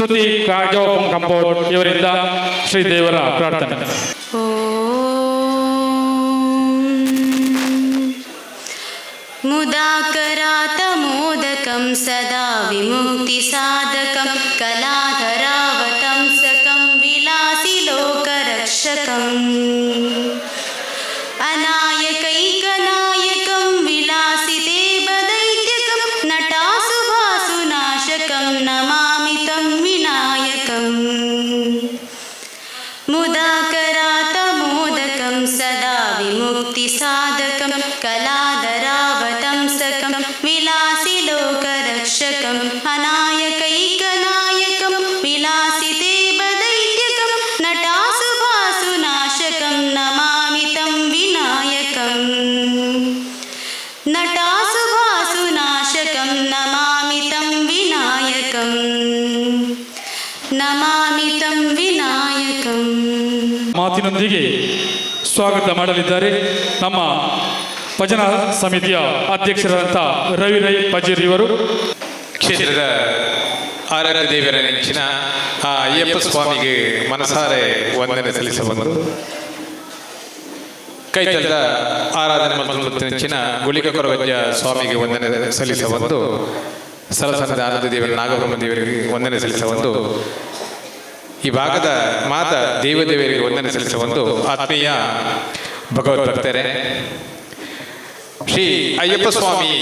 ಶ್ರುತಿ ಕಾಜೋ compound ಇವರಿಂದ ಶ್ರೀದೇವರ ಪ್ರಾರ್ಥನೆ. ॐ मुदाकरातमोदकं सदा विमुक्तिसाधकं कलाधरावतंसकं विलासिलोकरक्षकम् अनायकैकनायकं विलासिदेवदैत्यकं नटासुभासुनाशकं नमामि तं विनायकम्। मुदाकरातमोदकं सदा विमुक्तिसाधकं कलाधरावतंसकं विलासिलोकरक्षकम् अनायकैकनायकं विलासिदेवदैत्यकं नटासुभासुनाशकं नमामि तं विनायकम्। नटासुभासुनाशकं नमामि तं विनायकम्। नमामि तं विनायकम्। ಮಾತಿನೊಂದಿಗೆ ಸ್ವಾಗತ ಮಾಡಲಿದ್ದಾರೆ ನಮ್ಮ ಭಜನಾ ಸಮಿತಿಯ ಅಧ್ಯಕ್ಷರಾದಂಥ ರವಿ ರೈ ಪಜೀರ್ ಇವರು. ಕ್ಷೇತ್ರದ ಆರಾಧ್ಯ ದೇವರ ನೆಂಚಿನ ಆ ಅಯ್ಯಪ್ಪ ಸ್ವಾಮಿಗೆ ಮನಸಾರೆ ವಂದನೆ ಸಲ್ಲಿಸಬಹುದು. ಕೈತಲ್ದ ಆರಾಧನೆ ಮತ್ತು ನೆಂಚಿನ ಗುಳಿಕ ಕೊರವಜ್ಜ ಸ್ವಾಮಿಗೆ ವಂದನೆ ಸಲ್ಲಿಸಬಹುದು. ಸರಸನದ ಆರಾಧ್ಯ ದೇವರ ನಾಗಬ್ರಹ್ಮ ದೇವರಿಗೆ ವಂದನೆ ಸಲ್ಲಿಸಬಹುದು. ಈ ಭಾಗದ ಮಾತ ದೇವದೇವರಿಗೆ ವಂದನೆ ಸಲ್ಲಿಸಬಹುದು. ಆತ್ಮೀಯ ಭಗವದ್ ಭಕ್ತರೇ, ಶ್ರೀ ಅಯ್ಯಪ್ಪ ಸ್ವಾಮಿ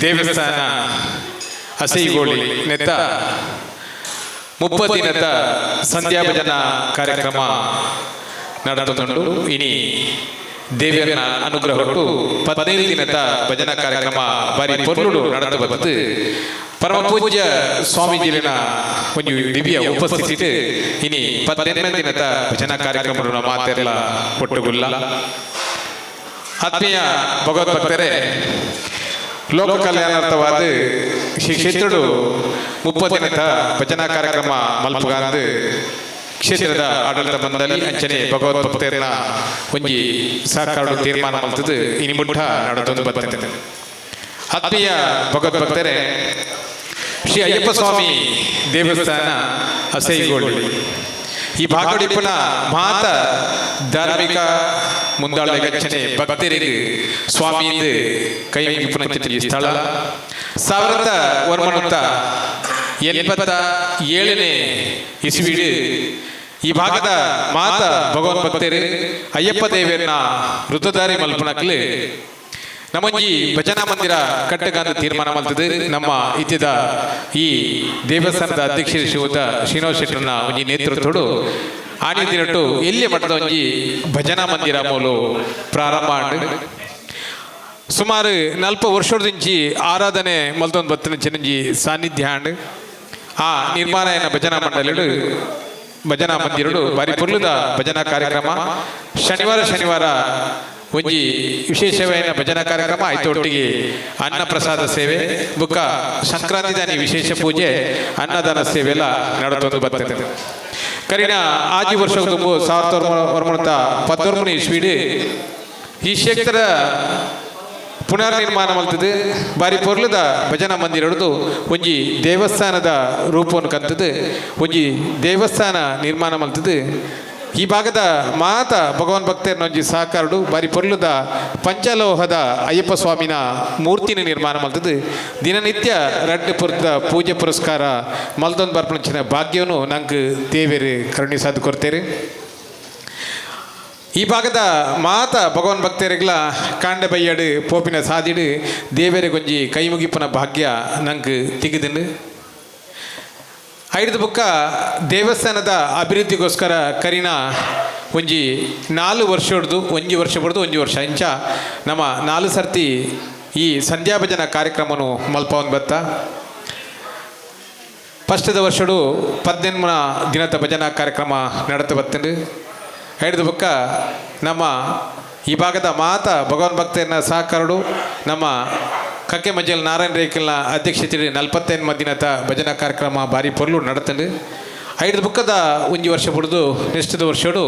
ದೇವಸ್ಥಾನ ಅಸೈಗೋಳಿ ನೆತ್ತ 30 ದಿನದ ಸಂಧ್ಯಾ ಭಜನಾ ಕಾರ್ಯಕ್ರಮ ನಡೆದುಕೊಂಡು ಇನಿ ದೇವಿಯನ ಅನುಗ್ರಹಟ್ಟು 15 ದಿನದ ಭಜನಾ ಕಾರ್ಯಕ್ರಮ ಬಾರಿ ಪೊರ್ಲುಡು ನಡೆದು ಬಂದು ಪರಮ ಪೂಜ್ಯ ಸ್ವಾಮೀಜಿನ ಒಂದು ದಿವ್ಯ ಉಪಸ್ಥಿತಿ ಇನಿ 18ನೇ ದಿನದ ಭಜನಾ ಕಾರ್ಯಕ್ರಮ ಮಾತೆಲ್ಲ ಒಟ್ಟುಗುಲ್ಲ. ಆತ್ಮೀಯ ಭಗವದ್ಭಕ್ತರೇ, ಲೋಕ ಕಲ್ಯಾಣಾರ್ಥವಾದ ಶ್ರೀ ಕ್ಷೇತ್ರಡು 30 ದಿನದ ಭಜನಾ ಕಾರ್ಯಕ್ರಮ ಮಲ್ಪಗಾಂದು ಕ್ಷೇತ್ರದ ಆಡಳಿತ ಮಂಡಳಿ ಅಂಚನೆ ಭಗವದ್ ಭಕ್ತರನ ಒಂಜಿ ಸಹಕಾರ ತೀರ್ಮಾನ ಮಲ್ತದ್ದು ಇನಿ ಮುಟ್ಟ ನಡೆದೊಂದು ಬರ್ತದೆ. ಆತ್ಮೀಯ ಭಗವದ್ ಭಕ್ತರೇ, ಶ್ರೀ ಅಯ್ಯಪ್ಪ ಸ್ವಾಮಿ ದೇವಸ್ಥಾನ ಅಸೈಗೋಳಿ ಈ ಭಾಗಡಿಪ್ಪನ ಮಾತ ಧಾರ್ಮಿಕ ಮುಂದಾಳ ಗಚ್ಚನೆ ಭಕ್ತರಿಗೆ ಸ್ವಾಮಿಯಿಂದ ಕೈ ಮುಗಿಪುನ ಸ್ಥಳ. 1987ನೇ ಇಸ್ವಿಡು ಈ ಭಾಗದ ಮಾತ ಭಗವನ್ ಭಕ್ತರು ಅಯ್ಯಪ್ಪ ದೇವರನ್ನ ವೃತಧಾರಿ ಮಲ್ಪನಕ್ಲು ನಮ್ಮೊಂಜಿ ಭಜನಾ ಮಂದಿರ ಕಟ್ಟಗಾಂದು ತೀರ್ಮಾನ ಮಾಡ್ತದೆ. ನಮ್ಮ ಇತ್ಯದ ಈ ದೇವಸ್ಥಾನದ ಅಧ್ಯಕ್ಷ ಶ್ರೀಯುತ ಶ್ರೀನಿವಾಸ ಶೆಟ್ಟರ್ನ ಒಂಜಿ ನೇತೃತ್ವಡು ಆನಿ ದಿನಟ್ಟು ಎಲ್ಲಿ ಮಠದ ಒಂಜಿ ಭಜನಾ ಮಂದಿರ ಮೂಲು ಪ್ರಾರಂಭ ಆಂಡ್. ಸುಮಾರು 40 ವರ್ಷದಿಂಚಿ ಆರಾಧನೆ ಮಲ್ತೊಂದು ಬತ್ತಿನ ಚಿನ್ನಂಜಿ ಸಾನ್ನಿಧ್ಯ ಆಂಡ್. ಆ ನಿರ್ಮಾಣ ಭಜನಾ ಮಂಡಳಿಡು ಭಜನಾ ಮಂದಿರಡು ಬಾರಿ ಪೊರ್ಲುದ ಭಜನಾ ಕಾರ್ಯಕ್ರಮ. ಶನಿವಾರ ಶನಿವಾರ ಒಂಜಿ ವಿಶೇಷವಾದ ಭಜನಾ ಕಾರ್ಯಕ್ರಮ ಆಯ್ತು. ಒಟ್ಟಿಗೆ ಅನ್ನ ಪ್ರಸಾದ ಸೇವೆ ಬುಕ್ಕ ಸಂಕ್ರಾಂತಿ ದಾನಿ ವಿಶೇಷ ಪೂಜೆ, ಅನ್ನದಾನ ಸೇವೆ ಎಲ್ಲ ನಡತೊಂದು ಬರ್ತದೆ. ಕರಿನ 6 ವರ್ಷ ತುಂಬು 1919 ಇಸ್ವಿಡು ಈ ಕ್ಷೇತ್ರದ ಪುನರ್ನಿರ್ಮಾಣ ಮಲ್ತದೆ. ಬಾರಿ ಪೊರ್ಲುದ ಭಜನಾ ಮಂದಿರ ಹಿಡಿದು ಒಂಜಿ ದೇವಸ್ಥಾನದ ರೂಪವನ್ನು ಕಂತದ್ದು ಒಂಜಿ ದೇವಸ್ಥಾನ ನಿರ್ಮಾಣ ಮಲ್ತದೆ. ಈ ಭಾಗದ ಮಾತ ಭಗವಾನ್ ಭಕ್ತರನ್ನ ಒಂಜಿ ಸಹಕಾರಡು ಬಾರಿ ಪೊರ್ಲುದ ಪಂಚಲೋಹದ ಅಯ್ಯಪ್ಪ ಸ್ವಾಮಿನ ಮೂರ್ತಿನ ನಿರ್ಮಾಣ ಮಲ್ತದ್ದು. ದಿನನಿತ್ಯ ರಡ್ಡು ಪುರದ ಪೂಜೆ ಪುರಸ್ಕಾರ ಮಲ್ದೊಂದು ಬರ್ಪಣಚಿನ ಭಾಗ್ಯವನ್ನು ನಂಗೆ ದೇವೇರು ಕರುಣಿಸಾದು ಕೊಡ್ತೇವೆ. ಈ ಭಾಗದ ಮಾತ ಭಗವಾನ್ ಭಕ್ತರಿಗ್ಲ ಕಾಂಡೆ ಬಯ್ಯಡು ಪೋಪಿನ ಸಾದಿಡು ದೇವರಿಗೆ ಒಂಜಿ ಕೈ ಮುಗಿಪನ ಭಾಗ್ಯ ನಂಗೆ ತಿಗಿದಿಂಡು. ಐದು ಬುಕ್ಕ ದೇವಸ್ಥಾನದ ಅಭಿವೃದ್ಧಿಗೋಸ್ಕರ ಕರಿನ ಒಂಜಿ 4 ವರ್ಷ ಹಿಡ್ದು ಒಂಜಿ ವರ್ಷ ಬಿಡ್ದು ಒಂಜಿ ವರ್ಷ ಇಂಚ ನಮ್ಮ 4 ಸರ್ತಿ ಈ ಸಂಧ್ಯಾ ಭಜನಾ ಕಾರ್ಯಕ್ರಮನು ಮಲ್ಪವನ್ ಬತ್ತ. ಫಸ್ಟದ ವರ್ಷಡು 18 ದಿನದ ಭಜನಾ ಕಾರ್ಯಕ್ರಮ ನಡೆದು ಬತ್ತಂಡು. ಐದು ಬುಕ್ಕ ನಮ್ಮ ಈ ಭಾಗದ ಮಾತ ಭಗವಾನ್ ಭಕ್ತರನ್ನ ಸಹಕಾರಡು ನಮ್ಮ ಕಕ್ಕೆ ಮಂಜಲ್ ನಾರಾಯಣ ರೇಖಲ್ನ ಅಧ್ಯಕ್ಷತೆ 45 ದಿನದ ಭಜನಾ ಕಾರ್ಯಕ್ರಮ ಭಾರಿ ಪೊರ್ಲು ನಡತಂಡು. ಐದು ಬುಕ್ಕದ ಒಂಜಿ ವರ್ಷ ಬಿಡ್ದು ನೆಕ್ಸ್ಟ್ದ ವರ್ಷಡು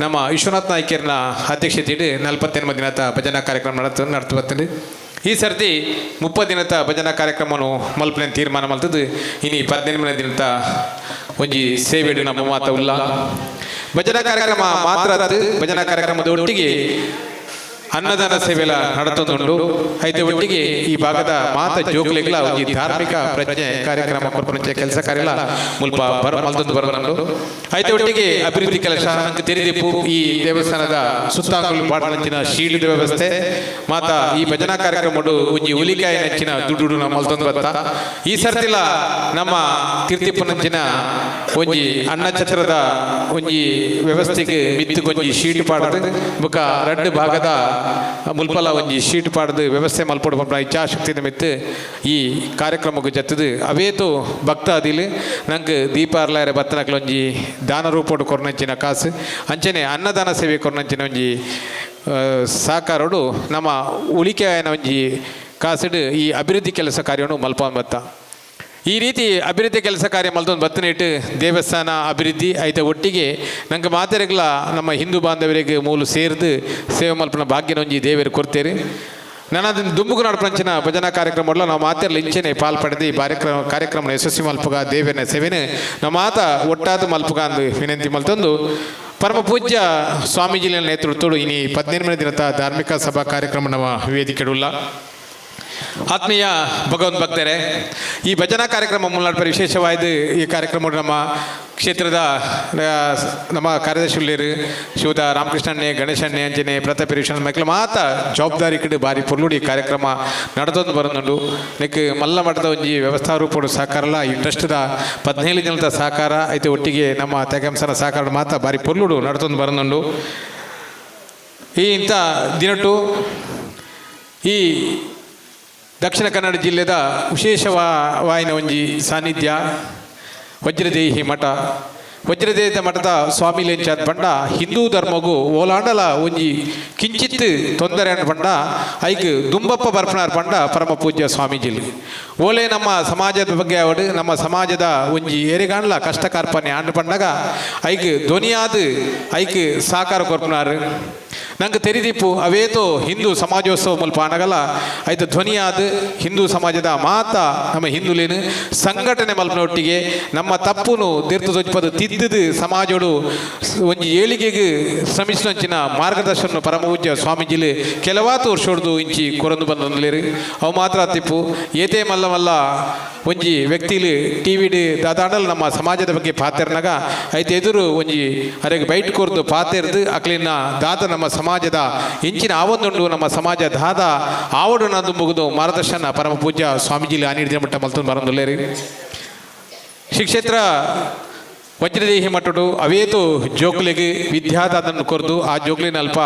ನಮ್ಮ ವಿಶ್ವನಾಥ್ ನಾಯ್ಕರ್ನ ಅಧ್ಯಕ್ಷತೆಯಲ್ಲಿ 48 ದಿನದ ಭಜನಾ ಕಾರ್ಯಕ್ರಮ ನಡತು ಬರ್ತದೆ. ಈ ಸರ್ತಿ 30 ದಿನದ ಭಜನಾ ಕಾರ್ಯಕ್ರಮವನ್ನು ಮಲ್ಪನೆ ತೀರ್ಮಾನ ಮಲ್ತದ್ದು. ಇನಿ 18ನೇ ದಿನದ ಒಂಜಿ ಸೇವೆಡ್ ನಮ್ಮ ಮಾತ ಉಲ್ಲ. ಭಜನಾ ಕಾರ್ಯಕ್ರಮ ಮಾತ್ರ ಅತ್ತ್, ಭಜನಾ ಕಾರ್ಯಕ್ರಮದ ಒಟ್ಟಿಗೆ ಅನ್ನದಾನ ಸೇವೆಲ ನಡತೊಂದುಂಡು. ಐತೆ ಒಟ್ಟಿಗೆ ಈ ಭಾಗದ ಮಾತ ಜೋಕ್ಲೆಗ್ಲ ಒಂಜಿ ಧಾರ್ಮಿಕ ಪ್ರಜ್ಞೆ ಕಾರ್ಯಕ್ರಮ ಕೊರ್ಪುನಂಚ ಕೆಲಸ ಕಾರ್ಯಲ ಮುಲ್ಪ ಬರ ಮಲ್ತೊಂದು ಬರೊಂದುಂಡು. ಐತೆ ಒಟ್ಟಿಗೆ ಅಭಿವೃದ್ಧಿ ಕೆಲಸ ನಂಕ್ ತೆರಿದಿಪ್ಪು. ಈ ದೇವಸ್ಥಾನದ ಸುತ್ತಾಂಗುಲು ಪಾಡ್ನಂಚಿನ ಶೀಲ್ಡ್ ವ್ಯವಸ್ಥೆ ಮಾತ ಈ ಭಜನಾ ಕಾರ್ಯಕ್ರಮಡು ಒಂಜಿ ಉಲಿಕಾಯಿ ನಂಚಿನ ದುಡ್ಡು ಮಲ್ತೊಂದು ಬತ್ತ. ಈ ಸರ್ತಿಲ ನಮ್ಮ ತೀರ್ತಿಪ್ಪುನಂಚಿನ ಒಂಜಿ ಅನ್ನಛತ್ರದ ಒಂಜಿ ವ್ಯವಸ್ಥೆಗೆ ಮಿತ್ತುಗೊಂಜಿ ಶೀಟ್ ಪಾಡ್ದು ಬೊಕ ರಡ್ಡ್ ಭಾಗದ ಮುಲ್ಪಲ ಒಂಜಿ ಶೀಟ್ ಪಾಡ್ದು ವ್ಯವಸ್ಥೆ ಮಲ್ಪೊಡು ಪನ್ಪಿನ ಇಚ್ಛಾಶಕ್ತಿದ ಮಿತ್ತ್ ಈ ಕಾರ್ಯಕ್ರಮಕ್ಕೆ ಜತ್ತದು. ಅವೇತು ಭಕ್ತಾದಿಲು ನಂಗೆ ದೀಪಾರ್ಲಾಯರ ಬತ್ತನಕ್ಲು ಒಂಜಿ ದಾನ ರೂಪೊಡು ಕೊರ್ನಂಚಿನ ಕಾಸು ಅಂಚನೆ ಅನ್ನದಾನ ಸೇವೆ ಕೊರ್ನಂಚಿನ ಒಂಜಿ ಸಹಕಾರೊಡು ನಮ್ಮ ಉಳಿಕೆಯಾಯಿನ ಒಂಜಿ ಕಾಸುಡು ಈ ಅಭಿವೃದ್ಧಿ ಕೆಲಸ ಕಾರ್ಯವನ್ನು ಮಲ್ಪೊಂದು ಬತ್ತ. ಈ ರೀತಿ ಅಭಿವೃದ್ಧಿ ಕೆಲಸ ಕಾರ್ಯ ಮಲ್ತೊಂದು ಬತ್ತನೇಟು ದೇವಸ್ಥಾನ ಅಭಿವೃದ್ಧಿ ಐತ ಒಟ್ಟಿಗೆ ನಂಗೆ ಮಾತೆರೆಗ್ಲ ನಮ್ಮ ಹಿಂದೂ ಬಾಂಧವರಿಗೆ ಮೂಲು ಸೇರ್ದು ಸೇವೆ ಮಲ್ಪನ ಭಾಗ್ಯನ ಒಂಜಿ ದೇವರು ಕೊಡ್ತೇವೆ. ನಾನು ಅದನ್ನು ದುಂಬುಗು ನಡಪಂಚಿನ ಭಜನಾ ಕಾರ್ಯಕ್ರಮ ನಾವು ಮಾತೆರ್ಲ ಇಂಚೆನೆ ಪಾಲ್ ಪಡೆದು ಈ ಕಾರ್ಯಕ್ರಮ ಯಶಸ್ವಿ ಮಲ್ಪುಗ ದೇವರನ ಸೇವೆನೆ ನಮ್ಮ ಮಾತ ಒಟ್ಟಾದ ಮಲ್ಪುಗ ಅಂದು ವಿನಂತಿ ಮಲ್ತೊಂದು ಪರಮ ಪೂಜ್ಯ ಸ್ವಾಮೀಜಿನ ನೇತೃತ್ವಡು ಇನಿ 17ನೇ ದಿನದ ಧಾರ್ಮಿಕ ಸಭಾ ಕಾರ್ಯಕ್ರಮ ನಮ್ಮ ವೇದಿಕೆಡುಲ್ಲ. ಆತ್ಮೀಯ ಭಗವಂತ ಭಕ್ತರೇ, ಈ ಭಜನಾ ಕಾರ್ಯಕ್ರಮ ಮುನ್ನಡೆಪರ ವಿಶೇಷವಾದ ಈ ಕಾರ್ಯಕ್ರಮ ನಮ್ಮ ಕ್ಷೇತ್ರದ ನಮ್ಮ ಕಾರ್ಯದರ್ಶಿ ಶಿವದ ರಾಮಕೃಷ್ಣಣ್ಣೆ, ಗಣೇಶಣ್ಣೆ, ಅಂಜನೆ, ಪ್ರತಾಪ್ ವಿಶ್ವನಾಥ್ ಮಕ್ಕಳು ಮಾತ ಜವಾಬ್ದಾರಿ ಕಡೆ ಬಾರಿ ಪೊರ್ಲುಡಿ ಕಾರ್ಯಕ್ರಮ ನಡೆದೊಂದು ಬರೋದುಂಡು. ನೆಕ್ ಮಲ್ಲ ಮಠದ ಒಂಜಿ ವ್ಯವಸ್ಥಾ ರೂಪಡು ಸಹಕಾರಲ್ಲ ಈ ಟ್ರಸ್ಟ್ದ 17 ಜನದ ಸಹಕಾರ ಐತೆ ಒಟ್ಟಿಗೆ ನಮ್ಮ ತೆಗಂಸನ ಸಹಕಾರ ಮಾತ ಬಾರಿ ಪೊರ್ಲುಡು ನಡೆದೊಂದು ಬರೋದುಂಡು. ಈ ಇಂಥ ದಿನಟು ಈ ದಕ್ಷಿಣ ಕನ್ನಡ ಜಿಲ್ಲೆದ ವಿಶೇಷವಾಯಿನ ಒಂಜಿ ಸಾನ್ನಿಧ್ಯ ವಜ್ರದೇಹಿ ಮಠ. ವಜ್ರದೇಹಿ ಮಠದ ಸ್ವಾಮಿ ಲೆಂಚಾದ್ ಪಂಡ ಹಿಂದೂ ಧರ್ಮಗೂ ಓಲಾಂಡಲ ಒಂಜಿ ಕಿಂಚಿತ್ ತೊಂದರೆ ಪಂಡ ಐಕ್ ದುಂಬಪ್ಪ ಬರ್ಪನಾರ್ ಪಂಡ ಪರಮ ಪೂಜ್ಯ ಸ್ವಾಮೀಜಿಲು. ಓಲೆ ನಮ್ಮ ಸಮಾಜದ ಬಗ್ಗೆ ಅವಡು ನಮ್ಮ ಸಮಾಜದ ಒಂಜಿ ಏರಿಗಾಂಡ್ಲ ಕಷ್ಟ ಕಾರ್ಪಣ್ಯ ಆಂಡ್ ಪಂಡಾಗ ಐಕ್ ಧ್ವನಿಯಾದ ಐಕ್ ಸಾಕಾರ ಕೊರ್ಪನಾರು. ನಂಗೆ ತೆರಿದಿಪ್ಪು ಅವೇತೋ ಹಿಂದೂ ಸಮಾಜೋತ್ಸವ ಮುಲ್ಪ ಆನಗಲ ಐತ ಧ್ವನಿಯಾದ ಹಿಂದೂ ಸಮಾಜದ ಮಾತ ನಮ್ಮ ಹಿಂದೂಲೇನು ಸಂಘಟನೆ ಮಲ್ಪನೊಟ್ಟಿಗೆ ನಮ್ಮ ತಪ್ಪುನು ತೀರ್ಥ ತೊಜ್ಪದು ತಿದ್ದುದು ಸಮಾಜೋಡು ಒಂಜಿ ಏಳಿಗೆಗೆ ಶ್ರಮಿಸಿನಂಚಿನ ಮಾರ್ಗದರ್ಶನ ಪರಮಪೂಜ್ಯ ಸ್ವಾಮೀಜಿಲಿ ಕೆಲವಾತು ವರ್ಷೊಡ್ದು ಇಂಚಿ ಕೊರಂದು ಬಂದಂದ್ಲೇರು. ಅವು ಮಾತ್ರ ತಿಪ್ಪು ಏತೇ ಮಲ್ಲ ಮಲ್ಲ ಒಂಜಿ ವ್ಯಕ್ತಿಲಿ ಟಿ ವಿಡ್ ದಾದಾಂಡಲ್ ನಮ್ಮ ಸಮಾಜದ ಬಗ್ಗೆ ಪಾತೆರ್ನಾಗ ಐತೆ ಎದುರು ಒಂಜಿ ಅರೆಗೆ ಬೈಟ್ ಕೊರ್ದು ಪಾತೆರ್ದು ಅಕ್ಲಿನ ದಾದ ನಮ್ಮ ಸಮಾಜದ ಇಂಚಿನ ಆವೊಂದುಂಡು ನಮ್ಮ ಸಮಾಜ ದಾದ ಆವಡು ನಂದು ಮುಗಿದು ಮಾರ್ಗದರ್ಶನ ಪರಮ ಪೂಜ್ಯ ಸ್ವಾಮೀಜಿಲಿ ಆನಿರ್ದಿನ ಮಟ್ಟ ಮಲ್ತೊಂದು ಬರಂದುಲ್ಲೇರಿ. ಶ್ರೀ ಕ್ಷೇತ್ರ ವಜ್ರದೇಹಿ ಮಠಡು ಅವೇತು ಜೋಕ್ಲೆಗೆ ವಿದ್ಯಾದಾನನ್ನು ಕೊರ್ದು ಆ ಜೋಕ್ಲಿನ ಅಲ್ಪ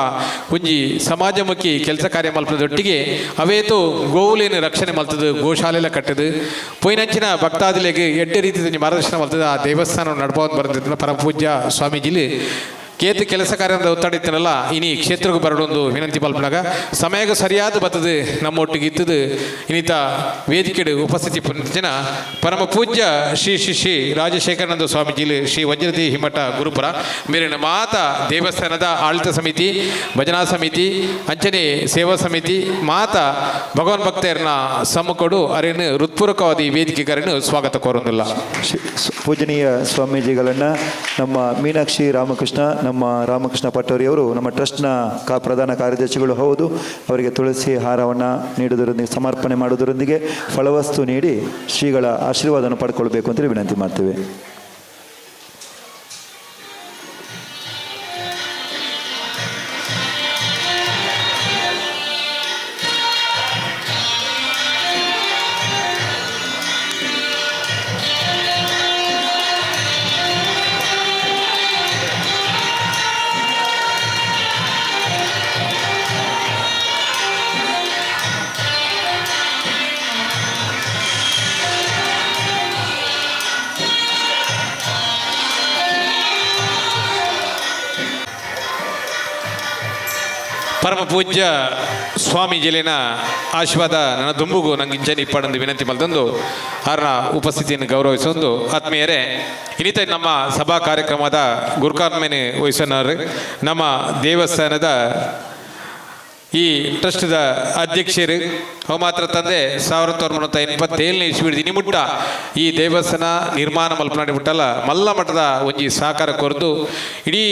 ಒಂಜಿ ಸಮಾಜಮುಖಿ ಕೆಲಸ ಕಾರ್ಯ ಮಲ್ಪದೊಟ್ಟಿಗೆ ಅವೇತು ಗೋವುಲೇನು ರಕ್ಷಣೆ ಮಲ್ತದು ಗೋಶಾಲೆಲ್ಲ ಕಟ್ಟದು ಪೊಯ್ನಂಚಿನ ಭಕ್ತಾದಿಲೆಗೆ ಎಡ್ಡೆ ರೀತಿಯ ಮಾರ್ಗದರ್ಶನ ಮಲ್ತದ ಆ ದೇವಸ್ಥಾನ ನಡ್ಪೋದು ಬರ್ತದೆ ಪರಮ ಪೂಜ್ಯ ಸ್ವಾಮೀಜಿಲಿ. ಕೇತು ಕೆಲಸ ಕಾರ್ಯದ ಒತ್ತಡ ಇತ್ತನಲ್ಲ ಇನಿ ಕ್ಷೇತ್ರಕ್ಕೆ ಬರಡೊಂದು ವಿನಂತಿ ಪಲ್ಪನಾಗ ಸಮಯಕ್ಕೆ ಸರಿಯಾದ ಬರ್ತದೆ ನಮ್ಮೊಟ್ಟಿಗೆ ಇತ್ತದು ಇನ್ನಿತ ವೇದಿಕೆಡು ಉಪಸ್ಥಿತಿ ಪುನರ್ಜನ ಪರಮ ಪೂಜ್ಯ ಶ್ರೀ ಶ್ರೀ ಶ್ರೀ ರಾಜಶೇಖರಾನಂದ ಸ್ವಾಮೀಜಿಲಿ ಶ್ರೀ ವಜ್ರದೇಹಿ ಮಠ ಗುರುಪುರ ಮೇರಿನ ಮಾತ ದೇವಸ್ಥಾನದ ಆಡಳಿತ ಸಮಿತಿ, ಭಜನಾ ಸಮಿತಿ, ಅಂಚನೆ ಸೇವಾ ಸಮಿತಿ ಮಾತ ಭಗವಾನ್ ಭಕ್ತರನ್ನ ಸಮ್ಮುಖಡು ಅರೇನು ಹೃತ್ಪೂರ್ವಕವಾದ ಈ ವೇದಿಕೆಗಾರನ್ನು ಸ್ವಾಗತ ಕೋರೊಂದಿಲ್ಲ. ಪೂಜನೀಯ ಸ್ವಾಮೀಜಿಗಳನ್ನು ನಮ್ಮ ಮೀನಾಕ್ಷಿ ರಾಮಕೃಷ್ಣ, ನಮ್ಮ ರಾಮಕೃಷ್ಣ ಪಟೋರಿಯವರು ನಮ್ಮ ಟ್ರಸ್ಟ್ನ ಪ್ರಧಾನ ಕಾರ್ಯದರ್ಶಿಗಳು ಹೌದು. ಅವರಿಗೆ ತುಳಸಿ ಹಾರವನ್ನು ನೀಡುವುದರೊಂದಿಗೆ ಸಮರ್ಪಣೆ ಮಾಡುವುದರೊಂದಿಗೆ ಫಲವಸ್ತು ನೀಡಿ ಶ್ರೀಗಳ ಆಶೀರ್ವಾದವನ್ನು ಪಡ್ಕೊಳ್ಬೇಕು ಅಂತೇಳಿ ವಿನಂತಿ ಮಾಡ್ತೇವೆ. ಪರಮ ಪೂಜ್ಯ ಸ್ವಾಮೀಜಿಲಿನ ಆಶೀರ್ವಾದ ನನ್ನ ದುಂಬುಗು ನಂಗೆ ಇಂಚನೆ ಇಪ್ಪಡಂದು ವಿನಂತಿ ಮಲ್ತಂದು ಅವರ ಉಪಸ್ಥಿತಿಯನ್ನು ಗೌರವಿಸೊಂದು ಆತ್ಮೀಯರೇ, ಇನ್ನಿತ ನಮ್ಮ ಸಭಾ ಕಾರ್ಯಕ್ರಮದ ಗುರುಕಾರ್ಮೇನೆ ವಹಿಸೋನವರು ನಮ್ಮ ದೇವಸ್ಥಾನದ ಈ ಟ್ರಸ್ಟ್ದ ಅಧ್ಯಕ್ಷರು ಅವು ಮಾತ್ರ ತಂದೆ 1987ನೇ ಇಸ್ವಿಡ್ ದಿನಿಮುಟ್ಟ ಈ ದೇವಸ್ಥಾನ ನಿರ್ಮಾಣ ಮಲ್ಪನಾಡಿ ಬಿಟ್ಟಲ್ಲ ಮಲ್ಲ ಮಠದ ಒಂಜಿ ಸಹಕಾರ ಕೊರದು ಇಡೀ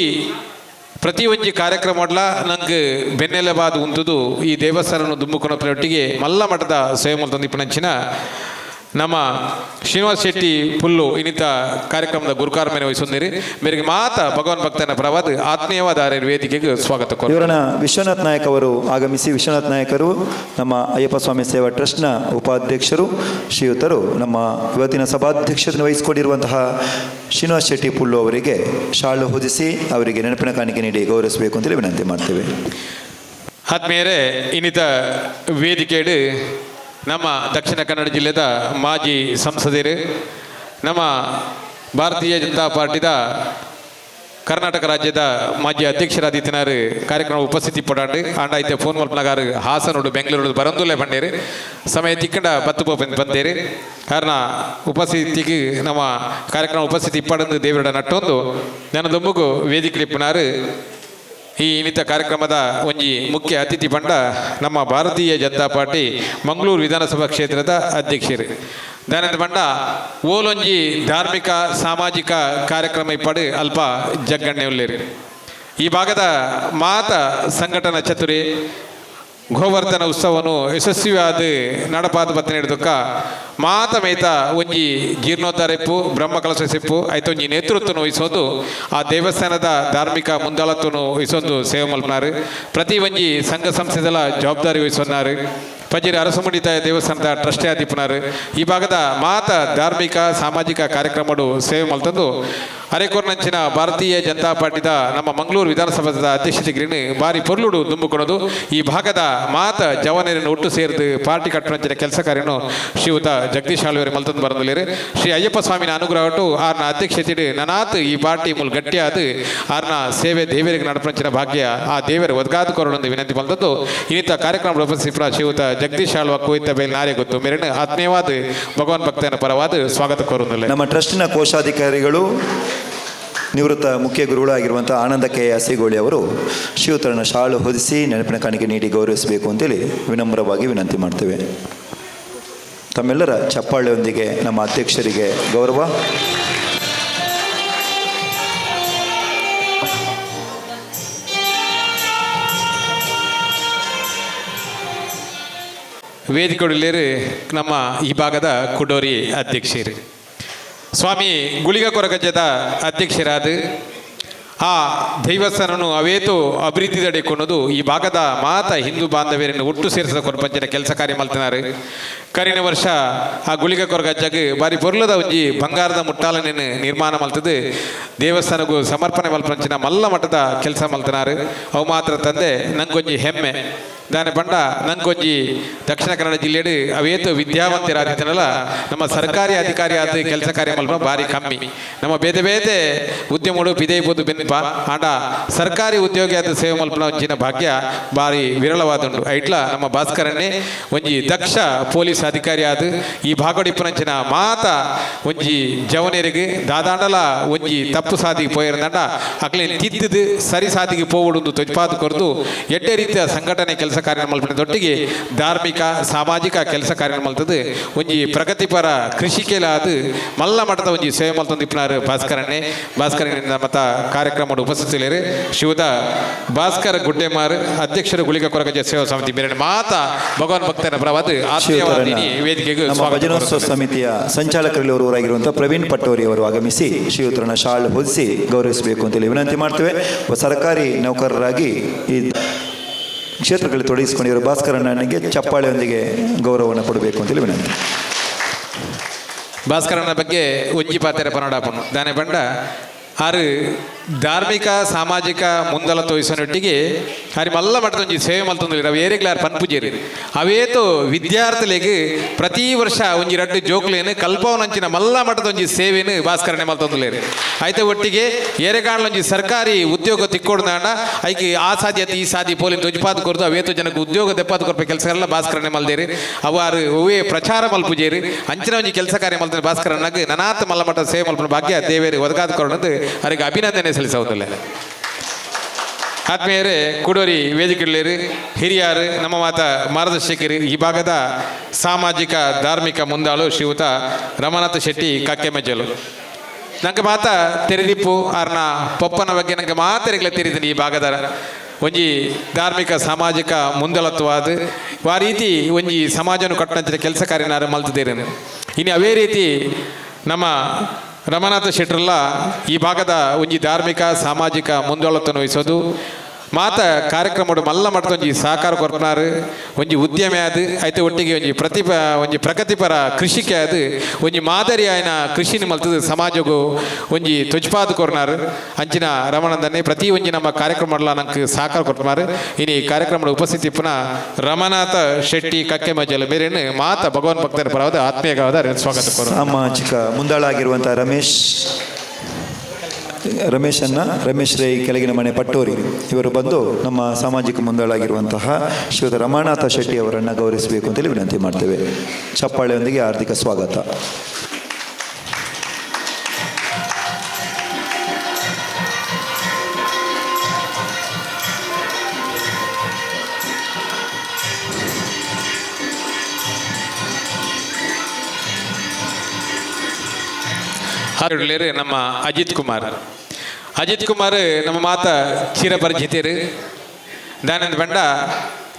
ಪ್ರತಿ ಒಂಜಿ ಕಾರ್ಯಕ್ರಮ ಮಾಡ್ಲ ನಂಗೆ ಬೆನ್ನೆಲುಬಾದ ಉಂಟುದು ಈ ದೇವಸ್ಥಾನ ದುಂಬುಕೊನೊಟ್ಟಿಗೆ ಮಲ್ಲ ಮಠದ ಸ್ವಯಂ ತಂದಿಪ್ಪನಂಚಿನ ನಮ್ಮ ಶ್ರೀನಿವಾಸ ಶೆಟ್ಟಿ ಪುಲ್ಲು ಇನ್ನಿತ ಕಾರ್ಯಕ್ರಮದ ಗುರುಕಾರ ಮೇಲೆ ವಹಿಸೊಂದಿರಿ. ಮೇರೆಗೆ ಮಾತ ಭಗವಾನ್ ಭಕ್ತನ ಪರವಾದ ಆತ್ಮೀಯವಾದ ವೇದಿಕೆಗೆ ಸ್ವಾಗತ ಕೋರು. ಇವರನ್ನ ವಿಶ್ವನಾಥ್ ನಾಯಕ್ ಅವರು ಆಗಮಿಸಿ, ವಿಶ್ವನಾಥ್ ನಾಯಕರು ನಮ್ಮ ಅಯ್ಯಪ್ಪ ಸ್ವಾಮಿ ಸೇವಾ ಟ್ರಸ್ಟ್ನ ಉಪಾಧ್ಯಕ್ಷರು ಶ್ರೀಯುತರು ನಮ್ಮ ಇವತ್ತಿನ ಸಭಾಧ್ಯಕ್ಷರನ್ನು ವಹಿಸಿಕೊಂಡಿರುವಂತಹ ಶ್ರೀನಿವಾಸ್ ಶೆಟ್ಟಿ ಪುಲ್ಲು ಅವರಿಗೆ ಶಾಲು ಹೊದಿಸಿ ಅವರಿಗೆ ನೆನಪಿನ ಕಾಣಿಕೆ ನೀಡಿ ಗೌರವಿಸಬೇಕು ಅಂತೇಳಿ ವಿನಂತಿ ಮಾಡ್ತೇವೆ. ಆದ್ಮೇಲೆ ಇನ್ನಿತ ವೇದಿಕೆಯಡು ನಮ್ಮ ದಕ್ಷಿಣ ಕನ್ನಡ ಜಿಲ್ಲೆದ ಮಾಜಿ ಸಂಸದರು, ನಮ್ಮ ಭಾರತೀಯ ಜನತಾ ಪಾರ್ಟಿದ ಕರ್ನಾಟಕ ರಾಜ್ಯದ ಮಾಜಿ ಅಧ್ಯಕ್ಷರಾದಿತ್ಯನಾರು ಕಾರ್ಯಕ್ರಮ ಉಪಸ್ಥಿತಿ ಪಡಾಂಡು ಆಂಡ ಐತೆ ಫೋನ್ ಮಲ್ಪನಗಾರು ಹಾಸನೋಡು ಬೆಂಗಳೂರು ಬರಂದುಲೆ ಬಂಡೇರು ಸಮಯ ತಿಕ್ಕಂಡ ಬತ್ತು ಬಂದೇರು. ಕಾರಣ ಉಪಸ್ಥಿತಿಗೆ ನಮ್ಮ ಕಾರ್ಯಕ್ರಮ ಉಪಸ್ಥಿತಿ ಇಪ್ಪಡಂದು ದೇವರ ನಟ್ಟೊಂದು ನನ್ನ ದೊಂಬುಗು ವೇದಿಕೆ ಇಪ್ಪನಾರು. ಈ ಇನ್ನಿತ ಕಾರ್ಯಕ್ರಮದ ಒಂಜಿ ಮುಖ್ಯ ಅತಿಥಿ ಪಂಡ ನಮ್ಮ ಭಾರತೀಯ ಜನತಾ ಪಾರ್ಟಿ ಮಂಗಳೂರು ವಿಧಾನಸಭಾ ಕ್ಷೇತ್ರದ ಅಧ್ಯಕ್ಷರು ದಾನಂದ ಬಂಡ ಓಲೊಂಜಿ ಧಾರ್ಮಿಕ ಸಾಮಾಜಿಕ ಕಾರ್ಯಕ್ರಮ ಇಪ್ಪಡು ಅಲ್ಪ ಜಗ್ಗಣ್ಣೆ ಉಲ್ಲೇರು. ಈ ಭಾಗದ ಮಾತ ಸಂಘಟನಾ ಚತುರಿ ಗೋವರ್ಧನ ಉತ್ಸವನು ಯಶಸ್ವಿಯಾದ ನಡಪಾದ ಬತ್ತ ನೀಡಿದಕ್ಕ ಮಾತ ಮೇತ ಒಂಜಿ ಜೀರ್ಣೋದ್ಧಾರ ಇಪ್ಪು ಬ್ರಹ್ಮ ಕಲಶ ಸಿಪ್ಪು ಆಯ್ತು ಒಂಜಿ ನೇತೃತ್ವನು ವಹಿಸೋದು ಆ ದೇವಸ್ಥಾನದ ಧಾರ್ಮಿಕ ಮುಂದಾಳತ್ವನು ವಹಿಸೋದು ಸೇವೆ ಮಲ್ಪನಾರು. ಪ್ರತಿ ಒಂಜಿ ಸಂಘ ಸಂಸ್ಥೆದಲ ಜವಾಬ್ದಾರಿ ವಹಿಸೋನಾರು. ಪಜಿರಿ ಅರಸಮುಡಿತಾಯ ದೇವಸ್ಥಾನದ ಟ್ರಸ್ಟಿ ಆದಿಪ್ಪನಾರು. ಈ ಭಾಗದ ಮಾತ ಧಾರ್ಮಿಕ ಸಾಮಾಜಿಕ ಕಾರ್ಯಕ್ರಮಡು ಸೇವೆ ಮಲ್ತಂದು ಅರೆಕೋರ್ನಂಚಿನ ಭಾರತೀಯ ಜನತಾ ಪಾರ್ಟಿದ ನಮ್ಮ ಮಂಗಳೂರು ವಿಧಾನಸಭಾದ ಅಧ್ಯಕ್ಷತೆಗಿರಿನ ಬಾರಿ ಪೊರ್ಲುಡು ದುಂಬುಕೊಳೋದು ಈ ಭಾಗದ ಮಾತ ಜವನರನ್ನು ಒಟ್ಟು ಸೇರಿದು ಪಾರ್ಟಿ ಕಟ್ಟುವಂಚಿನ ಕೆಲಸ ಕಾರ್ಯನು ಶ್ರೀಯುತ ಜಗದೀಶ್ ಆಳ್ವೇರು ಮಲ್ತಂದು ಬರಂದುಲೇರು. ಶ್ರೀ ಅಯ್ಯಪ್ಪ ಸ್ವಾಮಿನ ಅನುಗ್ರಹಟ್ಟು ಆರ್ನ ಅಧ್ಯಕ್ಷತೆಡು ನನಾತ್ ಈ ಪಾರ್ಟಿ ಮುಲ್ ಗಟ್ಟಿಯಾದ ಆರ್ನ ಸೇವೆ ದೇವರಿಗೆ ನಡಪಂಚಿನ ಭಾಗ್ಯ ಆ ದೇವರು ಒದಗಾದ ಕೊರಡೊಂದು ವಿನಂತಿ ಮಲ್ತದ್ದು ಇನ್ನಿತ ಕಾರ್ಯಕ್ರಮ ಉಪಸ್ಥಿತರ ಶ್ರೀಯುತ ಜಗದೀಶ್ ಆಳ್ವ ಕುಯಿತ ಬೇಲ್ ನಾರೆ ಗೊತ್ತು ಮೇರಿನ ಆತ್ಮೀಯವಾದ ಭಗವಾನ್ ಭಕ್ತನ ಪರವಾದ ಸ್ವಾಗತ ಕೋರುವುದಿಲ್ಲ. ನಮ್ಮ ಟ್ರಸ್ಟಿನ ಕೋಶಾಧಿಕಾರಿಗಳು ನಿವೃತ್ತ ಮುಖ್ಯ ಗುರುಗಳಾಗಿರುವಂಥ ಆನಂದ ಕೆ ಅಸಿಗೋಳಿ ಅವರು ಶ್ರೀಯುತರನ್ನ ಶಾಲು ಹೊದಿಸಿ ನೆನಪಿನ ಕಾಣಿಕೆ ನೀಡಿ ಗೌರವಿಸಬೇಕು ಅಂತೇಳಿ ವಿನಮ್ರವಾಗಿ ವಿನಂತಿ ಮಾಡ್ತೇವೆ. ತಮ್ಮೆಲ್ಲರ ಚಪ್ಪಾಳೆಯೊಂದಿಗೆ ನಮ್ಮ ಅಧ್ಯಕ್ಷರಿಗೆ ಗೌರವ. ವೇದಿಕೆಯಲ್ಲಿರು ನಮ್ಮ ಈ ಭಾಗದ ಕುಡೋರಿ ಅಧ್ಯಕ್ಷರು ಸ್ವಾಮಿ ಗುಳಿಗ ಕೊರಗಜ್ಜದ ಅಧ್ಯಕ್ಷರಾದ ಆ ದೈವಸ್ಥಾನನು ಅವೇತು ಅಭಿವೃದ್ಧಿ ಕೊನ್ನೋದು ಈ ಭಾಗದ ಮಾತ ಹಿಂದೂ ಬಾಂಧವ್ಯರನ್ನು ಒಟ್ಟು ಸೇರಿಸಿದ ಕೊರಪಂಚಿನ ಕೆಲಸ ಕಾರ್ಯ ಮಲ್ತನಾರು. ಕರಿನ ವರ್ಷ ಆ ಗುಳಿಗ ಕೊರಗಜ್ಜಗ್ ಬಾರಿ ಪೊರ್ಲದ ಒಂಜಿ ಬಂಗಾರದ ಮುಟ್ಟಾಲನೆಯನ್ನು ನಿರ್ಮಾಣ ಮಲ್ತದು ದೇವಸ್ಥಾನಗೂ ಸಮರ್ಪಣೆ ಮಲ್ಪಂಚಿನ ಮಲ್ಲ ಮಟ್ಟದ ಕೆಲಸ ಮಲ್ತನಾರು. ಅವು ಮಾತ್ರ ತಂದೆ ನಂಗೊಂಜಿ ಹೆಮ್ಮೆ ದಾನೆ ಪಂಡ ನಂಗೊಂಜಿ ದಕ್ಷಿಣ ಕನ್ನಡ ಜಿಲ್ಲೆಡು ಅವೇತು ವಿದ್ಯಾವಂತರಾದಿತ್ತನಲ್ಲ ನಮ್ಮ ಸರ್ಕಾರಿ ಅಧಿಕಾರಿ ಆದ ಕೆಲಸ ಕಾರ್ಯ ಮಲ್ಪ ಭಾರಿ ಕಮ್ಮಿ. ನಮ್ಮ ಬೇತೆ ಬೇತೆ ಉದ್ಯಮಗಳು ಬಿದೇಬೋದು ಬೆನ್ಪ ಆಂಡ ಸರ್ಕಾರಿ ಉದ್ಯೋಗಿ ಆದ ಸೇವೆ ಮಲ್ಪನ ಒಂಜಿನ ಭಾಗ್ಯ ಭಾರಿ ವಿರಳವಾದುಂಡು. ಐಟ್ಲ ನಮ್ಮ ಭಾಸ್ಕರನ್ನೇ ಒಂಜಿ ದಕ್ಷ ಪೊಲೀಸ್ ಅಧಿಕಾರಿ ಆದ ಈ ಭಾಗಡಿಪ್ಪನಂಚಿನ ಮಾತ ಒಂಜಿ ಜವನರಿಗೆ ದಾದಾಂಡಲ ಒಂಜಿ ತಪ್ಪು ಸಾದಿಗೆ ಪೋಯಿರಂದಂಡ ಅಕ್ಲೆ ತಿದ್ದಿದ್ದು ಸರಿ ಸಾದಿಗೆ ಪೋವುಡುಂದು ತೊಜ್ಪಾದು ಕೊರದು ಎಡ್ಡೆ ರೀತಿಯ ಸಂಘಟನೆ ಕೆಲಸ ಕಾರ್ಯ ಮಲ್ಪನದೊಟ್ಟಿಗೆ ಧಾರ್ಮಿಕ ಸಾಮಾಜಿಕ ಕೆಲಸ ಕಾರ್ಯ ಮಲ್ತದು ಒಂಜಿ ಪ್ರಗತಿಪರ ಕೃಷಿಕೆಲಾದ ಮಲ್ಲ ಮಠದ ಒಂಜಿ ಸೇವೆ ಮಲ್ತೊಂದು ಇಪ್ಪನಾರು ಭಾಸ್ಕರಣ್ಣೆ. ಭಾಸ್ಕರಣ್ಣಿಂದ ಮತ ಕಾರ್ಯಕ್ರಮದ ಉಪಸ್ಥಿತರಿರು ಶಿವದ ಭಾಸ್ಕರ ಗುಡ್ಡೆಮಾರ್ ಅಧ್ಯಕ್ಷರು ಗುಳಿಗ ಕೊರಗಜ್ಜ ಸೇವಾ ಸಮಿತಿ ಮೇರೆ ಮಾತ ಭಗವಾನ್ ಭಕ್ತನ ಪರವಾದ ಆತ್ಮೀಯವಾದ ವೇದಿಕೆಗೆ ನಮ್ಮ ಸ್ವಾಗತ ಭಜನೋತ್ಸವ ಕೋರುತ್ತೇನೆ. ಸಮಿತಿಯ ಸಂಚಾಲಕರಲ್ಲಿ ಒಬ್ಬರಾಗಿರುವಂಥ ಪ್ರವೀಣ್ ಪಟೋರಿ ಅವರು ಆಗಮಿಸಿ ಶ್ರೀಯುತರನ್ನ ಶಾಲು ಹೊದಿಸಿ ಗೌರವಿಸಬೇಕು ಅಂತೇಳಿ ವಿನಂತಿ ಮಾಡ್ತೇವೆ. ಒಬ್ಬ ಸರ್ಕಾರಿ ನೌಕರರಾಗಿ ಈ ಕ್ಷೇತ್ರಗಳಲ್ಲಿ ತೊಡಗಿಸಿಕೊಂಡಿರುವ ಭಾಸ್ಕರಣ್ಣನಿಗೆ ಚಪ್ಪಾಳೆಯೊಂದಿಗೆ ಗೌರವವನ್ನು ಕೊಡಬೇಕು ಅಂತೇಳಿ ವಿನಂತಿ. ಭಾಸ್ಕರನ ಬಗ್ಗೆ ಒಂಜಿ ಪಾತೆರ ಪನಡಾಪನು ದಾನೆ ಬಂಡ ಆರು ಧಾರ್ಮಿಕ ಸಾಮಾಜಿಕ ಮುಂದಲ ತೋಯಿಸನೊಟ್ಟಿಗೆ ಆರಿ ಮಲ್ಲ ಮಟ್ಟದ ಒಂಜಿ ಸೇವೆ ಮಲ್ತೊಂದು ಅವು ಏರಿಗ್ಲಾರ್ ಪನ್ಪುಜೇರಿ ಅವೇತು ವಿದ್ಯಾರ್ಥಿಲೆಗ್ ಪ್ರತಿ ವರ್ಷ ಒಂಜಿ ರಡ್ಡು ಜೋಕ್ಲೇನು ಕಲ್ಪವನಂಚಿನ ಮಲ್ಲ ಮಟ್ಟದ ಒಂಜಿ ಸೇವೆನು ಭಾಸ್ಕರನೆ ಮಲ್ತೊಂದುಲೇರು. ಐತೆ ಒಟ್ಟಿಗೆ ಏರೆಗಾಂಡ್ಲೊಂಜಿ ಸರ್ಕಾರಿ ಉದ್ಯೋಗ ತಿಕ್ಕೊಡ್ದಾಂಡ ಐಕೆ ಆ ಸಾಧ್ಯತೆ ಈ ಸಾಧಿ ಪೋಲಿನ ತೊಜ್ಪಾದ ಕೊರ್ದು ಅವೇತು ಜನಕ್ಕೆ ಉದ್ಯೋಗ ದೆಪ್ಪಾದ ಕೊರ್ಪ ಕೆಲಸ ಎಲ್ಲ ಭಾಸ್ಕರನೆ ಮಲ್ದೇರಿ. ಅವಾರು ಒವ್ವೇ ಪ್ರಚಾರ ಮಲ್ಪುಜೇರಿ ಅಂಚಿನ ಒಂಜಿ ಕೆಲಸ ಕಾರ್ಯ ಮಲ್ತನ ಭಾಸ್ಕರನಾಗ ನನಾತ್ ಮಲ್ಲ ಮಟ್ಟದ ಸೇವೆ ಮಲ್ಪನ ಭಾಗ್ಯ ದೇವೇರಿ ಒದಗಾದ ಕೊರನದು ಅವರಿಗೆ ಅಭಿನಂದನೆ ಸಲ್ಲಿಸುವುದಿಲ್ಲ. ಆತ್ಮೀಯರೇ, ಕುಡೋರಿ ವೇದಿಕೆಳ್ಳೇರು ಹಿರಿಯಾರು, ನಮ್ಮ ಮಾತ ಮಾರ್ಗದರ್ಶಕರು, ಈ ಭಾಗದ ಸಾಮಾಜಿಕ ಧಾರ್ಮಿಕ ಮುಂದಾಳು ಶ್ರೀಯುತ ರಮನಾಥ ಶೆಟ್ಟಿ ಕಕ್ಕೆಮಜ್ಜಲು. ನಂಗೆ ಮಾತ ತೆರೆದಿಪ್ಪು ಆರ್ನ ಪೊಪ್ಪನ ಬಗ್ಗೆ ನಂಗೆ ಮಾತೆರೆಗಳ ತೆರೆದಿನಿ. ಈ ಭಾಗದ ಒಂಜಿ ಧಾರ್ಮಿಕ ಸಾಮಾಜಿಕ ಮುಂದಲತ್ವಾದ ಆ ರೀತಿ ಒಂಜಿ ಸಮಾಜನ ಕಟ್ಟಂಚಿನ ಕೆಲಸ ಕಾರ್ಯನಾರು ಮಲ್ತದೇರೇನು. ಇನ್ನು ಅವೇ ರೀತಿ ನಮ್ಮ ರಮನಾಥ ಶೆಟ್ಟರೆಲ್ಲ ಈ ಭಾಗದ ಒಂಜಿ ಧಾರ್ಮಿಕ ಸಾಮಾಜಿಕ ಮುಂದೊಳತನ ವಹಿಸೋದು, ಮಾತ ಕಾರ್ಯಕ್ರಮಡು ಮಲ್ಲ ಮಟ್ಟದ ಒಂಜಿ ಸಹಕಾರ ಕೊರ್ಪನಾರು, ಒಂಜಿ ಉದ್ಯಮಿ ಆದ್ ಐತೆ ಒಟ್ಟಿಗೆ ಒಂಜಿ ಪ್ರತಿಭ, ಒಂಜಿ ಪ್ರಗತಿಪರ ಕೃಷಿಕೆ ಆದ್ ಒಂಜಿ ಮಾದರಿ ಆಯ್ನ ಕೃಷಿನ ಮಲ್ತದ ಸಮಾಜಗು ಒಂಜಿ ತೊಜ್ಪಾದ ಕೊರ್ನಾರು. ಅಂಚಿನ ರಮಣಂದನ್ನೇ ಪ್ರತಿ ಒಂಜಿ ನಮ್ಮ ಕಾರ್ಯಕ್ರಮ ನಂಗೆ ಸಹಕಾರ ಕೊರ್ಪನಾರು. ಇನಿ ಕಾರ್ಯಕ್ರಮದ ಉಪಸ್ಥಿತಿ ಪುನಃ ರಮನಾಥ ಶೆಟ್ಟಿ ಕಕ್ಕೆ ಮಜಲ್ ಮೇರೇನು ಮಾತ ಭಗವಾನ್ ಭಕ್ತರ ಪರವಾದ ಆತ್ಮೀಯವಾದ ಸ್ವಾಗತ ಕೋರು. ಸಾಮಾಜಿಕ ಮುಂದಾಳಾಗಿರುವಂಥ ರಮೇಶ್ ರಮೇಶನ್ನ, ರಮೇಶ್ ರೈ ಕೆಳಗಿನ ಮನೆ ಪಟ್ಟೋರಿ ಇವರು ಬಂದು ನಮ್ಮ ಸಾಮಾಜಿಕ ಮುಂದಾಳಾಗಿರುವಂತಹ ಶ್ರೀಯುತ ರಮಾನಾಥ ಶೆಟ್ಟಿ ಅವರನ್ನು ಗೌರವಿಸಬೇಕು ಅಂತೇಳಿ ವಿನಂತಿ ಮಾಡ್ತೇವೆ. ಚಪ್ಪಾಳೆಯೊಂದಿಗೆ ಹಾರ್ದಿಕ ಸ್ವಾಗತ. ನಮ್ಮ ಅಜಿತ್ ಕುಮಾರ್, ಅಜಿತ್ ಕುಮಾರ್ ನಮ್ಮ ಮಾತ ಚಿರಪರಿಚಿತರು. ದಾನಂದ ಬಂಡ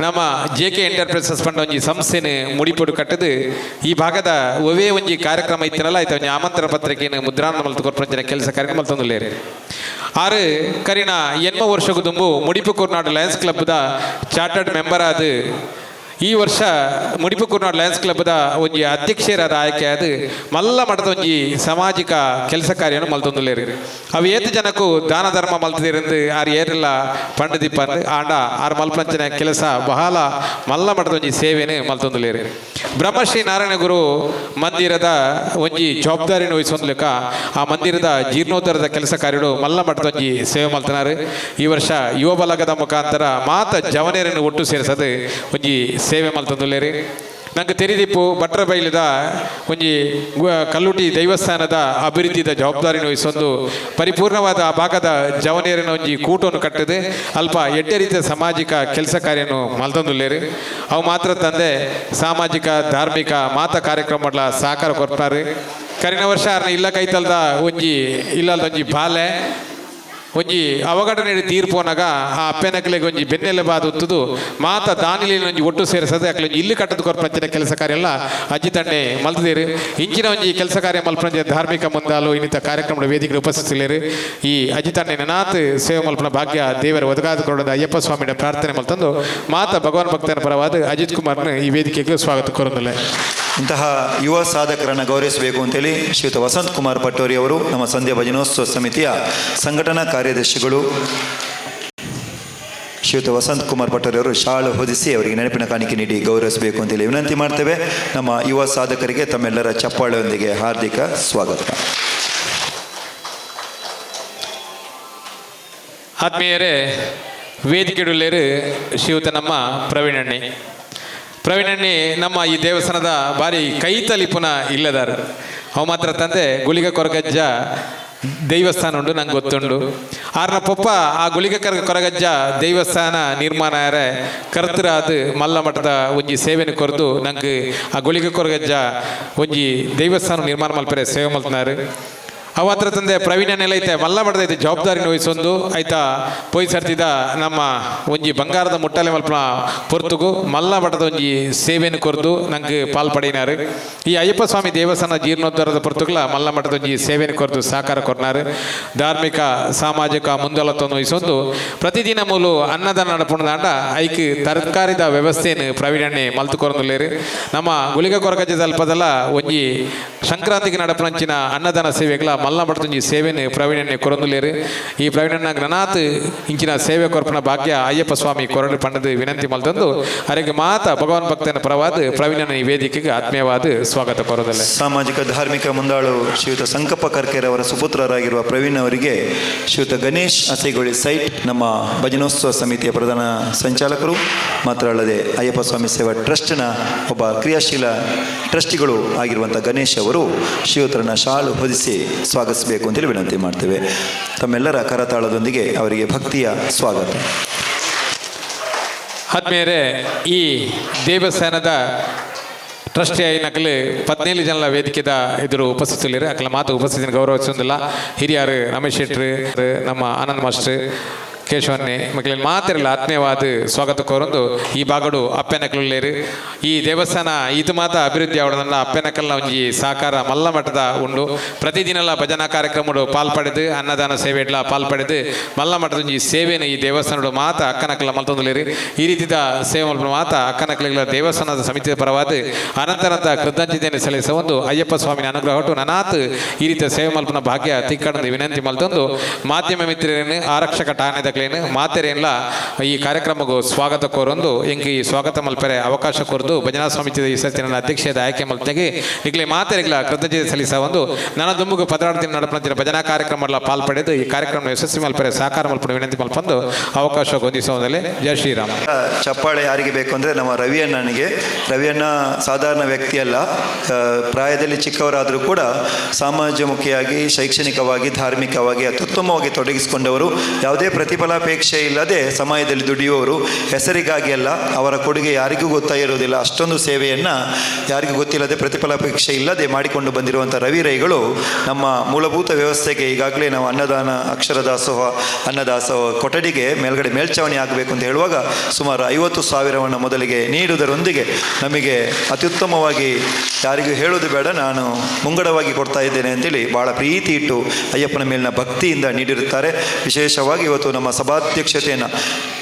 ನಮ್ಮ ಜೆ ಕೆ ಎಂಟರ್ಪ್ರೈಸಸ್ ಪಂಡ ಒಂಜಿ ಸಂಸ್ಥೆನ ಮುಡಿಪೊಡು ಕಟ್ಟದು ಈ ಭಾಗದ ಒವೇ ಒಂಜಿ ಕಾರ್ಯಕ್ರಮ ಇತ್ತನಲ್ಲ, ಆಯ್ತು, ಒಂಜಿ ಆಮಂತ್ರಣ ಪತ್ರಿಕೆಯನ್ನು ಮುದ್ರಾಣ ಮಲ್ತು ಕೊರ್ಪಂಚಿನ ಕೆಲಸ ಕಾರ್ಯಕ್ರಮ ಮಲ್ತೊಂದುಲ್ಲೇರು. ಆರು ಕರಿನ 80 ವರ್ಷಕ್ಕೂ ದುಂಬು ಮುಡಿಪು ಕುರ್ನಾಡು ಲಯನ್ಸ್ ಕ್ಲಬ್ದ ಚಾರ್ಟರ್ಡ್ ಮೆಂಬರ್ ಆದ ಈ ವರ್ಷ ಮುಡಿಪು ಕುರ್ನಾಡು ಲಯನ್ಸ್ ಕ್ಲಬ್ದ ಒಂಜಿ ಅಧ್ಯಕ್ಷರಾದ ಆಯ್ಕೆ ಆದ ಮಲ್ಲ ಮಠದ ಒಂಜಿ ಸಾಮಾಜಿಕ ಕೆಲಸ ಕಾರ್ಯವನ್ನು ಮಲ್ತೊಂದುಲ್ಲೇರು. ಅವು ಏತ್ ಜನಕ್ಕೂ ದಾನ ಧರ್ಮ ಮಲ್ತದಿರಂದು ಆರು ಏರೆಲ್ಲ ಪಂಡದಿಪ್ಪಂದು ಆಂಡ ಆರು ಮಲ್ಪಂಚಿನ ಕೆಲಸ ಬಹಳ ಮಲ್ಲ ಮಠದ ಒಂಜಿ ಸೇವೆನು ಮಲ್ತೊಂದುಲ್ಲೇರು. ಬ್ರಹ್ಮಶ್ರೀ ನಾರಾಯಣ ಗುರು ಮಂದಿರದ ಒಂಜಿ ಜವಾಬ್ದಾರಿಯನ್ನು ವಹಿಸೊಂದ್ಲೆಕ್ಕ ಆ ಮಂದಿರದ ಜೀರ್ಣೋದ್ಧಾರದ ಕೆಲಸ ಕಾರ್ಯಗಳು ಮಲ್ಲ ಮಠದ ಒಂಜಿ ಸೇವೆ ಮಲ್ತನಾರು. ಈ ವರ್ಷ ಯುವ ಬಲಗದ ಮುಖಾಂತರ ಮಾತ ಜವನೇರನ್ನು ಒಟ್ಟು ಸೇರಿಸದು ಒಂಜಿ ಸೇವೆ ಮಲ್ತೊಂದುಲ್ಲೇರು. ನಂಗೆ ತೆರಿದಿಪ್ಪು ಭಟ್ರ ಬೈಲದ ಒಂಜಿ ಕಲ್ಲುಟಿ ದೇವಸ್ಥಾನದ ಅಭಿವೃದ್ಧಿದ ಜವಾಬ್ದಾರಿನ ವಹಿಸೊಂದು ಪರಿಪೂರ್ಣವಾದ ಆ ಭಾಗದ ಜವನೇರಿನ ಒಂಜಿ ಕೂಟವನ್ನು ಕಟ್ಟದೆ ಅಲ್ಪ ಎಡ್ಡೆ ರೀತಿಯ ಸಾಮಾಜಿಕ ಕೆಲಸ ಕಾರ್ಯನು ಮಲ್ತೊಂದುಲ್ಲೇರು. ಅವು ಮಾತ್ರ ತಂದೆ ಸಾಮಾಜಿಕ ಧಾರ್ಮಿಕ ಮಾತ ಕಾರ್ಯಕ್ರಮಗಳ ಸಹಕಾರ ಕೊಡ್ತಾರೆ. ಕರಿನ ವರ್ಷ ಅರ್ನ ಇಲ್ಲ ಕೈತಲ್ದ ಒಂಜಿ ಇಲ್ಲಲ್ದ ಒಂಜಿ ಬಾಲೆ ಒಂಜಿ ಅವಘಡ ನೀಡಿ ತೀರ್ಪೋನಾಗ ಆ ಅಪ್ಪೆನಕ್ಲೆಗೆ ಒಂಜಿ ಬೆನ್ನೆಲುಬಾದ ಉತ್ತುದು ಮಾತ ದಾನಿಲಿನ ಒಂಜಿ ಒಟ್ಟು ಸೇರಿಸದೆ ಅಕ್ಲೆ ಒಂಜಿ ಇಲ್ಲಿ ಕಟ್ಟದ ಕೊರ್ಪಂಚಿನ ಕೆಲಸ ಕಾರ್ಯ ಎಲ್ಲ ಅಜ್ಜಿ ತಂಡೆ ಮಲ್ತದೇರು. ಇಂಚಿನ ಒಂಜಿ ಕೆಲಸ ಕಾರ್ಯ ಮಲ್ಪಂಚಿನ ಧಾರ್ಮಿಕ ಮುಂದಾಲು ಇನ್ನಿತ ಕಾರ್ಯಕ್ರಮದ ವೇದಿಕೆ ಉಪಸ್ಥಿತರಿರು. ಈ ಅಜ್ಜಿ ತಂಡೆ ನನಾತ್ ಸೇವೆ ಮಲ್ಪನ ಭಾಗ್ಯ ದೇವರ ಒದಗಾದ ಕೊಡದ ಅಯ್ಯಪ್ಪ ಸ್ವಾಮಿಯ ಪ್ರಾರ್ಥನೆ ಮಲ್ತಂದು ಮಾತ ಭಗವಾನ್ ಭಕ್ತನ ಪರವಾದ ಅಜಿತ್ ಕುಮಾರ್ನ ಈ ವೇದಿಕೆಗೆ ಸ್ವಾಗತ ಕೋರಂದಿಲ್ಲ. ಇಂತಹ ಯುವ ಸಾಧಕರನ್ನು ಗೌರವಿಸಬೇಕು ಅಂತೇಳಿ ಶ್ರೀಯುತ ವಸಂತ್ ಕುಮಾರ್ ಪಟ್ಟೋರಿ ಅವರು, ನಮ್ಮ ಸಂಧ್ಯಾ ಭಜನೋತ್ಸವ ಸಮಿತಿಯ ಸಂಘಟನಾ ಕಾರ್ಯದರ್ಶಿಗಳು ಶ್ರೀಯುತ ವಸಂತ್ ಕುಮಾರ್ ಪಟ್ಟೋರಿ ಅವರು ಶಾಲು ಹೊದಿಸಿ ಅವರಿಗೆ ನೆನಪಿನ ಕಾಣಿಕೆ ನೀಡಿ ಗೌರವಿಸಬೇಕು ಅಂತೇಳಿ ವಿನಂತಿ ಮಾಡ್ತೇವೆ. ನಮ್ಮ ಯುವ ಸಾಧಕರಿಗೆ ತಮ್ಮೆಲ್ಲರ ಚಪ್ಪಾಳೆಯೊಂದಿಗೆ ಹಾರ್ದಿಕ ಸ್ವಾಗತ. ಆತ್ಮೀಯರೇ, ವೇದಿಕೆಡುಳ್ಳೇರು ಶ್ರೀಯುತ ನಮ್ಮ ಪ್ರವೀಣಣ್ಣಿ. ಪ್ರವೀಣಣ್ಣಿ ನಮ್ಮ ಈ ದೇವಸ್ಥಾನದ ಭಾರಿ ಕೈತಲಿಪುನ ಇಲ್ಲದಾರ. ಅವು ಮಾತ್ರ ತಂದೆ ಗುಳಿಗ ಕೊರಗಜ್ಜ ದೇವಸ್ಥಾನ ಉಂಡು ನಂಗೆ ಗೊತ್ತುಂಡು. ಆರ್ನ ಪೊಪ್ಪ ಆ ಗುಳಿಗ ಕೊರಗಜ್ಜ ದೇವಸ್ಥಾನ ನಿರ್ಮಾಣ ಆರೆ ಕರ್ತರಾದ ಮಲ್ಲ ಮಠದ ಒಂಜಿ ಸೇವೆನ ಕೊರದು ನಂಗೆ ಆ ಗುಳಿಗ ಕೊರಗಜ್ಜ ಒಂಜಿ ದೇವಸ್ಥಾನ ನಿರ್ಮಾಣ ಮಲ್ಪರೆ ಸೇವೆ ಮಲ್ತನಾರು. ಅವ ಹತ್ರ ತಂದೆ ಪ್ರವೀಣನೆಲ್ಲ ಐತೆ ಮಲ್ಲ ಮಠದ ಐತೆ ಜವಾಬ್ದಾರಿನ ವಹಿಸೊಂದು ಆಯ್ತಾ ಪೋಯ್ ಸರ್ತಿದ ನಮ್ಮ ಒಂಜಿ ಬಂಗಾರದ ಮುಟ್ಟಲೆ ಮಲ್ಪನ ಪೊರ್ತುಗು ಮಲ್ಲ ಮಠದ ಒಂಜಿ ಸೇವೆಯನ್ನು ಕೊರ್ದು ನಂಗೆ ಪಾಲ್ ಪಡೆಯಿನಾರು. ಈ ಅಯ್ಯಪ್ಪ ಸ್ವಾಮಿ ದೇವಸ್ಥಾನ ಜೀರ್ಣೋದ್ಧಾರದ ಪೊರ್ತುಗುಲ ಮಲ್ಲ ಮಠದ ಒಂಜಿ ಸೇವೆಯನ್ನು ಕೊರ್ದು ಸಹಕಾರ ಕೊರ್ನಾರು. ಧಾರ್ಮಿಕ ಸಾಮಾಜಿಕ ಮುಂದಲತ್ವವನ್ನು ವಹಿಸೊಂದು ಪ್ರತಿದಿನ ಮೂಲು ಅನ್ನದಾನ ನಡಪುಣದಾಂಡ ಐಕ್ ತರಕಾರಿದ ವ್ಯವಸ್ಥೆಯನ್ನು ಪ್ರವೀಣಣ್ಣೆ ಮಲ್ತು ಕೊರೊಂದುಲ್ಲೇರು. ನಮ್ಮ ಗುಳಿಗ ಕೊರಗಜ್ಜ ಅಲ್ಪದಲ್ಲ ಒಂಜಿ ಸಂಕ್ರಾಂತಿಗೆ ನಡಪುನಂಚಿನ ಅನ್ನದಾನ ಸೇವೆಗಳ ಮಲ್ಲ ಮಠದೊಂಜಿ ಸೇವೆಯನ್ನು ಪ್ರವೀಣಣ್ಣೆ ಕೊರೊಂದುಲ್ಲೇರು. ಈ ಪ್ರವೀಣಣ್ಣ ಗಣನಾಥ್ ಇಂಚಿನ ಸೇವೆ ಕೊರ್ಪನ ಭಾಗ್ಯ ಅಯ್ಯಪ್ಪ ಸ್ವಾಮಿ ಕೊರಡು ಪಂಡದು ವಿನಂತಿ ಮಲ್ತಂದು ಅರೆಗೆ ಮಾತ ಭಗವಾನ್ ಭಕ್ತನ ಪರವಾದ ಪ್ರವೀಣನ ಈ ವೇದಿಕೆಗೆ ಆತ್ಮೀಯವಾದ ಸ್ವಾಗತ ಕೊರೋದಲ್ಲ. ಸಾಮಾಜಿಕ ಧಾರ್ಮಿಕ ಮುಂದಾಳು ಶ್ರೀಯುತ ಸಂಕಪ್ಪ ಕರ್ಕೆರೆ ಅವರ ಸುಪುತ್ರರಾಗಿರುವ ಪ್ರವೀಣ್ ಅವರಿಗೆ ಶ್ರೀಯುತ ಗಣೇಶ್ ಅಸೈಗೊಳ್ಳಿ ಸೈಟ್, ನಮ್ಮ ಭಜನೋತ್ಸವ ಸಮಿತಿಯ ಪ್ರಧಾನ ಸಂಚಾಲಕರು, ಮಾತ್ರ ಅಲ್ಲದೆ ಅಯ್ಯಪ್ಪ ಸ್ವಾಮಿ ಸೇವಾ ಟ್ರಸ್ಟ್ನ ಒಬ್ಬ ಕ್ರಿಯಾಶೀಲ ಟ್ರಸ್ಟಿಗಳು ಆಗಿರುವಂಥ ಗಣೇಶ್ ಅವರು ಶ್ರೀಯುತರನ್ನ ಶಾಲು ಹೊದಿಸಿ ಸ್ವಾಗತಿಸಬೇಕು ಅಂತೇಳಿ ವಿನಂತಿ ಮಾಡ್ತೇವೆ. ತಮ್ಮೆಲ್ಲರ ಕರತಾಳದೊಂದಿಗೆ ಅವರಿಗೆ ಭಕ್ತಿಯ ಸ್ವಾಗತ. ಆದ್ಮೇಲೆ ಈ ದೇವಸ್ಥಾನದ ಟ್ರಸ್ಟಿ ನಕಲು 17 ಜನಲ ವೇದಿಕೆದ ಎದುರು ಉಪಸ್ಥಿತರಿರು. ಅಕಲ ಮಾತು ಉಪಸ್ಥಿತಿನ ಗೌರವಿಸೊಂದಿಲ್ಲ. ಹಿರಿಯರು ರಮೇಶ್ ಶೆಟ್ರು, ನಮ್ಮ ಆನಂದ್ ಮಾಸ್ಟರ್, ಕೇಶವನ್ನೇ ಮಕ್ಕಳಲ್ಲಿ ಮಾತಿರಲ್ಲ ಆತ್ಮೀಯವಾದ ಸ್ವಾಗತ ಕೋರೊಂದು ಈ ಭಾಗಡು ಅಪ್ಪೆನಕಲುಲ್ಲೇರು. ಈ ದೇವಸ್ಥಾನ ಇದು ಮಾತ ಅಭಿವೃದ್ಧಿ ಆವಡದನ್ನ ಅಪ್ಪೆನಕಲ್ನ ಒಂಜಿ ಸಹಕಾರ ಮಲ್ಲ ಮಟ್ಟದ ಉಂಡು. ಪ್ರತಿದಿನಲ ಭಜನಾ ಕಾರ್ಯಕ್ರಮಡು ಪಾಲ್ಪಡೆದು, ಅನ್ನದಾನ ಸೇವೆ ಇಡ್ಲ ಪಾಲ್ಪಡೆದು ಮಲ್ಲ ಮಟ್ಟದ ಒಂಜಿ ಸೇವೆನ ಈ ದೇವಸ್ಥಾನಡು ಮಾತ ಅಕ್ಕನಕಲ ಮಲ್ತೊಂದುಲ್ಲೇರು. ಈ ರೀತಿದ ಸೇವೆ ಮಲ್ಪುನ ಮಾತ ಅಕ್ಕನಕಲಿಗಳ ದೇವಸ್ಥಾನದ ಸಮಿತಿಯ ಪರವಾದ ಅನಂತರಂತ ಕೃತಜ್ಞತೆಯನ್ನು ಸಲ್ಲಿಸುವ ಒಂದು ಅಯ್ಯಪ್ಪ ಸ್ವಾಮಿನ ಅನುಗ್ರಹ ನನಾತ್ ಈ ರೀತಿಯ ಸೇವೆ ಮಲ್ಪನ ಭಾಗ್ಯ ತಿಕ್ಕಡಂದು ವಿನಂತಿ ಮಲ್ತೊಂದು ಮಾಧ್ಯಮ ಮಿತ್ರರೇನು, ಆರಕ್ಷಕ ಠಾಣೆದಕ್ಲೇನು, ಮಾತೆರೇನ್ಲ ಈ ಕಾರ್ಯಕ್ರಮಕ್ಕೂ ಸ್ವಾಗತ ಕೋರೊಂದು ಎಂಕ್ ಈ ಸ್ವಾಗತ ಮಲ್ಪರೆ ಅವಕಾಶ ಕೊರದು ಭಜನಾ ಸಮಿತಿಯ ಈ ಸರ್ತಿ ನನ್ನ ಅಧ್ಯಕ್ಷದ ಆಯ್ಕೆ ಮಲ್ತೆಗೆ ಇಗ್ಲೆ ಮಾತೆರೆಗ್ಲ ಕೃತಜ್ಞತೆ ಸಲ್ಲಿಸ ಒಂದು ನನ್ನ ದುಂಬುಗು 16 ದಿನ ನಡಪನ ಭಜನಾ ಕಾರ್ಯಕ್ರಮ ಪಾಲ್ಪಡೆದು ಈ ಕಾರ್ಯಕ್ರಮ ಯಶಸ್ವಿ ಮಲ್ಪರೆ ಸಹಕಾರ ಮಲ್ಪಡ ವಿನಂತಿ ಮಲ್ಪಂದು ಅವಕಾಶ ಹೊಂದಿಸುವುದಲ್ಲೇ. ಜಯ ಶ್ರೀರಾಮ್. ಚಪ್ಪಾಳೆ ಯಾರಿಗೆ ಬೇಕು ಅಂದರೆ ನಮ್ಮ ರವಿಯಣ್ಣನಿಗೆ. ರವಿಯಣ್ಣ ಸಾಧಾರಣ ವ್ಯಕ್ತಿಯಲ್ಲ. ಪ್ರಾಯದಲ್ಲಿ ಚಿಕ್ಕವರಾದರೂ ಕೂಡ ಸಮಾಜಮುಖಿಯಾಗಿ, ಶೈಕ್ಷಣಿಕವಾಗಿ, ಧಾರ್ಮಿಕವಾಗಿ ಅತ್ಯುತ್ತಮವಾಗಿ ತೊಡಗಿಸಿಕೊಂಡವರು. ಯಾವುದೇ ಪ್ರತಿಫಲಾಪೇಕ್ಷೆ ಇಲ್ಲದೆ ಸಮಾಜದಲ್ಲಿ ದುಡಿಯುವವರು. ಹೆಸರಿಗಾಗಿ ಅಲ್ಲ, ಅವರ ಕೊಡುಗೆ ಯಾರಿಗೂ ಗೊತ್ತಾಗಿರುವುದಿಲ್ಲ. ಅಷ್ಟೊಂದು ಸೇವೆಯನ್ನು ಯಾರಿಗೂ ಗೊತ್ತಿಲ್ಲದೆ, ಪ್ರತಿಫಲಾಪೇಕ್ಷೆ ಇಲ್ಲದೆ ಮಾಡಿಕೊಂಡು ಬಂದಿರುವಂಥ ರವಿ ರೈಗಳು ನಮ್ಮ ಮೂಲಭೂತ ವ್ಯವಸ್ಥೆಗೆ ಈಗಾಗಲೇ ನಾವು ಅನ್ನದಾನ, ಅಕ್ಷರದಾಸೋಹ, ಅನ್ನದಾಸೋಹ ಕೊಠಡಿಗೆ ಮೇಲ್ಗಡೆ ಮೇಲ್ಛಾವಣಿ ಆಗಬೇಕು ಅಂತ ಹೇಳುವಾಗ ಸುಮಾರು 50,000 ಮೊದಲಿಗೆ ನೀಡುವುದರೊಂದಿಗೆ ನಮಗೆ ಅತ್ಯುತ್ತಮವಾಗಿ ಯಾರಿಗೂ ಹೇಳೋದು ಬೇಡ, ನಾನು ಮುಂಗಡವಾಗಿ ಕೊಡ್ತಾ ಇದ್ದೇನೆ ಅಂತೇಳಿ ಭಾಳ ಪ್ರೀತಿ ಇಟ್ಟು ಅಯ್ಯಪ್ಪನ ಮೇಲಿನ ಭಕ್ತಿಯಿಂದ ನೀಡಿರುತ್ತಾರೆ. ವಿಶೇಷವಾಗಿ ಇವತ್ತು ನಮ್ಮ ಸಭಾಧ್ಯಕ್ಷತೆಯನ್ನು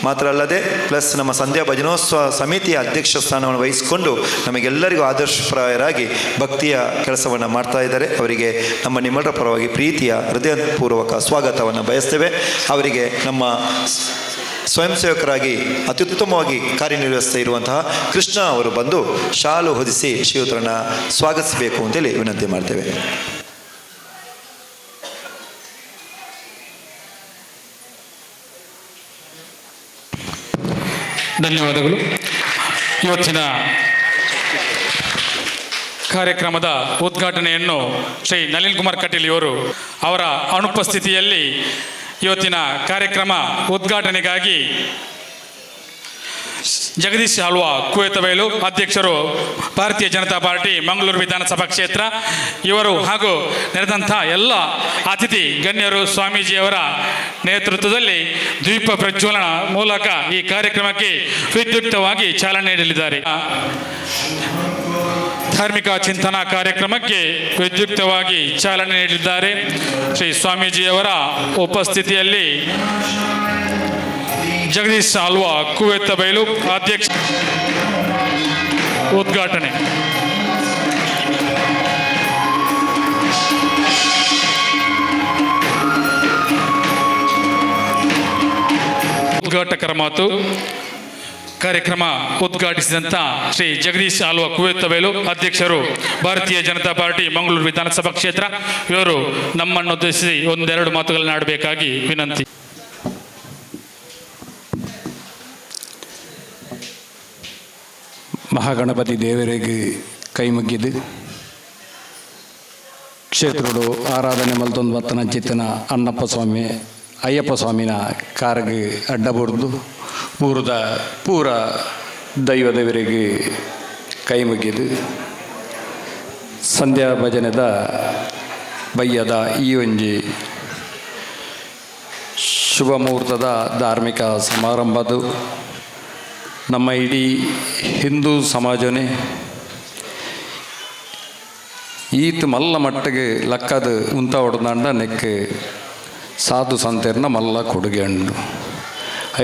ಮಾತ್ರ ಅಲ್ಲದೆ ಪ್ಲಸ್ ನಮ್ಮ ಸಂಧ್ಯಾ ಭಜನೋತ್ಸವ ಸಮಿತಿಯ ಅಧ್ಯಕ್ಷ ಸ್ಥಾನವನ್ನು ವಹಿಸಿಕೊಂಡು ನಮಗೆಲ್ಲರಿಗೂ ಆದರ್ಶಪ್ರಾಯರಾಗಿ ಭಕ್ತಿಯ ಕೆಲಸವನ್ನು ಮಾಡ್ತಾ ಇದ್ದಾರೆ. ಅವರಿಗೆ ನಮ್ಮ ನಿಮ್ಮೆಲ್ಲರ ಪರವಾಗಿ ಪ್ರೀತಿಯ ಹೃದಯಪೂರ್ವಕ ಸ್ವಾಗತವನ್ನು ಬಯಸ್ತೇವೆ. ಅವರಿಗೆ ನಮ್ಮ ಸ್ವಯಂ ಸೇವಕರಾಗಿ ಅತ್ಯುತ್ತಮವಾಗಿ ಕಾರ್ಯನಿರ್ವಹಿಸ್ತಾ ಇರುವಂತಹ ಕೃಷ್ಣ ಅವರು ಬಂದು ಶಾಲು ಹೊದಿಸಿ ಶ್ರೀಯುತರನ್ನು ಸ್ವಾಗತಿಸಬೇಕು ಅಂತೇಳಿ ವಿನಂತಿ ಮಾಡ್ತೇವೆ. ಧನ್ಯವಾದಗಳು. ಇವತ್ತಿನ ಕಾರ್ಯಕ್ರಮದ ಉದ್ಘಾಟನೆಯನ್ನು ಶ್ರೀ ನಳಿನ್ ಕುಮಾರ್ ಕಟೀಲ್ ಇವರು ಅವರ ಅನುಪಸ್ಥಿತಿಯಲ್ಲಿ ಇವತ್ತಿನ ಕಾರ್ಯಕ್ರಮ ಉದ್ಘಾಟನೆಗಾಗಿ ಜಗದೀಶ್ ಆಳ್ವಾ ಕುವೇತಬೈಲು, ಅಧ್ಯಕ್ಷರು, ಭಾರತೀಯ ಜನತಾ ಪಾರ್ಟಿ, ಮಂಗಳೂರು ವಿಧಾನಸಭಾ ಕ್ಷೇತ್ರ ಇವರು ಹಾಗೂ ನೆರೆದಂಥ ಎಲ್ಲ ಅತಿಥಿ ಗಣ್ಯರು ಸ್ವಾಮೀಜಿಯವರ ನೇತೃತ್ವದಲ್ಲಿ ದೀಪ ಪ್ರಜ್ವಲನ ಮೂಲಕ ಈ ಕಾರ್ಯಕ್ರಮಕ್ಕೆ ವಿದ್ಯುಕ್ತವಾಗಿ ಚಾಲನೆ ನೀಡಲಿದ್ದಾರೆ. ಧಾರ್ಮಿಕ ಚಿಂತನಾ ಕಾರ್ಯಕ್ರಮಕ್ಕೆ ವಿದ್ಯುಕ್ತವಾಗಿ ಚಾಲನೆ ನೀಡಲಿದ್ದಾರೆ. ಶ್ರೀ ಸ್ವಾಮೀಜಿಯವರ ಉಪಸ್ಥಿತಿಯಲ್ಲಿ ಜಗದೀಶ್ ಆಳ್ವಾ ಕುವೆತ್ತಬೈಲು ಅಧ್ಯಕ್ಷ ಉದ್ಘಾಟನೆ. ಉದ್ಘಾಟಕರ ಮಾತು. ಕಾರ್ಯಕ್ರಮ ಉದ್ಘಾಟಿಸಿದಂಥ ಶ್ರೀ ಜಗದೀಶ್ ಆಳ್ವಾ ಕುವೆತ್ತಬೈಲು, ಅಧ್ಯಕ್ಷರು, ಭಾರತೀಯ ಜನತಾ ಪಾರ್ಟಿ, ಮಂಗಳೂರು ವಿಧಾನಸಭಾ ಕ್ಷೇತ್ರ ಇವರು ನಮ್ಮನ್ನು ಉದ್ದೇಶಿಸಿ ಒಂದೆರಡು ಮಾತುಗಳನ್ನು ಆಡಬೇಕಾಗಿ ವಿನಂತಿ. ಮಹಾಗಣಪತಿ ದೇವರಿಗೆ ಕೈ ಮುಗಿದು ಕ್ಷೇತ್ರಡು ಆರಾಧನೆ ಮಲ್ತೊಂದು ಬತ್ತನ ಚಿತ್ತನ ಅಣ್ಣಪ್ಪ ಸ್ವಾಮಿ ಅಯ್ಯಪ್ಪ ಸ್ವಾಮಿನ ಕಾರಿಗೆ ಅಡ್ಡ ಬುಡ್ದು ಊರದ ಪೂರ ದೈವ ದೇವರಿಗೆ ಕೈ ಮುಗಿದು ಸಂಧ್ಯಾ ಭಜನೆದ ಬಯ್ಯದ ಈ ಒಂಜಿ ಶುಭ ಮುಹೂರ್ತದ ಧಾರ್ಮಿಕ ಸಮಾರಂಭದು ನಮ್ಮ ಇಡೀ ಹಿಂದೂ ಸಮಾಜನೇ ಈತ್ ಮಲ್ಲ ಮಟ್ಟಿಗೆ ಲಕ್ಕದ ಉಂತ ಹೊಡೆದಾಂಡ ನೆಕ್ ಸಾಧು ಸಂತೆರ್ನ ಮಲ್ಲ ಕೊಡುಗೆ ಉಂಡು.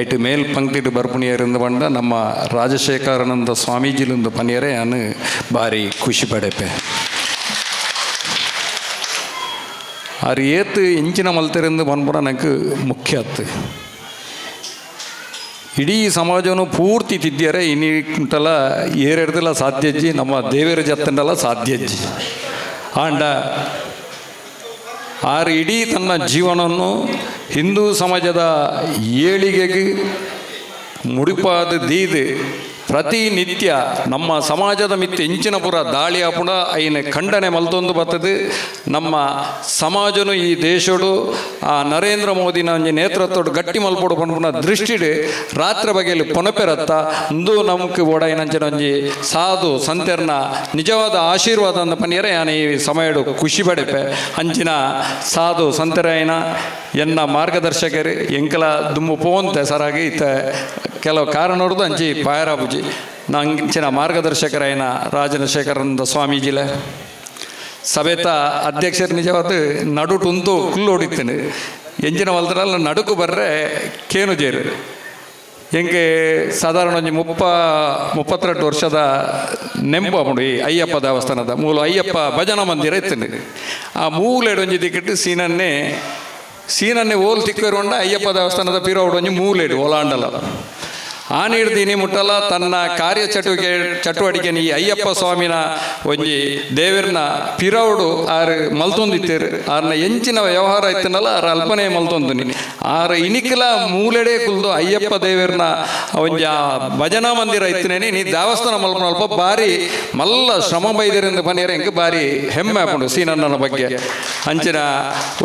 ಐಟ್ ಮೇಲ್ ಪಂಕ್ತಿಡ್ ಬರ್ಪುಣಿಯರಿಂದ ಬಂಡ ನಮ್ಮ ರಾಜಶೇಖರಾನಂದ ಸ್ವಾಮೀಜಿಲಿಂದು ಪನಿಯರೇ ಅನು ಭಾರಿ ಖುಷಿ ಪಡೆಪೆ. ಆರು ಏತ್ ಇಂಚಿನ ಮಲ್ತೆರಿಂದ ಪನ್ಪುನ ನಂಗೆ ಮುಖ್ಯ ಅತ್ತು. ಇಡೀ ಸಮಾಜವನ್ನು ಪೂರ್ತಿ ತಿದ್ದಿಯರೆ ಇನಿ ಕುಂಟಲ ಏರೆಡ್ದಲ ಸಾಧ್ಯಜ್ಜಿ, ನಮ್ಮ ದೇವರ ಜತ್ತಂಡಲ ಸಾಧ್ಯಜ್ಜಿ. ಆಂಡ ಆರು ಇಡೀ ತನ್ನ ಜೀವನವನ್ನು ಹಿಂದೂ ಸಮಾಜದ ಏಳಿಗೆಗೆ ಮುಡಿಪಾದ ದೀದು ಪ್ರತಿನಿತ್ಯ ನಮ್ಮ ಸಮಾಜದ ಮಿತ್ತ ಇಂಚಿನ ಪುರ ದಾಳಿ ಆಪುಂಡ ಐನ ಖಂಡನೆ ಮಲ್ತೊಂದು ಬರ್ತದೆ. ನಮ್ಮ ಸಮಾಜನು ಈ ದೇಶಡು ಆ ನರೇಂದ್ರ ಮೋದಿನ ಒಂಜಿ ನೇತೃತ್ವಡು ಗಟ್ಟಿ ಮಲ್ಪೊಡು ಪನ್ಪುನ ದೃಷ್ಟಿಡ್ ರಾತ್ರಿ ಬಗೆಯಲ್ಲಿ ಪೊನಪೆರತ್ತ ಇಂದು ನಮಕ್ ಓಡಾಯಿನಂಚಿನ ಒಂಜಿ ಸಾಧು ಸಂತೆರ್ನ ನಿಜವಾದ ಆಶೀರ್ವಾದ ಅಂದ ಪನಿಯರೆ ಯಾನ್ ಈ ಸಮಯಡು ಖುಷಿ ಪಡೆಪೆ. ಅಂಚಿನ ಸಾಧು ಸಂತೆರಾಯನ ಎನ್ನ ಮಾರ್ಗದರ್ಶಕರು ಎಂಕಲ ದುಮ್ಮು ಪೋಂತೆ ಸರಾಗಿ ಇತ್ತ ಕೆಲವು ಕಾರಣೋರ್ದು ಅಂಚಿ ಪಾಯರಾಪುಜಿ ನಂಚಿನ ಮಾರ್ಗದರ್ಶಕರಾಯನ ರಾಜನಶೇಖರಂದ ಸ್ವಾಮೀಜಿಲೆ ಸಭೆತ ಅಧ್ಯಕ್ಷರು ನಿಜವಾದ ನಡುಟುಂತು ಕುಲ್ಲೋಡಿತ್ತೇನೆ ಎಂಜಿನ ವಲ್ತರಲ್ಲ ನಡುಕು ಬರ್ರೆ ಕೇನು ಜೇರು. ಎಂಕೆ ಸಾಧಾರಣ ಒಂಜಿ 32 ವರ್ಷದ ನೆಂಪು ಆಪುಂಡು ಈ ಅಯ್ಯಪ್ಪ ದೇವಸ್ಥಾನದ ಮೂಲ ಅಯ್ಯಪ್ಪ ಭಜನಾ ಮಂದಿರ ಇತ್ತುಂಡು. ಆ ಮೂಲೆಡ್ ಒಂಜಿ ದಿಕ್ಕಿಟ್ಟು ಸೀನನ್ನೇ ಸೀನನ್ನೇ ಓಲ್ ತಿಕ್ಕರುಂಡ ಅಯ್ಯಪ್ಪ ದೇವಸ್ಥಾನದ ಪಿರೋಡು ಒಂಜಿ ಮೂಲೆಡು ಓಲಾಂಡಲ ಆ ನೀಡ್ದೀನಿ ಮುಟ್ಟಲ ತನ್ನ ಕಾರ್ಯ ಚಟುವಟಿಕೆ ಈ ಅಯ್ಯಪ್ಪ ಸ್ವಾಮಿನ ಒಂಜಿ ದೇವರ್ನ ಪಿರೌಡು ಆರ್ ಮಲ್ತೊಂದಿತ್ತೇರು. ಆರ್ನ ಎಂಚಿನ ವ್ಯವಹಾರ ಇತ್ತನಲ್ಲ ಆರ್ ಅಲ್ಪನೆ ಮಲ್ತೊಂದುನಿ ಆರ್ ಇನಿಕಲ ಮೂಲೆಡೆ ಕುಲ್ದು ಅಯ್ಯಪ್ಪ ದೇವರ್ನ ಒಂಜಿ ಆ ಭಜನಾ ಮಂದಿರ ಇತ್ತನೇನಿ ನೀ ದೇವಸ್ಥಾನ ಮಲ್ಪನ ಅಲ್ಪ ಬಾರಿ ಮಲ್ಲ ಶ್ರಮ ಬೈದಿರಿಂದ ಪನೀರ ಎಂಕ್ ಬಾರಿ ಹೆಮ್ಮೆ ಆಪುಂಡು ಸೀನಣ್ಣನ ಬಗ್ಗೆ. ಅಂಚಿನ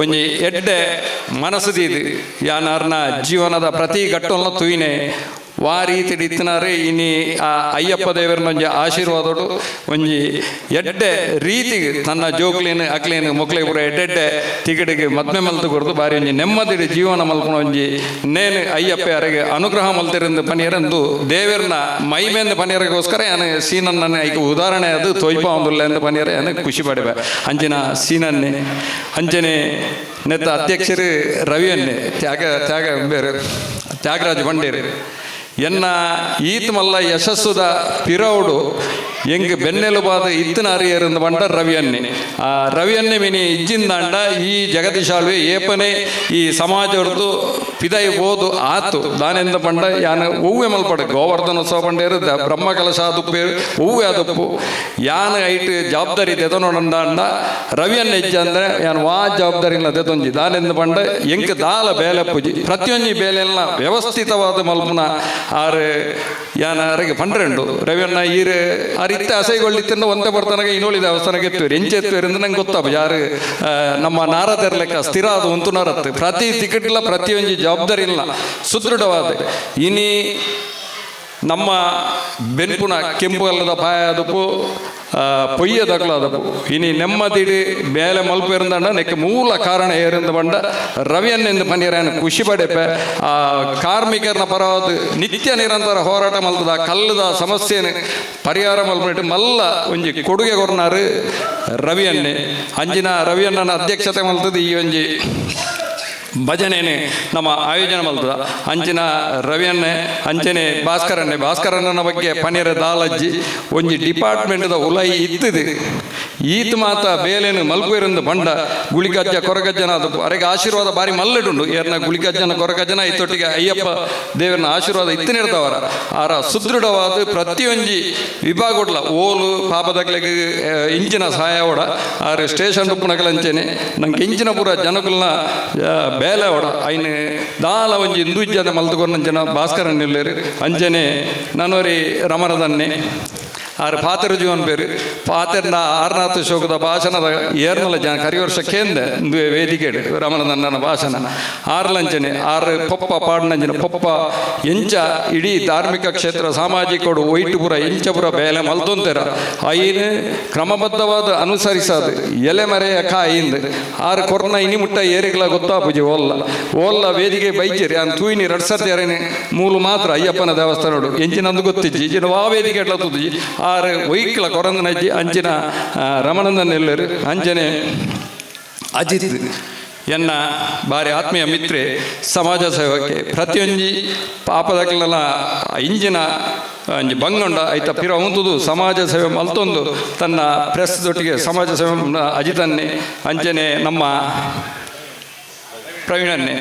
ಒಂಜಿ ಎಡ್ಡೆ ಮನಸ್ಸು ದೀದು ಯಾನಾರ್ನ ಜೀವನದ ಪ್ರತಿ ಘಟ್ಟವನ್ನು ತೂಯಿನೆ ವಾ ರೀತಿ ಇತ್ತನಾರೆ ಇನಿ ಆ ಅಯ್ಯಪ್ಪ ದೇವರನ ಒಂಜಿ ಆಶೀರ್ವಾದೋಡು ಒಂಜಿ ಎಡ್ಡೆ ರೀತಿಗೆ ತನ್ನ ಜೋಕ್ಲೇನು ಅಕ್ಲೇನು ಮೊಕ್ಲೆ ಪೂರ ಎಡ್ಡೆಡ್ಡೆ ತಿಗಡಿಗೆ ಮದ್ಮೆ ಮಲ್ತು ಕೊರ್ದು ಬಾರಿ ಒಂಜಿ ನೆಮ್ಮದಿಡು ಜೀವನ ಮಲ್ಪುನ ಒಂಜಿ ನೇನು ಅಯ್ಯಪ್ಪ ಅರೆಗೆ ಅನುಗ್ರಹ ಮಲ್ತಿರಂದು ಪನಿಯರಂದು ದೇವರನ ಮೈಮೇಂದ ಪನಿಯರಿಗೋಸ್ಕರ ಯಾನು ಸೀನನ್ನ ಐಕ ಉದಾಹರಣೆ ಅದು ತೋಯ್ಪ ಒಂದುಲ್ಲ ಎಂದು ಪನಿಯರ ಯಾನು ಖುಷಿ ಪಡಿಬೆ. ಅಂಚಿನ ಸೀನನ್ನೇ ಅಂಚನೆ ನೆತ್ತ ಅಧ್ಯಕ್ಷರು ರವಿಯನ್ನೇ ತ್ಯಾಗ ತ್ಯಾಗ ಬೇರೆ ತ್ಯಾಗರಾಜ ಬಂಡೇರು ಎನ್ನ ಈತ್ ಮಲ್ಲ ಯಶಸ್ಸುದ ಪಿರೌಡು ಎಂಗ್ ಬೆನ್ನೆಲುಬಾದ ಇತ್ತಿನ ಅರಿಯರಿಂದ ಬಂಡ ರವಿಯನ್ನೇ. ಆ ರವಿಯನ್ನೇ ಮಿನಿ ಇಜ್ಜಿಂದಾಂಡ ಈ ಜಗದೀಶಾಳ್ವೆ ಏಪನೆ ಈ ಸಮಾಜವ್ರದ್ದು ಪಿದೈ ಬೋದು ಆತು ದಾನೆಂದ ಬಂಡ ಯಾನ ಒವ್ವೆ ಮಲ್ಪಡ ಗೋವರ್ಧನೋತ್ಸವ ಬಂಡೇರು ಬ್ರಹ್ಮ ಕಲಶ ಅದುಪ್ಪೇರು ಒವ್ವೆ ಅದಪ್ಪು ಯಾನ ಐಟ್ ಜವಾಬ್ದಾರಿ ತೆದೊನೊಂದಾಂಡ ರವಿಯನ್ನ ಇಜ್ಜ ಅಂದ್ರೆ ಯಾನ್ ವಾ ಜವಾಬ್ದಾರಿ ಇಲ್ಲ ತೆದೊಂಜಿ ದಾನೆಂದ ಬಂಡ ಎಂಕ್ ದಾಲ ಬೇಲೆ ಪೂಜಿ ಪ್ರತಿಯೊಂಜಿ ಬೇಲೆಲ್ಲ ವ್ಯವಸ್ಥಿತವಾದ ಮಲ್ಪುನ ಆರು ಯಾನ ಅರೆಗೆ ಪಂಡ್ರೆಂಡು ರವಿಯಣ್ಣ ಈರು ಆರು ಇತ್ತ ಅಸೈಗೊಳ್ಳಿತ್ತಿಂದ ಒಂದೇ ಬರ್ತನಗ ಇನ್ನೋಳಿ ದೇವಸ್ಥಾನಕ್ಕೆ ಎತ್ತುವೇರು ಎಂಚೆ ಎತ್ತುವೇರು ಅಂತ ನಂಗೆ ಗೊತ್ತಾಪ ಯಾರು ನಮ್ಮ ನಾರದರ್ಲೆಕ್ಕ ಸ್ಥಿರ ಅದು ಉಂತು ನಾರತ್ತು ಪ್ರತಿ ಟಿಕೆಟ್ ಇಲ್ಲ ಪ್ರತಿಯೊಂಜಿ ಜವಾಬ್ದಾರಿ ಇಲ್ಲ ಸುದೃಢವಾದ ಇನಿ ನಮ್ಮ ಬೆನ್ಪುನ ಕೆಂಪು ಅಲ್ಲದ ಪಾಯ ಅದಪ್ಪು ಪೊಯ್ಯ ದಕ್ಲ ಅದಪ್ಪು ಇನಿ ನೆಮ್ಮದಿಡಿ ಬೇಲೆ ಮಲ್ಪು ಇರಂದಂಡ ನೆಕ್ಕೆ ಮೂಲ ಕಾರಣ ಏರಿಂದ ಬಂಡ ರವಿಯನ್ನೆಂದು ಪನೀರನ್ನು ಖುಷಿ ಪಡೆಪೆ. ಆ ಕಾರ್ಮಿಕರನ ಪರವಾದ ನಿತ್ಯ ನಿರಂತರ ಹೋರಾಟ ಮಲ್ತದ ಕಲ್ಲದ ಸಮಸ್ಯೆನ ಪರಿಹಾರ ಮಲ್ಪಿಟ್ಟು ಮಲ್ಲ ಒಂಜಿ ಕೊಡುಗೆ ಕೊರ್ನಾರು ರವಿಯನ್ನೇ. ಅಂಜಿನ ರವಿಯಣ್ಣನ ಅಧ್ಯಕ್ಷತೆ ಮಲ್ತದ ಈ ಒಂಜಿ ಭಜನೆನೆ ನಮ್ಮ ಆಯೋಜನೆ ಮಲ್ತದ ಅಂಚಿನ ರವಿಯನ್ನೇ ಅಂಚನೆ ಭಾಸ್ಕರನ್ನೇ. ಭಾಸ್ಕರಣ್ಣನ ಬಗ್ಗೆ ಪನೀರ ದಾಲಜ್ಜಿ ಒಂಜಿ ಡಿಪಾರ್ಟ್ಮೆಂಟ್ದ ಉಲೈ ಇತ್ತಿದೆ ಈತ ಮಾತ ಬೇಲೇನು ಮಲ್ಪುವಿರಂದು ಬಂಡ ಗುಳಿಗಜ್ಜ ಕೊರಗಜ್ಜನ ಅದು ಅರೆಗೆ ಆಶೀರ್ವಾದ ಬಾರಿ ಮಲ್ಲಡುಂಡು ಏರ್ನ ಗುಳಿಗಜ್ಜನ ಕೊರಗಜ್ಜನ ಇತ್ತೊಟ್ಟಿಗೆ ಅಯ್ಯಪ್ಪ ದೇವರನ ಆಶೀರ್ವಾದ ಇತ್ತನಿರ್ದವರ ಆರ ಸುದೃಢವಾದ ಪ್ರತಿಯೊಂಜಿ ವಿಭಾಗ ಓಲು ಪಾಪದಕ್ಲೆಗ್ ಇಂಚಿನ ಸಹಾಯ ಓಡ ಆರು ಸ್ಟೇಷನ್ ಉಪ್ಪುನಕಲಂಚೆನೆ ನಂಗೆ ಇಂಚಿನ ಪೂರ ಜನಕುಲ್ನ ಬೇಲೆ ಓಡ ಐನ್ ದಾಲ ಒಂಜಿ ಇಂದು ಮಲ್ತುಕೊರ್ನಂಚನ ಭಾಸ್ಕರನ್ ಇಲ್ಲೇರು ಅಂಚನೆ ನನೊರಿ ರಮರದನ್ನೇ ಆರು ಪಾತೆರ ಜೀವನ್ ಬೇರು ಪಾತೆರ್ನ ಆರ್ನಾಥ ಶೋಕದ ಭಾಷಣದ ಏರ್ನಲ ಜನ ಕರಿ ವರ್ಷ ಕೇಂದ್ರ ವೇದಿಕೆ ರಮಣದಣ್ಣನ ಭಾಷಣ ಆರ್ಲಂಚನೆ ಆರು ಪೊಪ್ಪ ಪಾಡ್ನಂಚನೆ ಪೊಪ್ಪ ಎಂಚ ಇಡೀ ಧಾರ್ಮಿಕ ಕ್ಷೇತ್ರ ಸಾಮಾಜಿಕೋಡು ಒಯ್ಟುಪುರ ಎಂಚಪುರ ಬೇಲೆ ಮಲ್ತೊಂತೆರ ಐನ್ ಕ್ರಮಬದ್ಧವಾದ ಅನುಸರಿಸದು ಎಲೆ ಮರೆಯ ಕಾಯಿಂದ ಆರು ಕೊರ್ನ ಇನಿ ಮುಟ್ಟ ಏರಿಗಳ ಗೊತ್ತಾಪುಜಿ ಓಲ್ಲ ಓಲ್ಲ ವೇದಿಕೆ ಬೈಚೇರಿ ಅನ್ ತೂಯಿನಿ ರಡ್ಸರ್ತಿ ಅರೇನೆ ಮೂಲು ಮಾತ್ರ ಅಯ್ಯಪ್ಪನ ದೇವಸ್ಥಾನೋಡು ಎಂಚಿನಂದು ಗೊತ್ತಿಜ್ಜಿ ಇಂಚಿನ ವಾ ವೇದಿಕೆ ಎಟ್ಲ ತೂತುಜಿ ಆರು ಒಯ್ಕ್ಲ ಕೊರಂದನಜ್ಜಿ ಅಂಚಿನ ರಮಣಂದನ್ ಎಲ್ಲರು ಅಂಚನೆ ಅಜಿತ್ ಎನ್ನ ಬಾರಿ ಆತ್ಮೀಯ ಮಿತ್ರೆ ಸಮಾಜ ಸೇವಕೆ ಪ್ರತಿಯೊಂಜಿ ಪಾಪದಕ್ಲೆನ ಇಂಜಿನ ಒಂಜಿ ಬಂಗಂಡ ಐತ ಪಿರ ಉಂತುದು ಸಮಾಜ ಸೇವೆ ಮಲ್ತೊಂದು ತನ್ನ ಪ್ರೆಸ್ ದೊಟ್ಟಿಗೆ ಸಮಾಜ ಸೇವೆ ಅಜಿತನ್ನೇ ಅಂಚನೆ ನಮ್ಮ ಪ್ರವೀಣನ್ನೇ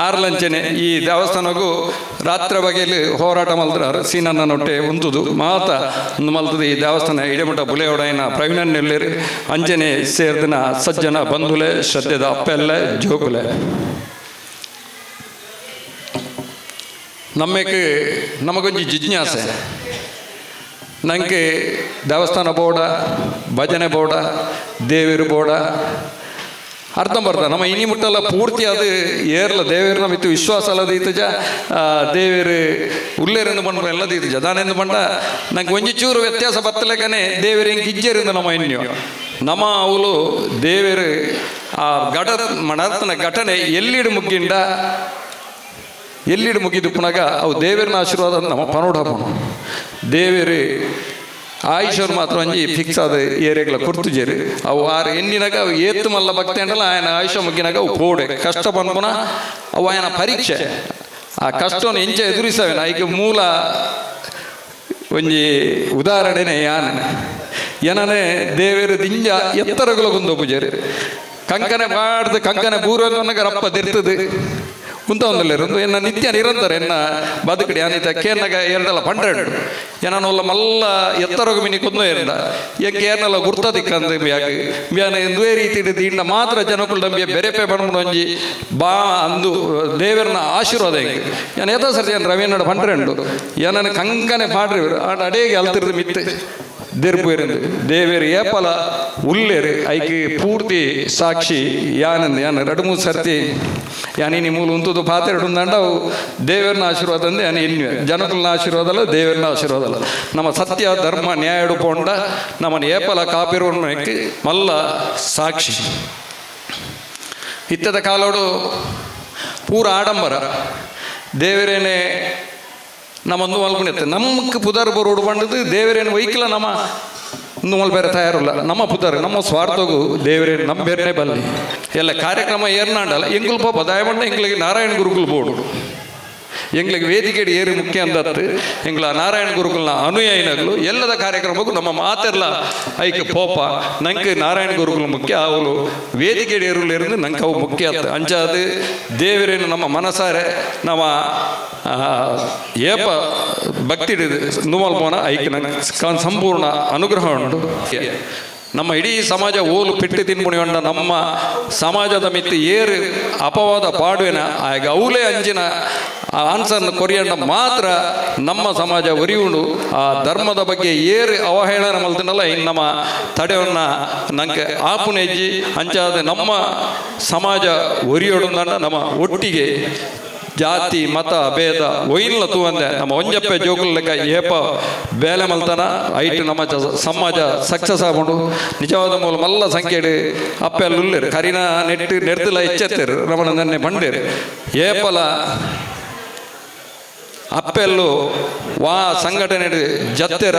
ಆರ್ಲಂಚನೆ ಈ ದೇವಸ್ಥಾನಕ್ಕೂ ರಾತ್ರಿ ಬಗೆಯಲ್ಲಿ ಹೋರಾಟ ಮಲ್ತಾರ ಸೀನನ್ನ ಉಂತುದು ಮಾತ ಒಂದು ಮಲ್ತದು ಈ ದೇವಸ್ಥಾನ ಇಡಮುಟ್ಟ ಬುಲೆಯೊಡೈನ ಪ್ರವೀಣನ್ನೆಲ್ಲೇರು ಅಂಚನೆ ಸೇರ್ದಿನ ಸಜ್ಜನ ಬಂಧುಲೆ ಶ್ರದ್ಧೆದ ಅಪ್ಪೆಲ್ಲೆ ಜೋಕುಲೆ ನಮ್ಮೆಕ್ ನಮಗೊಂಜಿ ಜಿಜ್ಞಾಸೆ. ನಂಗೆ ದೇವಸ್ಥಾನ ಬೋಡ, ಭಜನೆ ಬೋಡ, ದೇವರು ಬೋಡ ಅರ್ಥ ಬರ್ದ ನಮ್ಮ ಇನಿ ಮುಟ್ಟಲ್ಲ ಪೂರ್ತಿ ಅದು ಏರ್ಲ ದೇವೇರ್ನ ಮಿತ್ತು ವಿಶ್ವಾಸ ಅಲ್ಲ ದೀತಜ. ದೇವೇರು ಉಲ್ಲೇರೆಂದು ಬಂಡ ಎಲ್ಲ ದೀತಜ. ದಾನೆಂದು ಬಂಡ ನಂಗೆ ಒಂಜಿ ಚೂರು ವ್ಯತ್ಯಾಸ ಬತ್ತಲೆಕನೆ ದೇವೇರು ಹೆಂಗೆ ಇಜ್ಜೇರಿಂದ ನಮ್ಮ ಇನ್ನ್ಯು ನಮ್ಮ ಅವಳು ದೇವೇರು ಆ ಘಟ ಮಣರ್ತನ ಘಟನೆ ಎಲ್ಲಿಡು ಮುಗ್ಗಿಂಡ ಎಲ್ಲಿಡು ಮುಗಿದು ಪುನಗ ಅವು ದೇವೇರ್ನ ಆಶೀರ್ವಾದ ನಮ್ಮ ಪನೋಡ ಪನು. ದೇವೇರು ಆಯುಷರ್ ಮಾತ್ರ ಒಂಜಿ ಫಿಕ್ಸ್ ಆದ ಏರಿಯಾಗ್ಲ ಕುರ್ತುಜೇರು. ಅವು ಆರು ಎಣ್ಣಿನಾಗ ಅವು ಏತ್ತು ಮಲ್ಲ ಭಕ್ತಿ ಅಂಡಲ ಆಯನ ಆಯುಷ ಮುಗ್ಗಿನಾಗ ಅವು ಪೋಡೆ ಕಷ್ಟ ಪನ್ಪುನ ಅವು ಆಯನ ಪರೀಕ್ಷೆ. ಆ ಕಷ್ಟವನ್ನು ಎಂಚ ಎದುರಿಸವೇನ ಐಕ್ ಮೂಲ ಒಂಜಿ ಉದಾಹರಣೆನೆ ಯಾನ್ ಏನನೆ ದೇವೇರು ದಿಂಜ ಎತ್ತರಗುಲ ಕುಂದ ಪೂಜಾರಿ ಕಂಕನೆ ಪಾಡ್ದು ಕಂಕನೆ ಬೂರನ್ನಗ ರಪ್ಪ ದಿರ್ತದೆ ಉಂತ ಒಂದಲ್ಲೇರು ಎನ್ನ ನಿತ್ಯ ನಿರಂತರ ಎನ್ನ ಬದುಕಡಿ ಅನಿತ ಕೇರ್ನಗ ಎರಡಲ್ಲ ಪಂಡ್ರೆಂಡು ಏನಲ್ಲ ಮಲ್ಲ ಎತ್ತರಗು ಮಿನಿ ಕುಂದ ಎರಡ ಎಂಕೆ ಏರ್ನಲ್ಲ ಗುರ್ತದಿಕ್ಕಂದು ಬ್ಯಾಗ್ ಬ್ಯಾನ ಎಂದುವೇ ರೀತಿ ದಿಂಡ ಮಾತ್ರ ಜನಕುಲ್ ಡಂಬಿಯ ಬೆರೆಪೆ ಪಣ್ಮುಂಡು ಒಂಜಿ ಬಾ ಅಂದು ದೇವರನ ಆಶೀರ್ವಾದ ಹೆಂಗೆ ಏನ್ ಏತ ಸರ್ತಿ ಏನು ರವೀಂದ್ರ ಪಂಡ್ರೆಂಡು ಏನನ ಕಂಕನೆ ಪಾಡ್ರಿ ಆಡ ಅಡೇಗೆ ಅಲ್ತಿರ್ದು ಮಿತ್ತೆ ದೆರ್ಪುವೆರಿಂದು ದೇವೇರು ಏಪಲ ಉಲ್ಲೇರು ಐಕ್ ಪೂರ್ತಿ ಸಾಕ್ಷಿ ಯಾನಂದು ಯಾನ್ ರಡು ಮೂರು ಸರ್ತಿ ಯಾನಿನಿ ಮೂಲ ಉಂತುದು ಪಾತೆರಡು ಉಂದಂಡ ಅವು ದೇವರನ ಆಶೀರ್ವಾದ ಅಂದೆ ಯಾನ್ ಎನ್ನುವೆ. ಜನಕುಲ್ನ ಆಶೀರ್ವಾದ ಅಲ್ಲ, ದೇವರನ ಆಶೀರ್ವಾದ ಅಲ್ಲ. ನಮ್ಮ ಸತ್ಯ ಧರ್ಮ ನ್ಯಾಯ ಪೋಂಡ ನಮ್ಮನ್ನು ಏಪಲ ಕಾಪಿರುವಕ್ಕೆ ಮಲ್ಲ ಸಾಕ್ಷಿ. ಇತ್ತದ ಕಾಲೋಡು ಪೂರ ಆಡಂಬರ ದೇವರೇನೆ ನಮ್ಮೊಂದು ಮಲ್ಪುನೆತ್ತೆ ನಮ್ಮಕ್ಕೆ ಪುದರ್ ಬರೋಡು ಬಂಡದು ದೇವರೇನು ವೈಕಿಲ್ಲ ನಮ್ಮ ಒಂದು ಮಲ್ಬೇರೆ ತಯಾರಿಲ್ಲ. ನಮ್ಮ ಪುದರ್ ನಮ್ಮ ಸ್ವಾರ್ಥಗೂ ದೇವರೇ ನಮ್ಮ ಬೇರೆನೇ ಬಲ್ಲಿ ಎಲ್ಲ ಕಾರ್ಯಕ್ರಮ ಏರ್ನಾಂಡಲ್ಲ ಎಂಗುಲ್ ಪಾಪ ದಯಮಂಡ ಎಂಗ್ಲಿಗೆ ನಾರಾಯಣ ಗುರುಕುಲ್ ಬೋರ್ಡು ಎಂಗ್ಲಿಗೆ ವೇದಿಕೆ ಏರಿ ಮುಖ್ಯ ಅಂದತ್ತು ಎಂಗ್ಲ ನಾರಾಯಣ ಗುರುಕುಲ್ನ ಅನುಯಾಯಿನಗಳು ಎಲ್ಲದ ಕಾರ್ಯಕ್ರಮಕ್ಕೂ ನಮ್ಮ ಮಾತೆಲ್ಲ ಐಕ್ ಪೋಪ. ನಂಗೆ ನಾರಾಯಣ ಗುರುಕುಲ್ ಮುಖ್ಯ, ಅವಳು ವೇದಿಕೆ ಏರುಲು ಇருந்து ನಂಗೆ ಅವು ಮುಖ್ಯ ಆತು. ಅಂಚಾದು ದೇವರೇನು ನಮ್ಮ ಮನಸಾರೆ ನಮ್ಮ ಏಪ ಭಕ್ತಿ ನುಮಲ್ ಪೋನ ಐಕ್ ನಂಗೆ ಸಂಪೂರ್ಣ ಅನುಗ್ರಹ ಉಂಟು. ನಮ್ಮ ಇಡೀ ಸಮಾಜ ಓಲು ಪೆಟ್ಟು ತಿನ್ಪುಣಿಗೊಂಡ ನಮ್ಮ ಸಮಾಜದ ಮಿತ್ತು ಏರು ಅಪವಾದ ಪಾಡುವೆನ ಆಗ ಅವಲೇ ಅಂಚಿನ ಆ ಆನ್ಸರ್ನ ಕೊರಿಯಂಡ ಮಾತ್ರ ನಮ್ಮ ಸಮಾಜ ಒರಿಯುಂಡು. ಆ ಧರ್ಮದ ಬಗ್ಗೆ ಏರು ಅವಹೇಳನ ಮಲ್ತಿನಲ್ಲ ಇನ್ನು ನಮ್ಮ ತಡೆಯನ್ನ ನಂಗೆ ಆಪುನೆಜ್ಜಿ. ಅಂಚಾದ ನಮ್ಮ ಸಮಾಜ ಒರಿಯೋಡು ನಮ್ಮ ಒಟ್ಟಿಗೆ ಜಾತಿ ಮತ ಭೇದ ಒಯ್ಲ ತೂವಂದೆ ನಮ್ಮ ಒಂಜಪ್ಪೆ ಜೋಕುಲ್ ಲೆಕ್ಕ ಏಪ ಬೇಲೆ ಮಲ್ತನ ಐಟ್ ನಮ್ಮ ಸಮಾಜ ಸಕ್ಸಸ್ ಆಪುಂಡು. ನಿಜವಾದ ಮೂಲ ಮಲ್ಲ ಸಂಖ್ಯೆಡ್ ಅಪ್ಪೆ ಉಲ್ಲೇರು ಕರಿನ ನೆಟ್ಟು ನೆಡ್ತಲ ಎಚ್ಚೆತ್ತೇರು ರಮಣ ನನ್ನೆ ಬಂಡೇರು ಏಪಲ ಅಪ್ಪೆಲ್ಲು ವಾ ಸಂಘಟನೆ ಜತ್ತೆರ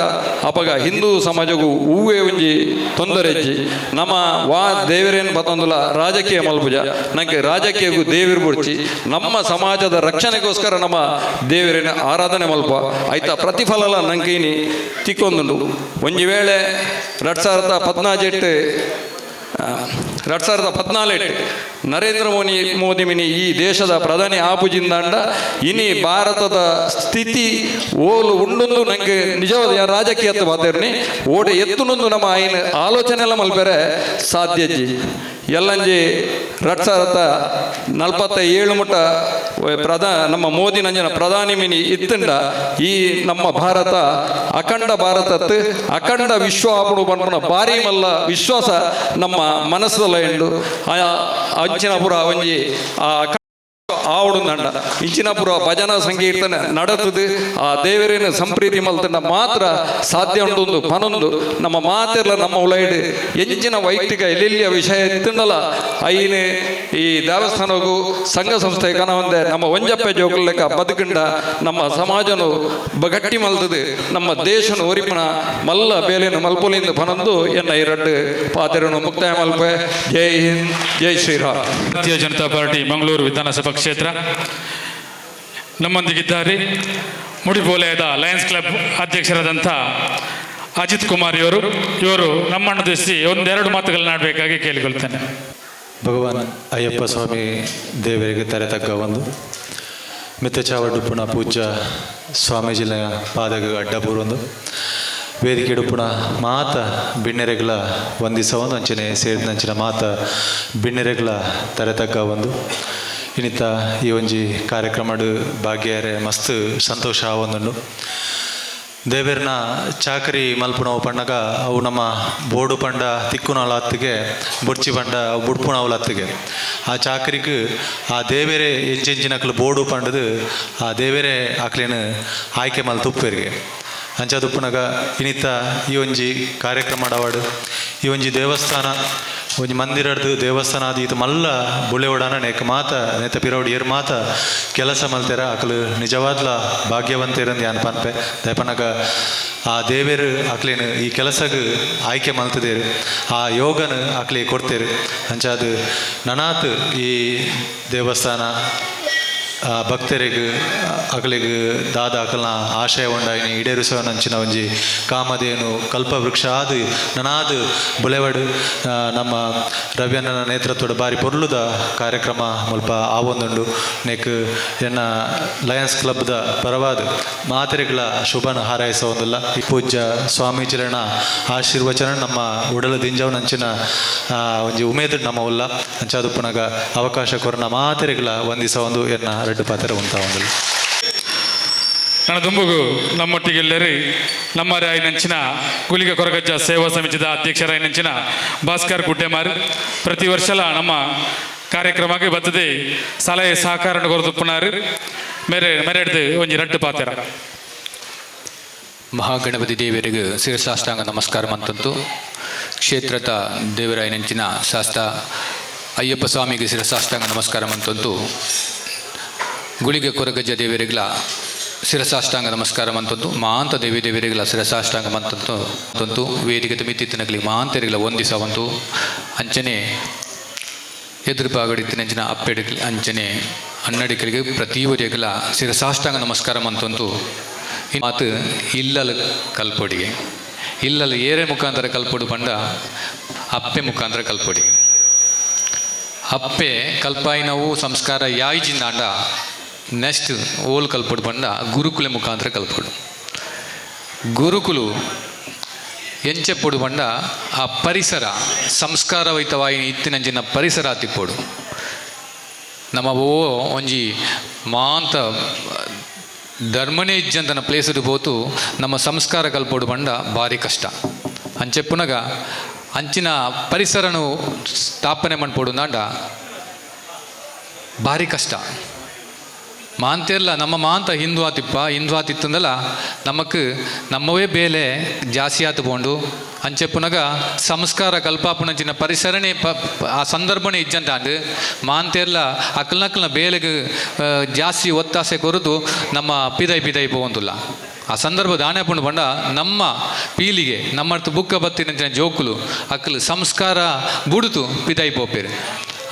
ಅಪಗ ಹಿಂದೂ ಸಮಾಜಗೂ ಹೂವೇ ಒಂಜಿ ತೊಂದರೆ ಇಜ್ಜಿ. ನಮ್ಮ ವಾ ದೇವರೇನು ಬತ್ತೊಂದುಲ ರಾಜಕೀಯ ಮಲ್ಪುಜ ನಂಗೆ ರಾಜಕೀಯಗೂ ದೇವಿರು ಬುಡ್ಚಿ ನಮ್ಮ ಸಮಾಜದ ರಕ್ಷಣೆಗೋಸ್ಕರ ನಮ್ಮ ದೇವರೇನ ಆರಾಧನೆ ಮಲ್ಪ ಆಯ್ತಾ ಪ್ರತಿಫಲಲ ನಂಗೆ ಇನಿ ತಿಕ್ಕೊಂದುಂಡು. ಒಂಜಿ ವೇಳೆ 2014 2014 ನರೇಂದ್ರ ಮೋದಿ ಮೋದಿ ಮಿನಿ ಈ ದೇಶದ ಪ್ರಧಾನಿ ಆಪುಜಿಂದಾಂಡ ಇನಿ ಭಾರತದ ಸ್ಥಿತಿ ಓಲು ಉಂಡೊಂದು ನಂಗೆ ನಿಜವಾದ ಯಾ ರಾಜಕೀಯತ್ವ ಮಾತಾಡ್ನಿ ಓಡೆ ಎತ್ತುನೊಂದು ನಮ್ಮ ಐನ ಆಲೋಚನೆ ಎಲ್ಲ ಮಲ್ಪೆರೆ ಸಾಧ್ಯಜ್ಜಿ. ಎಲ್ಲಂಜಿ 2047 ಮುಟ್ಟ ನಮ್ಮ ಮೋದಿ ನಂಜನ ಪ್ರಧಾನಿ ಮಿನಿ ಇತ್ತಂಡ ಈ ನಮ್ಮ ಭಾರತ ಅಖಂಡ ಭಾರತತ್ ಅಖಂಡ ವಿಶ್ವ ಆಪುಡು ಪನ್ಪುನ ಭಾರಿ ಮಲ್ಲ ವಿಶ್ವಾಸ ನಮ್ಮ ಮನಸ್ಸಲ್ಲ ಉಂಡು. ಆ ಅಂಚಿನಪುರ ಒಂಜಿ ಆ ಆವಡುಂದಂಡ ಇಂಚಿನಪುರ ಭಜನಾ ಸಂಕೀರ್ತನೆ ನಡತದು ಆ ದೇವರೇನು ಸಂಪ್ರೀತಿ ಮಲ್ತಂಡ ಮಾತ್ರ ಸಾಧ್ಯ ಉಂಟು ಪನೊಂದು ನಮ್ಮ ಮಾತೆಲ್ಲ ನಮ್ಮ ಉಲೈಡ್ ಎಂಚಿನ ವೈಯಕ್ತಿಕ ಎಲ್ಲೆಲ್ಲಿಯ ವಿಷಯ ಇತ್ತಂಡಲ ಐನು ಈ ದೇವಸ್ಥಾನಗೂ ಸಂಘ ಸಂಸ್ಥೆ ಕನವಂದೆ ನಮ್ಮ ಒಂಜಪ್ಪೆ ಜೋಕುಲ್ ಲೆಕ್ಕ ಬದುಕಂಡ ನಮ್ಮ ಸಮಾಜನು ಬಗಟ್ಟಿ ಮಲ್ತದು ನಮ್ಮ ದೇಶನು ಒರಿಪುನ ಮಲ್ಲ ಬೇಲೆನು ಮಲ್ಪೊಲಿಂದ ಪನೊಂದು ಎನ್ನ ಈ ರಡ್ಡು ಪಾತೆರನು ಮುಕ್ತಾಯ ಮಲ್ಪೆ. ಜೈ ಹಿಂದ್, ಜೈ ಶ್ರೀರಾಮ್. ಭಾರತೀಯ ಜನತಾ ಪಾರ್ಟಿ ಮಂಗಳೂರು ವಿಧಾನಸಭಾ ಕ್ಷೇತ್ರ. ನಮ್ಮೊಂದಿಗಿದ್ದಾರೆ ಮುಡಿಪು ವಲಯದ ಲಯನ್ಸ್ ಕ್ಲಬ್ ಅಧ್ಯಕ್ಷರಾದಂಥ ಅಜಿತ್ ಕುಮಾರ್ ಇವರು. ಇವರು ನಮ್ಮನ್ನು ಉದ್ದೇಶಿಸಿ ಒಂದೆರಡು ಮಾತುಗಳನ್ನ ಆಡಬೇಕಾಗಿ ಕೇಳಿಕೊಳ್ತೇನೆ. ಭಗವಾನ್ ಅಯ್ಯಪ್ಪ ಸ್ವಾಮಿ ದೇವರಿಗೆ ತಲೆ ತಗ್ಗ ಒಂದು ಮಿತ್ತಚಾವಡುಪ್ಪುಣ ಪೂಜ್ಯ ಸ್ವಾಮೀಜಿನ ಪಾದಗ ಅಡ್ಡಪೂರೊಂದು ವೇದಿಕೆ ಉಪ್ಪುಣ ಮಾತ ಬಿಣ್ಣೆರೆಗಳ ವಂದಿಸ ಒಂದು ಅಂಚನೆ ಸೇರಿದಂಚಿನ ಮಾತ ಬಿಣ್ಣೆರೆಗಳ ತಲೆ ತಗ್ಗ ಒಂದು ಇನ್ನಿತ ಈ ಒಂಜಿ ಕಾರ್ಯಕ್ರಮಡ್ ಭಾಗ್ಯರೆ ಮಸ್ತ್ ಸಂತೋಷ ಆವೊಂದುಂಡು. ದೇವೆರ್ನ ಚಾಕರಿ ಮಲ್ಪುನವು ಪಣ್ಣಗ ಅವು ನಮ್ಮ ಬೋಡು ಪಂಡ ತಿಕ್ಕುನವಲ ಅತ್ತಿಗೆ, ಬೊಡ್ಚಿ ಪಂಡ ಬುಡ್ಪುನವಲ ಅತ್ತಿಗೆ. ಆ ಚಾಕರಿಗ್ ಆ ದೇವೆರೆ ಎಂಚೆಂಚಿನಕ್ಲು ಬೋಡು ಪಂಡದು ಆ ದೇವೆರೆ ಅಕ್ಲೆನ್ ಆಯ್ಕೆ ಮಲ್ತ್ ಉಪ್ಪೆರ್ಗೆ. ಅಂಚಾದ್ ಉಪ್ಪುನಗ ಇನಿತ ಈ ಒಂಜಿ ಕಾರ್ಯಕ್ರಮ ಡವಾಡ್, ಈ ಒಂಜಿ ದೇವಸ್ಥಾನ ಒಂಜಿ ಮಂದಿರಡ್ದು ದೇವಸ್ಥಾನ ಆದ್ ಈತ್ ಮಲ್ಲ ಬುಳೆವಡಾನ ನೆಕ್ ಮಾತ ನೆತ್ತ ಪಿರವುಡು ಏರ್ ಮಾತ ಕೆಲಸ ಮಲ್ತೆರ ಅಕುಲು ನಿಜವಾದ್ಲ ಭಾಗ್ಯವಂತೆರಂದು ಯಾನ್ ಪನ್ಪೆ. ದಾಯೆ ಆ ದೇವೆರ್ ಅಕ್ಲೆನ್ ಈ ಕೆಲಸಗ್ ಆಯ್ಕೆ ಮಲ್ತದೇರು, ಆ ಯೋಗನ್ ಅಕ್ಲೆ ಕೊಡ್ತೇರು. ಅಂಚಾದ್ ನನಾತ್ ಈ ದೇವಸ್ಥಾನ ಭಕ್ತರಿಗೆ ಅಕಲೆಗ್ ದಾದ ಅಕಲ್ನ ಆಶಯ ಉಂಡಾಯಿನಿ ಈಡೇರಿಸುವನಂಚಿನ ಒಂಜಿ ಕಾಮಧೇನು ಕಲ್ಪವೃಕ್ಷ ಆದ್ ನನಾದ್ ಬುಲೆವಡ್. ನಮ್ಮ ರವ್ಯಣ್ಣನ ನೇತೃತ್ವದ ಬಾರಿ ಪೊರ್ಲುದ ಕಾರ್ಯಕ್ರಮ ಮುಲ್ಪ ಆವೊಂದುಂಡು. ನೆಕ್ ಎನ್ನ ಲಯನ್ಸ್ ಕ್ಲಬ್ದ ಪರವಾದ್ ಮಾತೆರೆಗ್ಲ ಶುಭನ ಹಾರೈಸವೊಂದುಲ್ಲ. ಈ ಪೂಜ್ಯ ಸ್ವಾಮೀಜಿಲೆನ ಆಶೀರ್ವಚನ ನಮ್ಮ ಉಡಲ ದಿಂಜವನಂಚಿನ ಒಂಜಿ ಉಮೇದ್ ನಮ್ಮ ಉಲ್ಲ. ಅಂಚಾದ್ ಉಪ್ಪುನಗ ಅವಕಾಶ ಕೊರ್ನ ಮಾತೆರೆಗ್ಲ ವಂದಿಸವೊಂದು ಎನ್ನ ರಡ್ಡ್ ಪಾತೆರ ಉಂತಾವೊಂದುಲ್ಲ. ನನ್ನ ದುಂಬುಗು ನಮ್ಮೊಟ್ಟಿಗೆ ಎಲ್ಲರೂ ನಮ್ಮ ರಾಯನಂಚಿನ ಗುಲಿಗ ಕೊರಗಜ್ಜ ಸೇವಾ ಸಮಿತಿದ ಅಧ್ಯಕ್ಷರಾಯನಂಚಿನ ಭಾಸ್ಕರ್ ಗುಡ್ಡೆಮಾರ್ ಪ್ರತಿ ವರ್ಷಲ ನಮ್ಮ ಕಾರ್ಯಕ್ರಮಕ್ಕೆ ಬತ್ತದೆ ಸಲಹೆ ಸಹಕಾರ ಕೊರದುಪ್ಪುನಾರು. ಮೇರೆ ಮೆರೆಡ್ದು ಒಂಜಿ ರಡ್ಡು ಪಾತೆರ. ಮಹಾಗಣಪತಿ ದೇವರಿಗೆ ಶಿರಸಾಷ್ಟಾಂಗ ನಮಸ್ಕಾರ ಮಂತಂತು, ಕ್ಷೇತ್ರದ ದೇವರಾಯನಂಚಿನ ಶಾಸ್ತ ಅಯ್ಯಪ್ಪ ಸ್ವಾಮಿಗೆ ಶಿರಸಾಷ್ಟಾಂಗ ನಮಸ್ಕಾರ ಮಂತಂತು, ಗುಳಿಗೆ ಕೊರಗಜ್ಜ ದೇವರಿಗಳ ಶಿರಸಾಷ್ಟಾಂಗ ನಮಸ್ಕಾರ ಮಂತಂತು, ಮಾಂತ ದೇವಿ ದೇವರಿಗಳ ಶಿರಸಾಷ್ಟಾಂಗ ಮಂತಂತು ತಂತು, ವೇದಿಕೆ ಮಿತ್ತಿತ್ತನಗಲಿ ಮಾಂತರಿಗಳ ವಂದಿಸವಂತು, ಅಂಚನೆ ಎದುರು ಬಾಗಡಿತ್ತಿನಂಚಿನ ಅಪ್ಪೆಡಿಗೆ ಅಂಚನೆ ಅನ್ನಡಿಕಲಿಗೆ ಪ್ರತಿಯೊರಿಗಳ ಶಿರಸಾಷ್ಟಾಂಗ ನಮಸ್ಕಾರ ಮಂತಂತು. ಮಾತು ಇಲ್ಲಲ ಕಲ್ಪೊಡಿಗೆ ಇಲ್ಲಲ ಏರೆ ಮುಖಾಂತರ ಕಲ್ಪೊಡು ಪಂಡ ಅಪ್ಪೆ ಮುಖಾಂತರ ಕಲ್ಪೊಡಿ. ಅಪ್ಪೆ ಕಲ್ಪಾಯಿನವು ಸಂಸ್ಕಾರ ಯಾಯ್ಜಿಂದಾಂಡ ನೆಕ್ಸ್ಟ್ ಓಲ್ ಕಲ್ಪೊಡು ಪಂಡ ಗುರುಕುಲೆ ಮುಖಾಂತರ ಕಲ್ಪೊಡು. ಗುರುಕುಲು ಎಂಚೆಪ್ಪೊಡು ಪಂಡ ಆ ಪರಿಸರ ಸಂಸ್ಕಾರವಹಿತವಾಯಿನ ಇತ್ತಿನಂಚಿನ ಪರಿಸರ ತಿಪ್ಪೊಡು. ನಮ್ಮ ಓ ಒಂಜಿ ಮಾಂತ ಧರ್ಮನೇ ಇಜ್ಜಂತನ ಪ್ಲೇಸ್ಡ್ ಪೋತು ನಮ್ಮ ಸಂಸ್ಕಾರ ಕಲ್ಪೊಡು ಪಂಡ ಭಾರಿ ಕಷ್ಟ. ಅಂಚೆಪ್ಪುನಗ ಅಂಚಿನ ಪರಿಸರನು ಸ್ಥಾಪನೆ ಮನ್ಪೊಡು ನಾಂಡ ಭಾರಿ ಕಷ್ಟ. ಮಾಂತೆಲ್ಲ ನಮ್ಮ ಮಾಂತ ಹಿಂದೂ ಆತಿಪ್ಪ, ಹಿಂದೂ ಆತಿತ್ತಂದಲ್ಲ ನಮಕ್ ನಮ್ಮವೇ ಬೇಲೆ ಜಾಸ್ತಿ ಆತು ಪೋಂಡು. ಅಂಚೆಪ್ಪುನಗ ಸಂಸ್ಕಾರ ಕಲ್ಪಾಪುನಂಚಿನ ಪರಿಸರನೇ ಪ ಆ ಸಂದರ್ಭನೇ ಇಜ್ಜಂತ ಅಂದ್ ಮಾಂತೆರ್ಲ ಅಕಲ್ನಕಲ್ನ ಬೇಲೆಗ್ ಜಾಸ್ತಿ ಒತ್ತಾಸೆ ಕೊರದು ನಮ್ಮ ಪಿದೈ ಪಿದೈ ಪೋವಂದುಲ್ಲ. ಆ ಸಂದರ್ಭ ದಾನೆ ಪಂಡ ನಮ್ಮ ಪೀಲಿಗೆ ನಮ್ಮ ಬುಕ್ಕ ಬತ್ತಿನಂಚಿನ ಜೋಕುಲು ಅಕಲ್ ಸಂಸ್ಕಾರ ಬುಡುತು ಪಿದೈ ಪೋಪೇರು.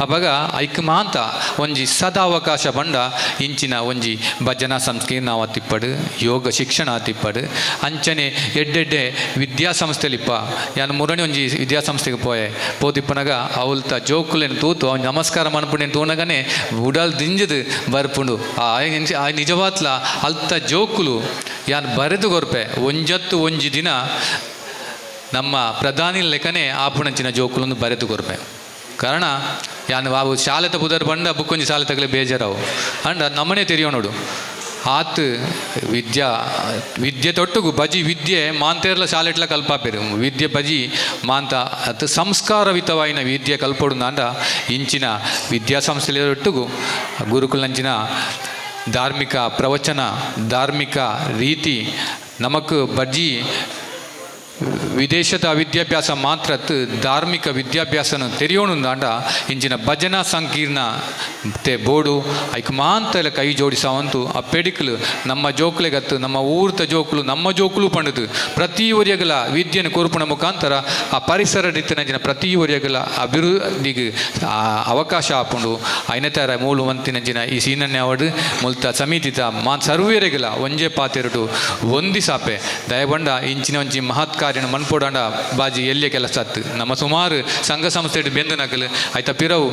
ಅಪಗ ಐಕ್ ಮಾಂತ ಒಂಜಿ ಸದಾವಕಾಶ ಬಂಡ ಇಂಚಿನ ಒಂಜಿ ಭಜನಾ ಸಂಸ್ಥೆ ನಾವು ತಿಪ್ಪಡು, ಯೋಗ ಶಿಕ್ಷಣ ತಿಪ್ಪಡು, ಅಂಚನೆ ಎಡ್ಡೆಡ್ಡೆ ವಿದ್ಯಾಸಂಸ್ಥೆಲಿಪ್ಪ. ಯಾನ್ ಮುರಣಿ ಒಂಜಿ ವಿದ್ಯಾಸಂಸ್ಥೆಗೆ ಪೋಯೆ. ಪೋತಿಪ್ಪನಗ ಅವಲ್ತ ಜೋಕುಲೆನ್ ತೂತು ಅವ್ನು ನಮಸ್ಕಾರ ಮನ್ಪುಂಡೆನ್ ತೂನಗನೆ ಉಡಲ್ ದಿಂಜದು ಬರ್ಪುಂಡು. ಆ ಆ ನಿಜವಾತ್ಲ ಅಲ್ತ ಜೋಕುಲು ಯಾನ್ ಬರೆದು ಕೊರ್ಪೆ, ಒಂಜತ್ತು ಒಂಜಿ ದಿನ ನಮ್ಮ ಪ್ರಧಾನಿ ಲೆಕ್ಕನೆ ಆಪುಣಂಚಿನ ಜೋಕುಲೊಂದು ಬರೆದು ಕೊರ್ಪೆ. ಕಾರಣ ಯಾನ್ ಬಾಬು ಶಾಲೆತ ಪುದರ್ ಬಂಡ ಬುಕ್ಕೊಂಜಿ ಶಾಲೆ ತಗಲೆ ಬೇಜಾರಾವು ಅಂಡ ನಮ್ಮನೆ ತೆರಿಯೋನೋಡು ಆತ್ ವಿದ್ಯಾ ವಿದ್ಯೆ ತೊಟ್ಟುಗು ಬಜಿ ವಿದ್ಯೆ ಮಾಂತೇರ್ಲ ಶಾಲೆಟ್ಲ ಕಲ್ಪಾಪೇರು ವಿದ್ಯೆ ಬಜಿ ಮಾಂತ ಅತ್ ಸಂಸ್ಕಾರವಿತವಾಯಿನ ವಿದ್ಯೆ ಕಲ್ಪೊಡು ನಾಂಡ ಇಂಚಿನ ವಿದ್ಯಾಸಂಸ್ಥೆಯೊಟ್ಟುಗು ಗುರುಕುಲಂಚಿನ ಧಾರ್ಮಿಕ ಪ್ರವಚನ ಧಾರ್ಮಿಕ ರೀತಿ ನಮಕ್ ಬಜಿ ವಿದೇಶದ ವಿದ್ಯಾಭ್ಯಾಸ ಮಾತ್ರ ಧಾರ್ಮಿಕ ವಿದ್ಯಾಭ್ಯಾಸನ ತೆರೆಯೋಣುಂದಾಂಡ ಇಂಚಿನ ಭಜನಾ ಸಂಕೀರ್ಣ ತೆ ಬೋಡು ಐಕ್ ಮಾಂತೆಲ ಕೈ ಜೋಡಿಸಾವಂತು. ಆ ಪೆಡಿಕ್ಲು ನಮ್ಮ ಜೋಕ್ಲೆಗತ್ತು ನಮ್ಮ ಊರ್ತ ಜೋಕುಲು ನಮ್ಮ ಜೋಕುಲು ಪಂಡದು ಪ್ರತಿ ಒರಿಯಗಲ ವಿದ್ಯೆನ ಕೊರ್ಪುನ ಮುಖಾಂತರ ಆ ಪರಿಸರ ರೀತಿನ ಪ್ರತಿ ಒರಿಯಗಲ ಅಭಿವೃದ್ಧಿಗೆ ಆ ಅವಕಾಶ ಆಪುಂಡು. ಐನತರ ಮೂಲು ಮಂತಿನಂಚಿನ ಈ ಸೀನನ್ನೇ ಅವಡು ಮುಲ್ತ ಸಮಿತಿತ ಮಾನ್ ಸರ್ವೇರೆಗಲ ಒಂಜೆ ಪಾತೆರಡು ಒಂದಿಸಾಪೆ. ದಯಬಂಡ ಇಂಚಿನ ಒಂಜಿ ಮಹತ್ ಕಾರ್ಯನ ಮನ್ಪೊಡಾಂಡ ಬಾಜಿ ಎಲ್ಲಿಯ ಕೆಲಸ ಆತ್ತು. ನಮ್ಮ ಸುಮಾರು ಸಂಘ ಸಂಸ್ಥೆ ಬೆಂದು ನಕಲು ಆಯ್ತಾ ಪಿರವು.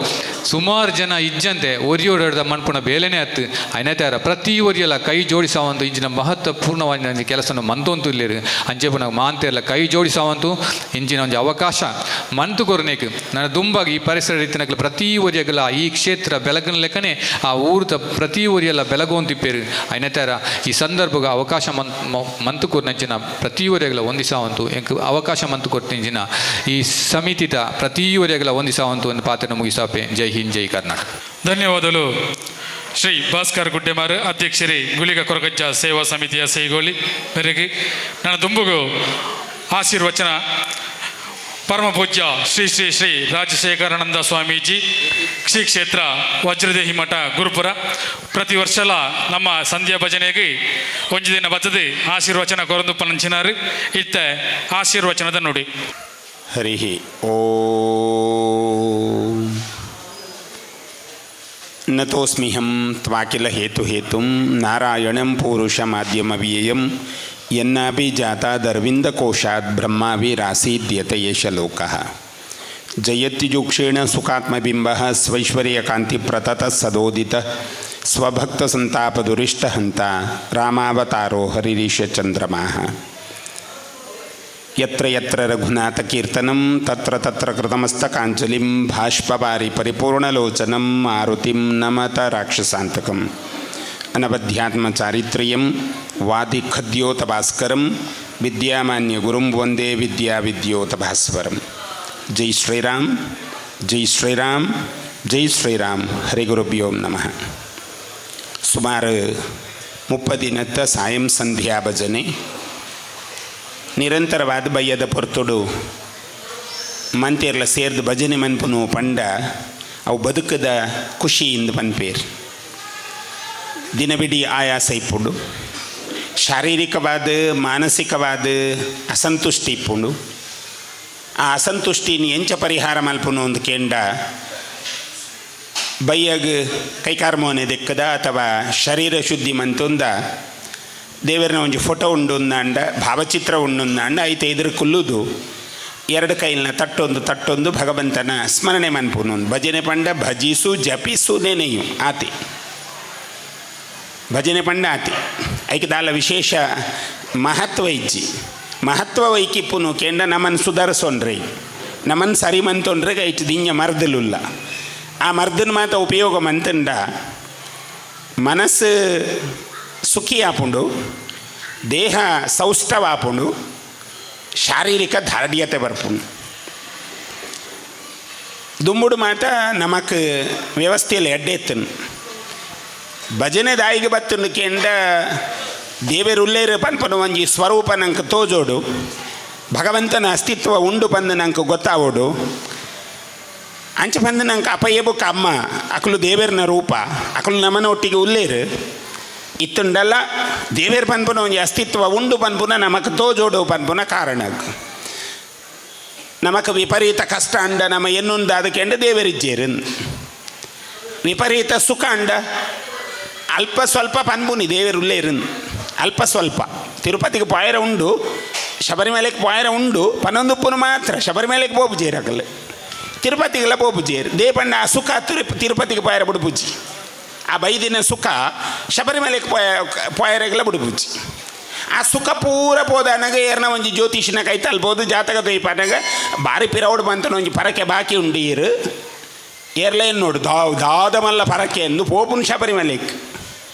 ಸುಮಾರು ಜನ ಇಜ್ಜಂತೆ ಒರಿಯೋಡದ ಮನ್ಪುನ ಬೇಲೆನೇ ಅತ್ತು ಐನತಾರ ಪ್ರತಿ ಒರಿಯಲ ಕೈ ಜೋಡಿಸಾವಂತು ಇಂಚಿನ ಮಹತ್ವಪೂರ್ಣವಾದ ಕೆಲಸನ ಮಂತೊಂತು ಇಲ್ಲೇರು ಅಂಚೆಪುನ ಮಾಂತೆಲ್ಲ ಕೈ ಜೋಡಿಸಾವಂತು ಇಂಚಿನ ಒಂಜಿ ಅವಕಾಶ ಮಂತು ಕೊರನೇಕ್ ನನ್ನ ದುಂಬಾಗಿ ಈ ಪರಿಸರ ರೀತಿನಕ್ಲು ಪ್ರತಿ ಒರಿಯಗಲ ಈ ಕ್ಷೇತ್ರ ಬೆಳಗಿನ ಲೆಕ್ಕನೆ ಆ ಊರ್ದ ಪ್ರತಿ ಒರಿಯಲ್ಲ ಬೆಳಗುವಂತಿಪ್ಪೇರು ಐನತಾರ ಈ ಸಂದರ್ಭಗ ಅವಕಾಶ ಮಂತು ಕೊರ್ನಂಚಿನ ಪ್ರತಿ ಒರಿಯಗಲ ಹೊಂದಿಸಾವಂತು ಎಂಕ್ ಅವಕಾಶ ಮಂತು ಕೊರ್ತಿಂಚಿನ ಈ ಸಮಿತಿತ ಪ್ರತಿ ಒರಿಯಗಲ ಹೊಂದಿಸಾವಂತು ಒಂದು ಪಾತ್ರ ಮುಗಿಸಾಪೆ. ಜೈ ಹಿಂದ್, ಜೈ ಕರ್ನಾಟಕ. ಧನ್ಯವಾದಗಳು ಶ್ರೀ ಭಾಸ್ಕರ್ ಗುಡ್ಡೆಮಾರು, ಅಧ್ಯಕ್ಷರೇ, ಗುಳಿಗ ಕೊರಗಜ್ಜ ಸೇವಾ ಸಮಿತಿಯ ಸೇಗೋಳಿ ಮೇರೆಗೆ. ನನ್ನ ದುಂಬುಗು ಆಶೀರ್ವಚನ ಪರಮ ಪೂಜ್ಯ ಶ್ರೀ ಶ್ರೀ ಶ್ರೀ ರಾಜಶೇಖರಾನಂದ ಸ್ವಾಮೀಜಿ, ಶ್ರೀ ಕ್ಷೇತ್ರ ವಜ್ರದೇಹಿ ಮಠ, ಗುರುಪುರ. ಪ್ರತಿ ವರ್ಷಲ ನಮ್ಮ ಸಂಧ್ಯಾ ಭಜನೆಗೆ ಒಂಜಿ ದಿನ ಬತ್ತದೆ ಆಶೀರ್ವಚನ ಕೊರಂದು ಪನಂಚಿನಾರು. ಇತ್ತೆ ಆಶೀರ್ವಚನದ ನುಡಿ. ಹರಿ ಓಂ. ನತೋಸ್ಮಿಹಂ ತ್ವಾಕಿಲ ಹೇತು ಹೇತುಂ ನಾರಾಯಣಂ ಪೂರುಷಮಾದ್ಯಮವ್ಯಯಂ ಯನ್ನಾಪಿ ಜಾತಾದರವಿಂದಕೋಶಾತ್ ಬ್ರಹ್ಮಾವಿರಾಸೀದ್ಯತ ಏಷ ಲೋಕಃ. ಜಯತ್ಯುಜುಕ್ಷೇಣ ಸುಖಾತ್ಮಬಿಂಬಃ ಸ್ವೈಶ್ವರ್ಯಕಾಂತಿಪ್ರತತಃ ಸದೋದಿತ ಸ್ವಭಕ್ತಸಂತಾಪದುರಿಷ್ಟಹಂತ ರಾಮಾವತಾರೋ ಹರಿರೀಶ ಚಂದ್ರಮಾಃ. ಯತ್ರ ಯತ್ರ ರಘುನಾಥಕೀರ್ತನಂ ತತ್ರ ತತ್ರ ಕೃತಮಸ್ತಕಾಂಜಲಿಂ ಭಾಷ್ಪವಾರಿ ಪರಿಪೂರ್ಣಲೋಚನಂ ಮಾರುತಿಂ ನಮತ ರಾಕ್ಷಸಾಂತಕಂ. ಅನವಧ್ಯಾತ್ಮಚಾರಿತ್ರ್ಯಂ ವಾದಿಖದ್ಯೋತಭಾಸ್ಕರಂ ವಿದ್ಯಾಮಾನ್ಯ ಗುರುಂ ವಂದೇ ವಿದ್ಯಾವಿದ್ಯೋತಭಾಸ್ವರಂ. ಜೈ ಶ್ರೀರಾಮ್, ಜೈ ಶ್ರೀರಾಮ್, ಜೈ ಶ್ರೀರಾಮ್. ಹರಿಗುರುಭ್ಯೋ ನಮಃ. ಸುಮಾರು 30 ದಿನದ ಸಾಯಂ ಸಂಧ್ಯಾ ಭಜನೆ ನಿರಂತರವಾದ ಬಯ್ಯದ ಪೊರ್ತುಡು ಮಂತೇರ್ಲ ಸೇರ್ದು ಭಜನೆ ಮನ್ಪುನು ಪಂಡ ಅವು ಬದುಕದ ಖುಷಿಯಿಂದ ಪನ್ಪೇರ್. ದಿನವಿಡೀ ಆಯಾಸ ಇಪ್ಪುಂಡು, ಶಾರೀರಿಕವಾದ ಮಾನಸಿಕವಾದ ಅಸಂತುಷ್ಟಿ ಇಪ್ಪುಂಡು. ಆ ಅಸಂತುಷ್ಟಿನ ಎಂಚ ಪರಿಹಾರ ಮಲ್ಪುನು ಒಂದು ಕೇಂಡ ಬಯ್ಯಗ್ ಕೈಕಾರ್ಮೋನೆ ದೆಕ್ಕದ ಅಥವಾ ಶರೀರ ಶುದ್ಧಿ ಮಂತುಂದ ದೇವರನ ಒಂಜಿ ಫೋಟೋ ಉಂಡುಂದಾಂಡ, ಭಾವಚಿತ್ರ ಉಂಡುಂದಾಂಡ, ಐತೆ ಎದುರು ಕುಲ್ಲುದು ಎರಡು ಕೈಲಿನ ತಟ್ಟೊಂದು ತಟ್ಟೊಂದು ಭಗವಂತನ ಸ್ಮರಣೆ ಮನ್ಪುನು. ಭಜನೆ ಪಂಡ ಭಜಿಸು, ಜಪಿಸು, ನೆನೆಯು ಆತಿ. ಭಜನೆ ಪಂಡ ಆತಿ. ಐಕೆ ದಾಲ ವಿಶೇಷ ಮಹತ್ವ ಇಜ್ಜಿ. ಮಹತ್ವ ವೈಕಿಪ್ಪುನು ಕೇಂಡ ನಮ್ಮನ್ನು ಸುಧಾರಿಸೋನ್ರಿ, ನಮ್ಮನ್ನು ಸರಿ ಮಂತೊಂಡ್ರೆ ಐಟ್ ದಿಂಜ ಮರ್ದಲುಲ್ಲ. ಆ ಮರ್ದನ ಮಾತ ಉಪಯೋಗ ಮಂತಂಡ ಮನಸ್ಸು ಸುಖಿ ಆಪುಂಡು, ದೇಹ ಸೌಷ್ಠವಾಪುಂಡು, ಶಾರೀರಿಕ ದಾರ್ಢ್ಯತೆ ಬರ್ಪುಂಡು. ದುಂಬುಡು ಮಾತ ನಮಕ್ ವ್ಯವಸ್ಥೆಯಲ್ಲಿ ಎಡ್ಡೆತ್ತನು. ಭಜನೆ ದಾಯಿಗೆ ಬತ್ತುಂಡು ಕೇಂಡ ದೇವೆರುಲ್ಲೇರು ಪನ್ಪನ ಒಂಜಿ ಸ್ವರೂಪ ನಂಗೆ ತೋಜೋಡು, ಭಗವಂತನ ಅಸ್ತಿತ್ವ ಉಂಡು ಪಂದು ನಂಗೆ ಗೊತ್ತಾವೋಡು. ಅಂಚ ಪಂದು ನಂಗೆ ಅಪಯಬುಕ್ಕ ಅಮ್ಮ ಅಕಲು ದೇವೇರ್ನ ರೂಪ, ಅಕಲು ನಮನ ಒಟ್ಟಿಗೆ ಉಲ್ಲೇರು ಇತ್ತುಂಡಲ್ಲ. ದೇವೇರ್ ಪನ್ಪುನ ಒಂಜಿ ಅಸ್ತಿತ್ವ ಉಂಡು ಪನ್ಪುನ ನಮಕ್ ತೋಜೋಡು ಪನ್ಪುನ ಕಾರಣ. ನಮಕ್ ವಿಪರೀತ ಕಷ್ಟ ಅಂಡ ನಮ್ಮ ಎನ್ನುಂದ ಅದಕ್ಕೆ ಅಂಡ ದೇವರಿಜ್ಜೇರು. ವಿಪರೀತ ಸುಖ ಅಂಡ ಅಲ್ಪ ಸ್ವಲ್ಪ ಪನ್ಪುನಿ ದೇವರು ಅಲ್ಪ ಸ್ವಲ್ಪ. ತಿರುಪತಿಗೆ ಪಾಯರ ಉಂಡು, ಶಬರಿಮಲೆಗೆ ಪಾಯರ ಉಂಡು, ಪನ್ನೊಂದುಪ್ಪುನು ಮಾತ್ರ ಶಬರಿಮಲೆಗೆ ಪೋಪುಜೇರು ಅಕಲ್, ತಿರುಪತಿಗೆಲ್ಲ ಪೋಪುಜೇರು. ದೇಪಂಡ ಆ ಸುಖ ತಿರುಪತಿಗೆ ಪಾಯರ ಬುಡುಪುಜಿ, ಆ ಬೈದಿನ ಸುಖ ಶಬರಿಮಲೆಗೆ ಪೋಯರೆಗೆಲ್ಲ ಬುಡುಪುಜಿ. ಆ ಸುಖ ಪೂರ ಪೋದನಗ ಏರ್ನ ಒಂಜಿ ಜ್ಯೋತಿಷಿನ ಕೈ ತಲ್ಬೋದು ಜಾತಕ ತೊಯ್ಪಾನಾಗ ಬಾರಿ ಪಿರೌಡ್ ಬಂತನ ಒಂಜಿ ಪರಕೆ ಬಾಕಿ ಉಂಡು ಈರು ಏರ್ಲೇನ್ ನೋಡು ದಾದ ಮಲ್ಲ ಪರಕೆ ಎಂದು ಪೋಪುನ್ ಶಬರಿಮಲೆಕ್.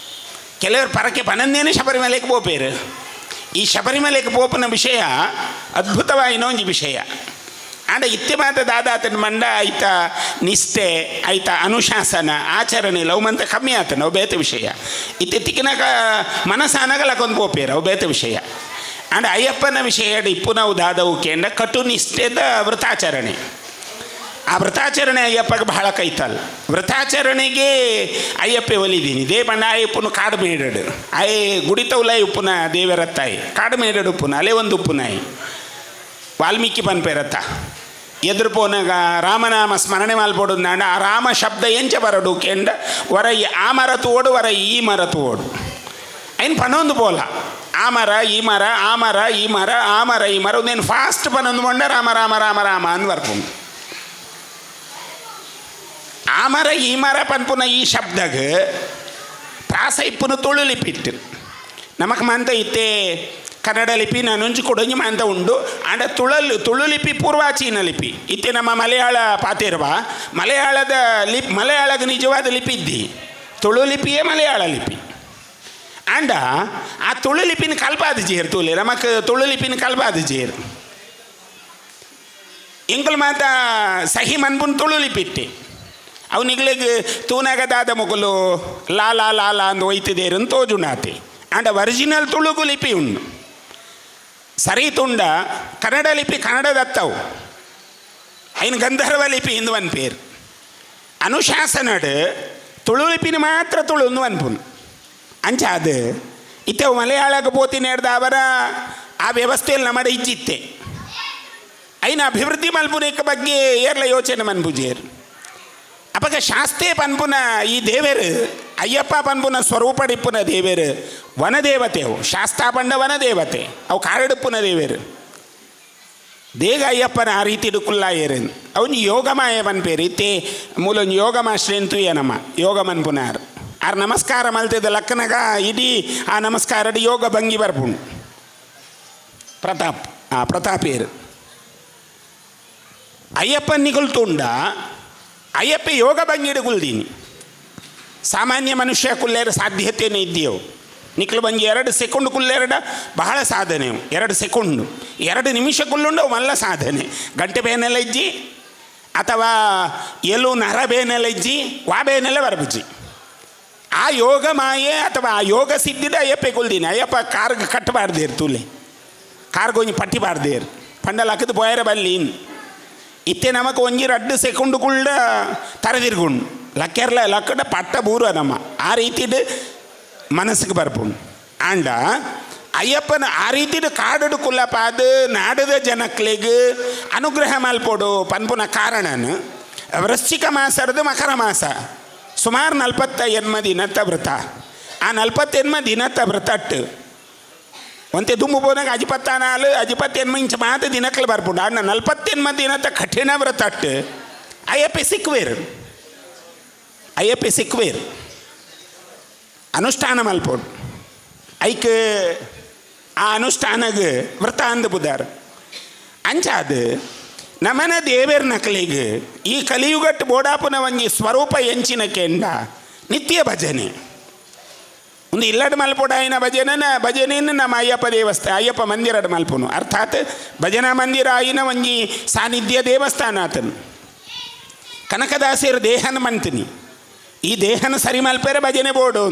ಕೆಲವರು ಪರಕೆ ಪನಂದೇನೆ ಶಬರಿಮಲೆಗೆ ಪೋಪೇರು. ಈ ಶಬರಿಮಲೆಗೆ ಪೋಪುನ ವಿಷಯ ಅದ್ಭುತವಾಯಿನ ಒಂಜಿ ವಿಷಯ. ಆಂಡ ಇತ್ತೆ ಮಾತ ದಾದಾತನ ಮಂಡ ಐತ ನಿಷ್ಠೆ ಐತ ಅನುಶಾಸನ ಆಚರಣೆ ಲವ್ ಮಂತ ಕಮ್ಮಿ ಆತನ, ಅವು ಬೇತೆ ವಿಷಯ. ಇತ್ತೆ ತಿಕ್ಕಿನಕ ಮನಸ್ಸಾನಗಲಕೊಂದು ಪೋಪೇರು, ಅವು ಬೇತೆ ವಿಷಯ. ಆಂಡ ಅಯ್ಯಪ್ಪನ ವಿಷಯ ಇಪ್ಪುನವು ದಾದವು ಕೇಂದ್ರ ಕಟುನಿಷ್ಠೆದ ವ್ರತಾಚರಣೆ. ಆ ವ್ರತಾಚರಣೆ ಅಯ್ಯಪ್ಪಗೆ ಬಹಳ ಕೈತಲ್. ವ್ರತಾಚರಣೆಗೆ ಅಯ್ಯಪ್ಪೆ ಒಲಿದೀನಿ ದೇಪಂಡ ಅಯ್ಯಪ್ಪನು ಕಾಡು ಮೇಡಡು ಅಯ್ಯ ಗುಡಿತೌಲ ಉಪ್ಪುನ ದೇವರತ್ತಾಯಿ ಕಾಡು ಮೇಡಡು ಉಪ್ಪುನ ಅಲೆ ಒಂದು ಉಪ್ಪುನಾಯಿ ವಾಲ್ಮೀಕಿ ಪನ್ಪೇರತ್ತ ಎದುರು ಪೋನಾಗ ರಾಮನಾಮ ಸ್ಮರಣೆ ಮಲ್ಪೊಡು. ಆ ರಾಮ ಶಬ್ದ ಎಂಚ ಬರಡು ಕೆಂಡ ವರ ಈ ಆ ಮರ ತೋಡು, ವರ ಈ ಮರ ತೋಡು. ಐನ್ ಪನೊಂದು ಪೋಲ ಆ ಮರ ಈ ಮರ, ಆ ಮರ ಈ ಮರ, ಆ ಮರ ಈ ಮರ. నేను ಫಾಸ್ಟ್ ಪನೊಂದು ಮೊಂಡ ರಾಮ ರಾಮ ರಾಮ ರಾಮ ಅಂದ್ ಬರ್ಪುಂಡು. ಆ ಮರ ಈ ಮರ ಪನ್ಪುನ ಈ ಶಬ್ದಗ್ ಪ್ರಾಸ ಇಪ್ಪುನ ತುಳು ಲಿಪಿ ಇಟ್ಟು ನಮಕ್ ಮಾಂತ ಇತ್ತೆ ಕನ್ನಡ ಲಿಪಿ ನಾನೊಂಜಿ ಕೊಡೊಂಜಿ ಮಾಂತ ಉಂಡು. ಆಂಡ ತುಳು ಲಿಪಿ ಪೂರ್ವಾಚೀನ ಲಿಪಿ. ಇತ್ತೆ ನಮ್ಮ ಮಲಯಾಳ ಪಾತೇರ್ವ ಮಲಯಾಳದ ಲಿಪಿ, ಮಲಯಾಳದ ನಿಜವಾದ ಲಿಪಿ ಇದ್ದಿ ತುಳು ಲಿಪಿಯೇ ಮಲಯಾಳ ಲಿಪಿ. ಆಂಡ ಆ ತುಳು ಲಿಪಿನ ಕಲ್ಪಾದ ಜೇರು ತೂಲೆ ನಮಕ್ ತುಳು ಲಿಪಿನ ಕಲ್ಪಾದ ಜೇರು ಎಂಕುಲು ಮಾತ ಸಹಿ ಮನ್ಪುನ್ ತುಳು ಲಿಪಿ ಇತ್ತೆ. ಅವನಿಗ್ಲಿಗ್ ತೂನಾಗದಾದ ಮೊಗಲು ಲಾ ಲಾ ಲಾ ಲಾ ಅಂದು ಒಯ್ತಿದೇರು ಅಂತ ತೋಜುಣಾತೆ. ಆಂಡ ಒರಿಜಿನಲ್ ತುಳುಗು ಲಿಪಿ ಉಂಡು. ಸರಿ ತುಂಡ ಕನ್ನಡ ಲಿಪಿ ಕನ್ನಡದತ್ತವು ಐನ್ ಗಂಧರ್ವ ಲಿಪಿ ಇಂದು ಒನ್ ಪೇರು. ಅನುಶಾಸನಡ್ ತುಳು ಲಿಪಿನ ಮಾತ್ರ ತುಳು ಒಂದು ಅನ್ಪುನು. ಅಂಚ ಅದು ಇತ್ತೆ ಮಲಯಾಳಕ್ಕೆ ಪೋತಿ ನೇಡ್ದ ಅವರ ಆ ವ್ಯವಸ್ಥೆಯಲ್ಲಿ ನಮ್ಮಡ ಇಜ್ಜಿತ್ತೆ. ಐನ ಅಭಿವೃದ್ಧಿ ಮಲ್ಪುನೇಕ ಬಗ್ಗೆ ಏರ್ಲ ಯೋಚನೆ ಮನ್ಪುಜೇರು. ಅಪಗ ಶಾಸ್ತೆ ಪನ್ಪುನ ಈ ದೇವೇರು ಅಯ್ಯಪ್ಪ ಪನ್ಪುನ ಸ್ವರೂಪಡಿಪ್ಪುನ ದೇವೇರು ವನದೇವತೆ. ಅವು ಶಾಸ್ತಾ ಪಂಡ ವನದೇವತೆ, ಅವು ಕಾರಡುಪ್ಪುನ ದೇವೇರು. ದೇಗ ಅಯ್ಯಪ್ಪನ ಆ ರೀತಿ ಕುಲ್ಲಾಯೇರು ಅವನು ಯೋಗಮಾಯ ಪನ್ಪೇರು. ಇತ್ತೆ ಮೂಲೊಂಜಿ ಯೋಗ ಮಾಸ್ಟ್ರ್ ಎಂತುಯ ನಮ್ಮ ಯೋಗ ಮನ್ಪುನಾರ್ ಆರ್ ನಮಸ್ಕಾರ ಮಲ್ತಿದ್ದ ಲಕ್ಕನಗ ಇಡೀ ಆ ನಮಸ್ಕಾರಡ್ ಯೋಗ ಭಂಗಿ ಬರ್ಪುಂಡು. ಪ್ರತಾಪ್ ಆ ಪ್ರತಾಪೇರು ಅಯ್ಯಪ್ಪನ್ ನಿಗುಲ್ ತುಂಡ ಅಯ್ಯಪ್ಪ ಯೋಗ ಭಂಗಿಡು ಕುಲ್ದೀನಿ. ಸಾಮಾನ್ಯ ಮನುಷ್ಯ ಕುಲ್ಲೇರ ಸಾಧ್ಯತೆಯೇ ಇದ್ದೀಯವು. ನಿಕ್ಲು ಬಂಗಿ 2 ಸೆಕೆಂಡ್ ಕುಲ್ಲೇರಡ ಬಹಳ ಸಾಧನೆ. 2 ಸೆಕೆಂಡು 2 ನಿಮಿಷ ಕುಲ್ಲುಂಡು ಮಲ್ಲ ಸಾಧನೆ. ಗಂಟೆ ಬೇನೆಲ್ಲ ಇಜ್ಜಿ ಅಥವಾ ಎಲ್ಲೂ ನರ ಬೇನೆಲ್ಲ ಇಜ್ಜಿ ವಾ ಬೇನೆಲ್ಲ ಬರಬುಜ್ಜಿ. ಆ ಯೋಗ ಮಾಯೆ ಅಥವಾ ಆ ಯೋಗ ಸಿದ್ಧಿದ ಅಯ್ಯಪ್ಪ ಕುಲ್ದೀನಿ. ಅಯ್ಯಪ್ಪ ಕಾರ್ಗೆ ಕಟ್ಟಬಾರ್ದೇರು ತೂಲೆ ಕಾರ್ಗೊಂಜಿ ಪಟ್ಟಿ ಬಾರ್ದೇರು ಪಂಡಲ್ ಹಾಕಿದ್ ಬೋಯರ ಬಲ್ಲಿ. ಇತ್ತೆ ನಮಕ್ ಒಂಜಿ 2 ಸೆಕೆಂಡು ಕುಳ್ಳ ತರದಿರ್ಗುಂಡು ಲಕ್ಕೆರ್ಲ ಲಕ್ಕಡ ಪಟ್ಟ ಬೂರ ನಮ್ಮ ಆ ರೀತಿಡ್ ಮನಸ್ಸಿಗೆ ಬರ್ಪುಂಡು. ಆಂಡ ಅಯ್ಯಪ್ಪನ ಆ ರೀತಿಡ್ ಕಾಡುಡು ಕುಲ್ಲಪಾದ ನಾಡದ ಜನಕ್ಲೆಗ್ ಅನುಗ್ರಹ ಮಲ್ಪೊಡು ಪನ್ಪುನ ಕಾರಣನು ವೃಶ್ಚಿಕ ಮಾಸರ್ದು ಮಕರ ಮಾಸ ಸುಮಾರು 48 ದಿನತ್ತ ವ್ರತ. ಆ 48 ದಿನತ್ತ ವ್ರತಟ್ಟು ಒಂತೆ ದುಂಬು ಪೋನಾಗ ಅಜಿಪತ್ತಾನಾಲು ಅಜಿಪತ್ತೆನ್ಮ ಇಂಚ ಮಾತ ದಿನಕ್ಲು ಬರ್ಪುಂಡು. ಅಣ್ಣ 48 ದಿನತ್ತ ಕಠಿಣ ವ್ರತಟ್ಟು ಅಯ್ಯಪ್ಪೆ ಸಿಕ್ವೇರು, ಅಯ್ಯಪ್ಪೆ ಸಿಕ್ವೇರು ಅನುಷ್ಠಾನ ಮಲ್ಪೊಡು. ಐಕ್ ಆ ಅನುಷ್ಠಾನಗ್ ವ್ರತ ಅಂದ ಬುದಾರ್. ಅಂಚಾದ ನಮನ ದೇವೇರ್ ನಕಲಿಗ್ ಈ ಕಲಿಯುಗಟ್ ಬೋಡಾಪುನ ಒಂಜಿ ಸ್ವರೂಪ ಎಂಚಿನ ಕೆಂಡ ನಿತ್ಯ ಭಜನೆ. ಒಂದು ಇಲ್ಲಡ್ ಮಲ್ಪೊಡಾಯಿನ ಭಜನೆನ ಭಜನೆಯನ್ನು ನಮ್ಮ ಅಯ್ಯಪ್ಪ ದೇವಸ್ಥಾನ ಅಯ್ಯಪ್ಪ ಮಂದಿರಡ್ ಮಲ್ಪುನು. ಅರ್ಥಾತ್ ಭಜನಾ ಮಂದಿರ ಆಯಿನ ಒಂಜಿ ಸಾನ್ನಿಧ್ಯ ದೇವಸ್ಥಾನ ಆತನು. ಕನಕದಾಸರು ದೇಹನ ಮಂತಿನಿ ಈ ದೇಹನ ಸರಿ ಮಲ್ಪೆರೆ ಭಜನೆ ಬೋಡು.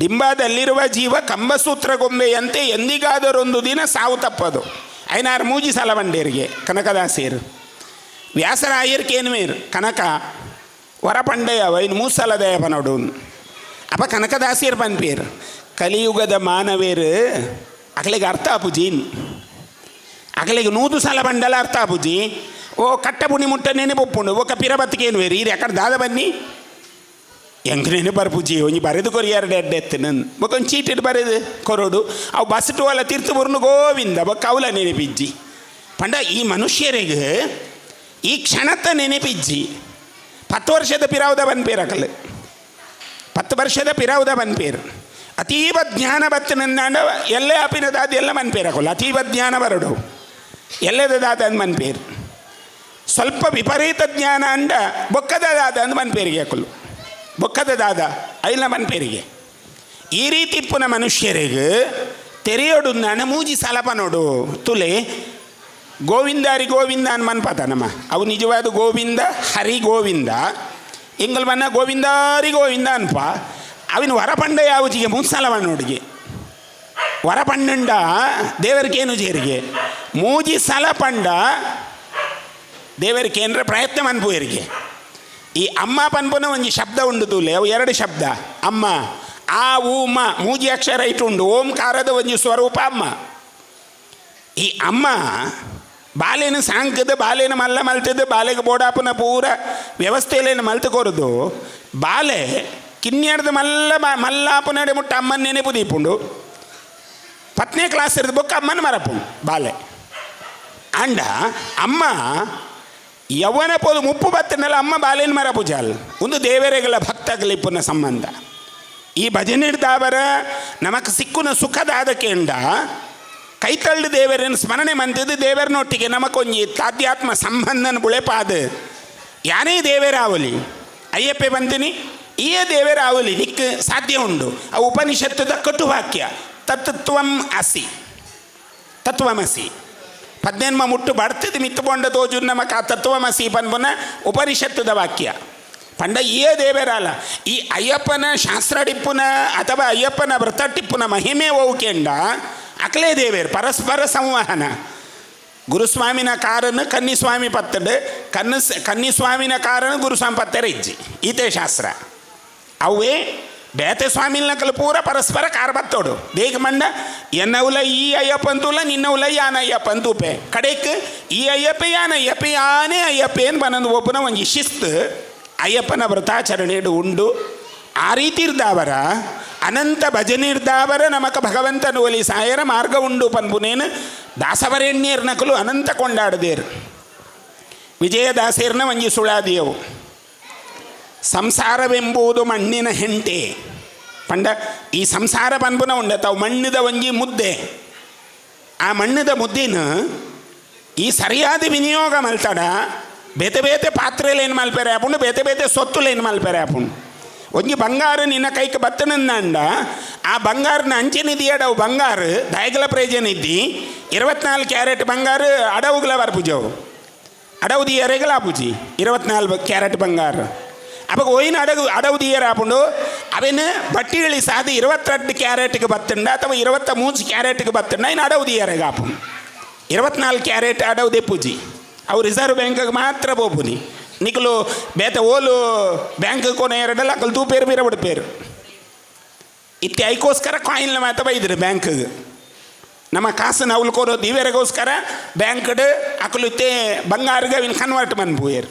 ಡಿಂಬಾದಲ್ಲಿರುವ ಜೀವ ಕಂಬಸೂತ್ರ ಗೊಂಬೆಯಂತೆ ಎಂದಿಗಾದರೊಂದು ದಿನ ಸಾವು ತಪ್ಪದು. ಐನಾರು ಮೂಜಿ ಸಲ ಬಂಡೇರಿಗೆ ಕನಕದಾಸಿಯರು ವ್ಯಾಸರಾಯರ್ಕೇನುವೇರು ಕನಕ ವರಪಂಡೆಯವ ಇನ್ನು ಮೂರು ಸಲ ದಯಪ ನೋಡು. ಅಪ್ಪ ಕನಕದಾಸಿಯರು ಪನ್ಪೇರು ಕಲಿಯುಗದ ಮಾನವೇರು ಅಕಲಿಗೆ ಅರ್ಥ ಆಪುಜಿ, ಅಕಲಿಗೆ 100 ಸಲ ಬಂಡಲ ಅರ್ಥ ಆಪುಜಿ. ಓ ಕಟ್ಟ ಪುಣಿ ಮುಟ್ಟ ನೆನಪೊಪ್ಪುಂಡು ಒಕ್ಕ ಪಿರಬತ್ತಿಕೇನು ವೇರು ಈ ಅಕಡೆ ದಾದ ಬನ್ನಿ ಎಂಕನೇನು ಬರ್ಪುಜಿ ಒಂಜಿ ಬರೆದು ಕೊರಿಯಾರ ಎಡ್ಡೆ ಎತ್ತು ನನ್ ಬೊಕ್ಕ ಒಂದು ಚೀಟಿಡ್ ಬರೆದು ಕೊರೋಡು ಅವು ಬಸ್ಟು ಅಲ್ಲ ತೀರ್ಥ ಬುರ್ನು ಗೋವಿಂದ ಬೊಕ್ಕ ಅವಲ ನೆನಪಿಜ್ಜಿ. ಪಂಡ ಈ ಮನುಷ್ಯರಿಗೆ ಈ ಕ್ಷಣತ್ತ ನೆನಪಿಜ್ಜಿ. 10 ವರ್ಷದ ಪಿರಾವುದ ಬನ್ಪೇರಕಲ್ 10 ವರ್ಷದ ಪಿರಾವುದ ಬನ್ಪೇರು ಅತೀವ ಜ್ಞಾನ ಬತ್ತು ನಂದಾಂಡ ಎಲ್ಲೇ ಅಪಿನ ದಾದ ಎಲ್ಲ ಮನ್ಪೇರಕಲ್ಲ ಅತೀವ ಜ್ಞಾನ ಬರಡು ಎಲ್ಲದ ದಾದ ಅಂದ್ ಮನ್ಪೇರು. ಸ್ವಲ್ಪ ವಿಪರೀತ ಜ್ಞಾನ ಅಂಡ ಬೊಕ್ಕದ ದಾದ ಅಂದ್ ಮನ್ಪೇರಿಗೆ ಅಕಲು ಬೊಕ್ಕದ ದಾದ ಐಲ ಮನ್ಪೇರಿಗೆ. ಈ ರೀತಿ ಪುನ ಮನುಷ್ಯರಿಗೆ ತೆರೆಯೋಡು ನಾನು ಮೂಜಿ ಸಲಪ ನೋಡು ತುಲೆ ಗೋವಿಂದಾರಿ ಗೋವಿಂದ ಅನ್ ಮನ್ಪಾತ ನಮ್ಮ ಅವು ನಿಜವಾದ ಗೋವಿಂದ ಹರಿ ಗೋವಿಂದ ಎಂಗಲ್ ಮನ್ನ ಗೋವಿಂದಾರಿ ಗೋವಿಂದ ಅನ್ಪ ಅವಿನ ವರಪಂಡ ಯಾವಜಿಗೆ ಮೂಸಲವ ನೋಡಿಗೆ ವರಪಂಡ ದೇವರಿಗೇನು ಜೇರಿಗೆ ಮೂಜಿ ಸಲ ಪಂಡ ದೇವರಿಗೆ ಏನ್ರ ಪ್ರಯತ್ನ ಮನ್ಪುವರಿಗೆ. ಈ ಅಮ್ಮ ಪನ್ಪುನ ಒಂಜಿ ಶಬ್ದ ಉಂಡು ತೂಲೆ ಅವು 2 ಶಬ್ದ ಅಮ್ಮ ಆ ಊ ಮ ಮೂಜಿ ಅಕ್ಷರ ಇಟ್ಟುಂಡು ಓಂಕಾರದ ಒಂಜಿ ಸ್ವರೂಪ ಅಮ್ಮ. ಈ ಅಮ್ಮ ಬಾಲೆನ ಸಾಂಕದ ಬಾಲೆನ ಮಲ್ಲ ಮಲ್ತದ ಬಾಲೆಗೆ ಬೋಡಾಪುನ ಪೂರ ವ್ಯವಸ್ಥೆಯಲ್ಲೇನು ಮಲ್ತು ಕೊರದು ಬಾಲೆ ಕಿನ್ಯಾಡ್ದ ಮಲ್ಲ ಮಲ್ಲಾಪುನಡೆ ಮುಟ್ಟ ಅಮ್ಮನ ನೆನಪು ದೀಪುಂಡು. 10ನೇ ಕ್ಲಾಸ್ ಇರೋದು ಬೊಕ್ಕ ಅಮ್ಮನ ಮರಪುಂಡು ಬಾಲೆ. ಅಂಡ ಅಮ್ಮ ಯವ್ವನ ಪೋದು ಮುಪ್ಪು ಬತ್ತನಲ್ಲ ಅಮ್ಮ ಬಾಲೇನ ಮರ ಪೂಜಾಲ್ ಒಂದು ದೇವರೆಗಳ ಭಕ್ತಗಳಿಪ್ಪುನ ಸಂಬಂಧ. ಈ ಭಜನೆ ದಾವರ ನಮಕ್ ಸಿಕ್ಕುನ ಸುಖದಾದಕೆಂಡ ಕೈತಳ್ಳು ದೇವರನ್ನು ಸ್ಮರಣೆ ಮಂತಿದ್ದು ದೇವರನೊಟ್ಟಿಗೆ ನಮಕೊಂಜಿ ತಾಧ್ಯಾತ್ಮ ಸಂಬಂಧನ ಬುಳೆಪಾದ ಯಾನೇ ದೇವರಾವಲಿ ಅಯ್ಯಪ್ಪೆ ಬಂದಿನಿ ಈಯೇ ದೇವರಾವಲಿ ನಿಕ್ ಸಾಧ್ಯ ಉಂಡು. ಆ ಉಪನಿಷತ್ತದ ಕಟುವಾಕ್ಯ ತತ್ವಂ ಅಸಿ ತತ್ವಮಸಿ ಪದ್ನೆನ್ಮ ಮುಟ್ಟು ಬಡ್ತದ ಮಿತ್ತುಕೊಂಡ ತೋಜು ನಮಕ ಆ ತತ್ವಮಸಿ ಪನ್ಪುನ ಉಪನಿಷತ್ತದ ವಾಕ್ಯ. ಪಂಡ ಈಯೇ ದೇವರಲ್ಲ ಈ ಅಯ್ಯಪ್ಪನ ಶಾಸ್ತ್ರ ಟಿಪ್ಪುನ ಅಥವಾ ಅಯ್ಯಪ್ಪನ ವ್ರತ ಟಿಪ್ಪುನ ಮಹಿಮೆ ಓಕೆಂಡ ಅಕಲೇ ದೇವೇರ್ ಪರಸ್ಪರ ಸಂವಹನ. ಗುರುಸ್ವಾಮಿನ ಕಾರನ್ನು ಕನ್ನಿಸ್ವಾಮಿ ಪತ್ತಡು ಕನ್ನ ಕನ್ನಿಸ್ವಾಮಿನ ಕಾರನ್ನು ಗುರುಸ್ವಾಮಿ ಪತ್ತರ ಇಜ್ಜಿ ಈತೆ ಶಾಸ್ತ್ರ. ಅವೇ ಬೇತೆ ಸ್ವಾಮಿಲ್ನಕಲು ಪೂರ ಪರಸ್ಪರ ಕಾರ್ ಬತ್ತೋಡು ದೇಗ ಮಂಡ ಎನ್ನವುಲ ಈ ಅಯ್ಯಪ್ಪಂತೂಲ ನಿನ್ನವುಲ ಯಾನ ಅಯ್ಯಪ್ಪಂತೂಪೆ ಕಡೆಕ್ ಈ ಅಯ್ಯಪ್ಪೆ ಯಾನ ಅಯ್ಯಪ್ಪೆ ಯಾನೇ ಅಯ್ಯಪ್ಪೆ ಏನು ಬನ್ನೊಂದು ಒಬ್ಬನ ಒಂಜಿ ಶಿಸ್ತು ಅಯ್ಯಪ್ಪನ ವ್ರತಾಚರಣೆಡು ಉಂಡು. ಆ ರೀತಿ ಇರ್ದಾವರ ಅನಂತ ಭಜನೆ ಇರ್ದಾವರ ನಮಕ ಭಗವಂತನ ಒಲಿ ಸಾಯರ ಮಾರ್ಗ ಉಂಡು ಪನ್ಪುನೇನು ದಾಸವರೆಣ್ಯರ್ ನಕಲು ಅನಂತ ಕೊಂಡಾಡದೇರು. ವಿಜಯದಾಸೇರ್ನ ಒಂಜಿ ಸುಳಾದಿಯವು ಸಂಸಾರವೆಂಬುದು ಮಣ್ಣಿನ ಹೆಂಟೆ ಪಂಡ ಈ ಸಂಸಾರ ಪನ್ಪುನ ಉಂಡ ತಾವು ಮಣ್ಣಿದ ಒಂಜಿ ಮುದ್ದೆ. ಆ ಮಣ್ಣಿದ ಮುದ್ದಿನ ಈ ಸರಿಯಾದ ವಿನಿಯೋಗ ಮಲ್ತಡ ಬೇತೆ ಬೇತೆ ಪಾತ್ರೆಲೇನು ಮಲ್ಪೆರೆ ಆಪುಂಡು, ಬೇತೆ ಬೇತೆ ಸೊತ್ತುಲೇನು ಮಲ್ಪೆರೆ ಆಪುಂಡು. ಒಂಜಿ ಬಂಗಾರ ನಿನ್ನ ಕೈಗೆ ಬತ್ತನಂದ ಆ ಬಂಗಾರನ ಅಂಚಿನಿದಿ ಅಡವು ಬಂಗಾರ ದಾಯಗಲ ಪ್ರಯೋಜನ ಇದ್ದಿ 24 ಕ್ಯಾರೆಟ್ ಬಂಗಾರ ಅಡವುಗಳ ಬರ್ಪುಜವು ಅಡವು ದಿಯರೆಗಳ ಆಪುಜಿ 24 ಕ್ಯಾರೆಟ್ ಬಂಗಾರ. ಅವಾಗ ಒಯ್ನ ಅಡಗು ಅಡವು ದಿಯರ ಆಪುಂಡು ಅವೇನು ಬಟ್ಟಿಗಳಿ ಸಾದಿ 22 ಕ್ಯಾರೆಟ್ಗೆ ಬತ್ತಂಡ ಅಥವಾ 23 ಕ್ಯಾರೆಟ್ಗೆ ಬತ್ತಂಡ ಇನ್ನು ಅಡವು ದಿಯರೆಗೆ ಆಪುಂಡು. 24 ಕ್ಯಾರೆಟ್ ಅಡವು ದೆಪ್ಪುಜಿ ಅವು ರಿಸರ್ವ್ ಬ್ಯಾಂಕ್ಗೆ ಮಾತ್ರ ಪೋಪುನಿ ನಿಕಲು ಬೇತೆ ಓಲು ಬ್ಯಾಂಕ್ ಕೊನೆ ಎರಡಲ್ಲ ಅಕಲ್ ತೂಪೇರು ಬೀರ ಬಿಡ್ಪೇರು ಇತ್ತೆ ಐಕೋಸ್ಕರ ಕಾಯಿನ್ಲ ಮಾತ್ರ ಬೈದ್ರು ಬ್ಯಾಂಕ್ಗೆ ನಮ್ಮ ಕಾಸನ್ನು ಅವ್ಲು ಕೊರೋ ದಿವೇರೆಗೋಸ್ಕರ ಬ್ಯಾಂಕ್ಡ್ ಅಕಲು ಇತ್ತೆ ಬಂಗಾರಿಗೆ ಅವಿನ ಕನ್ವರ್ಟ್ ಮನ್ಪುಯೇರು.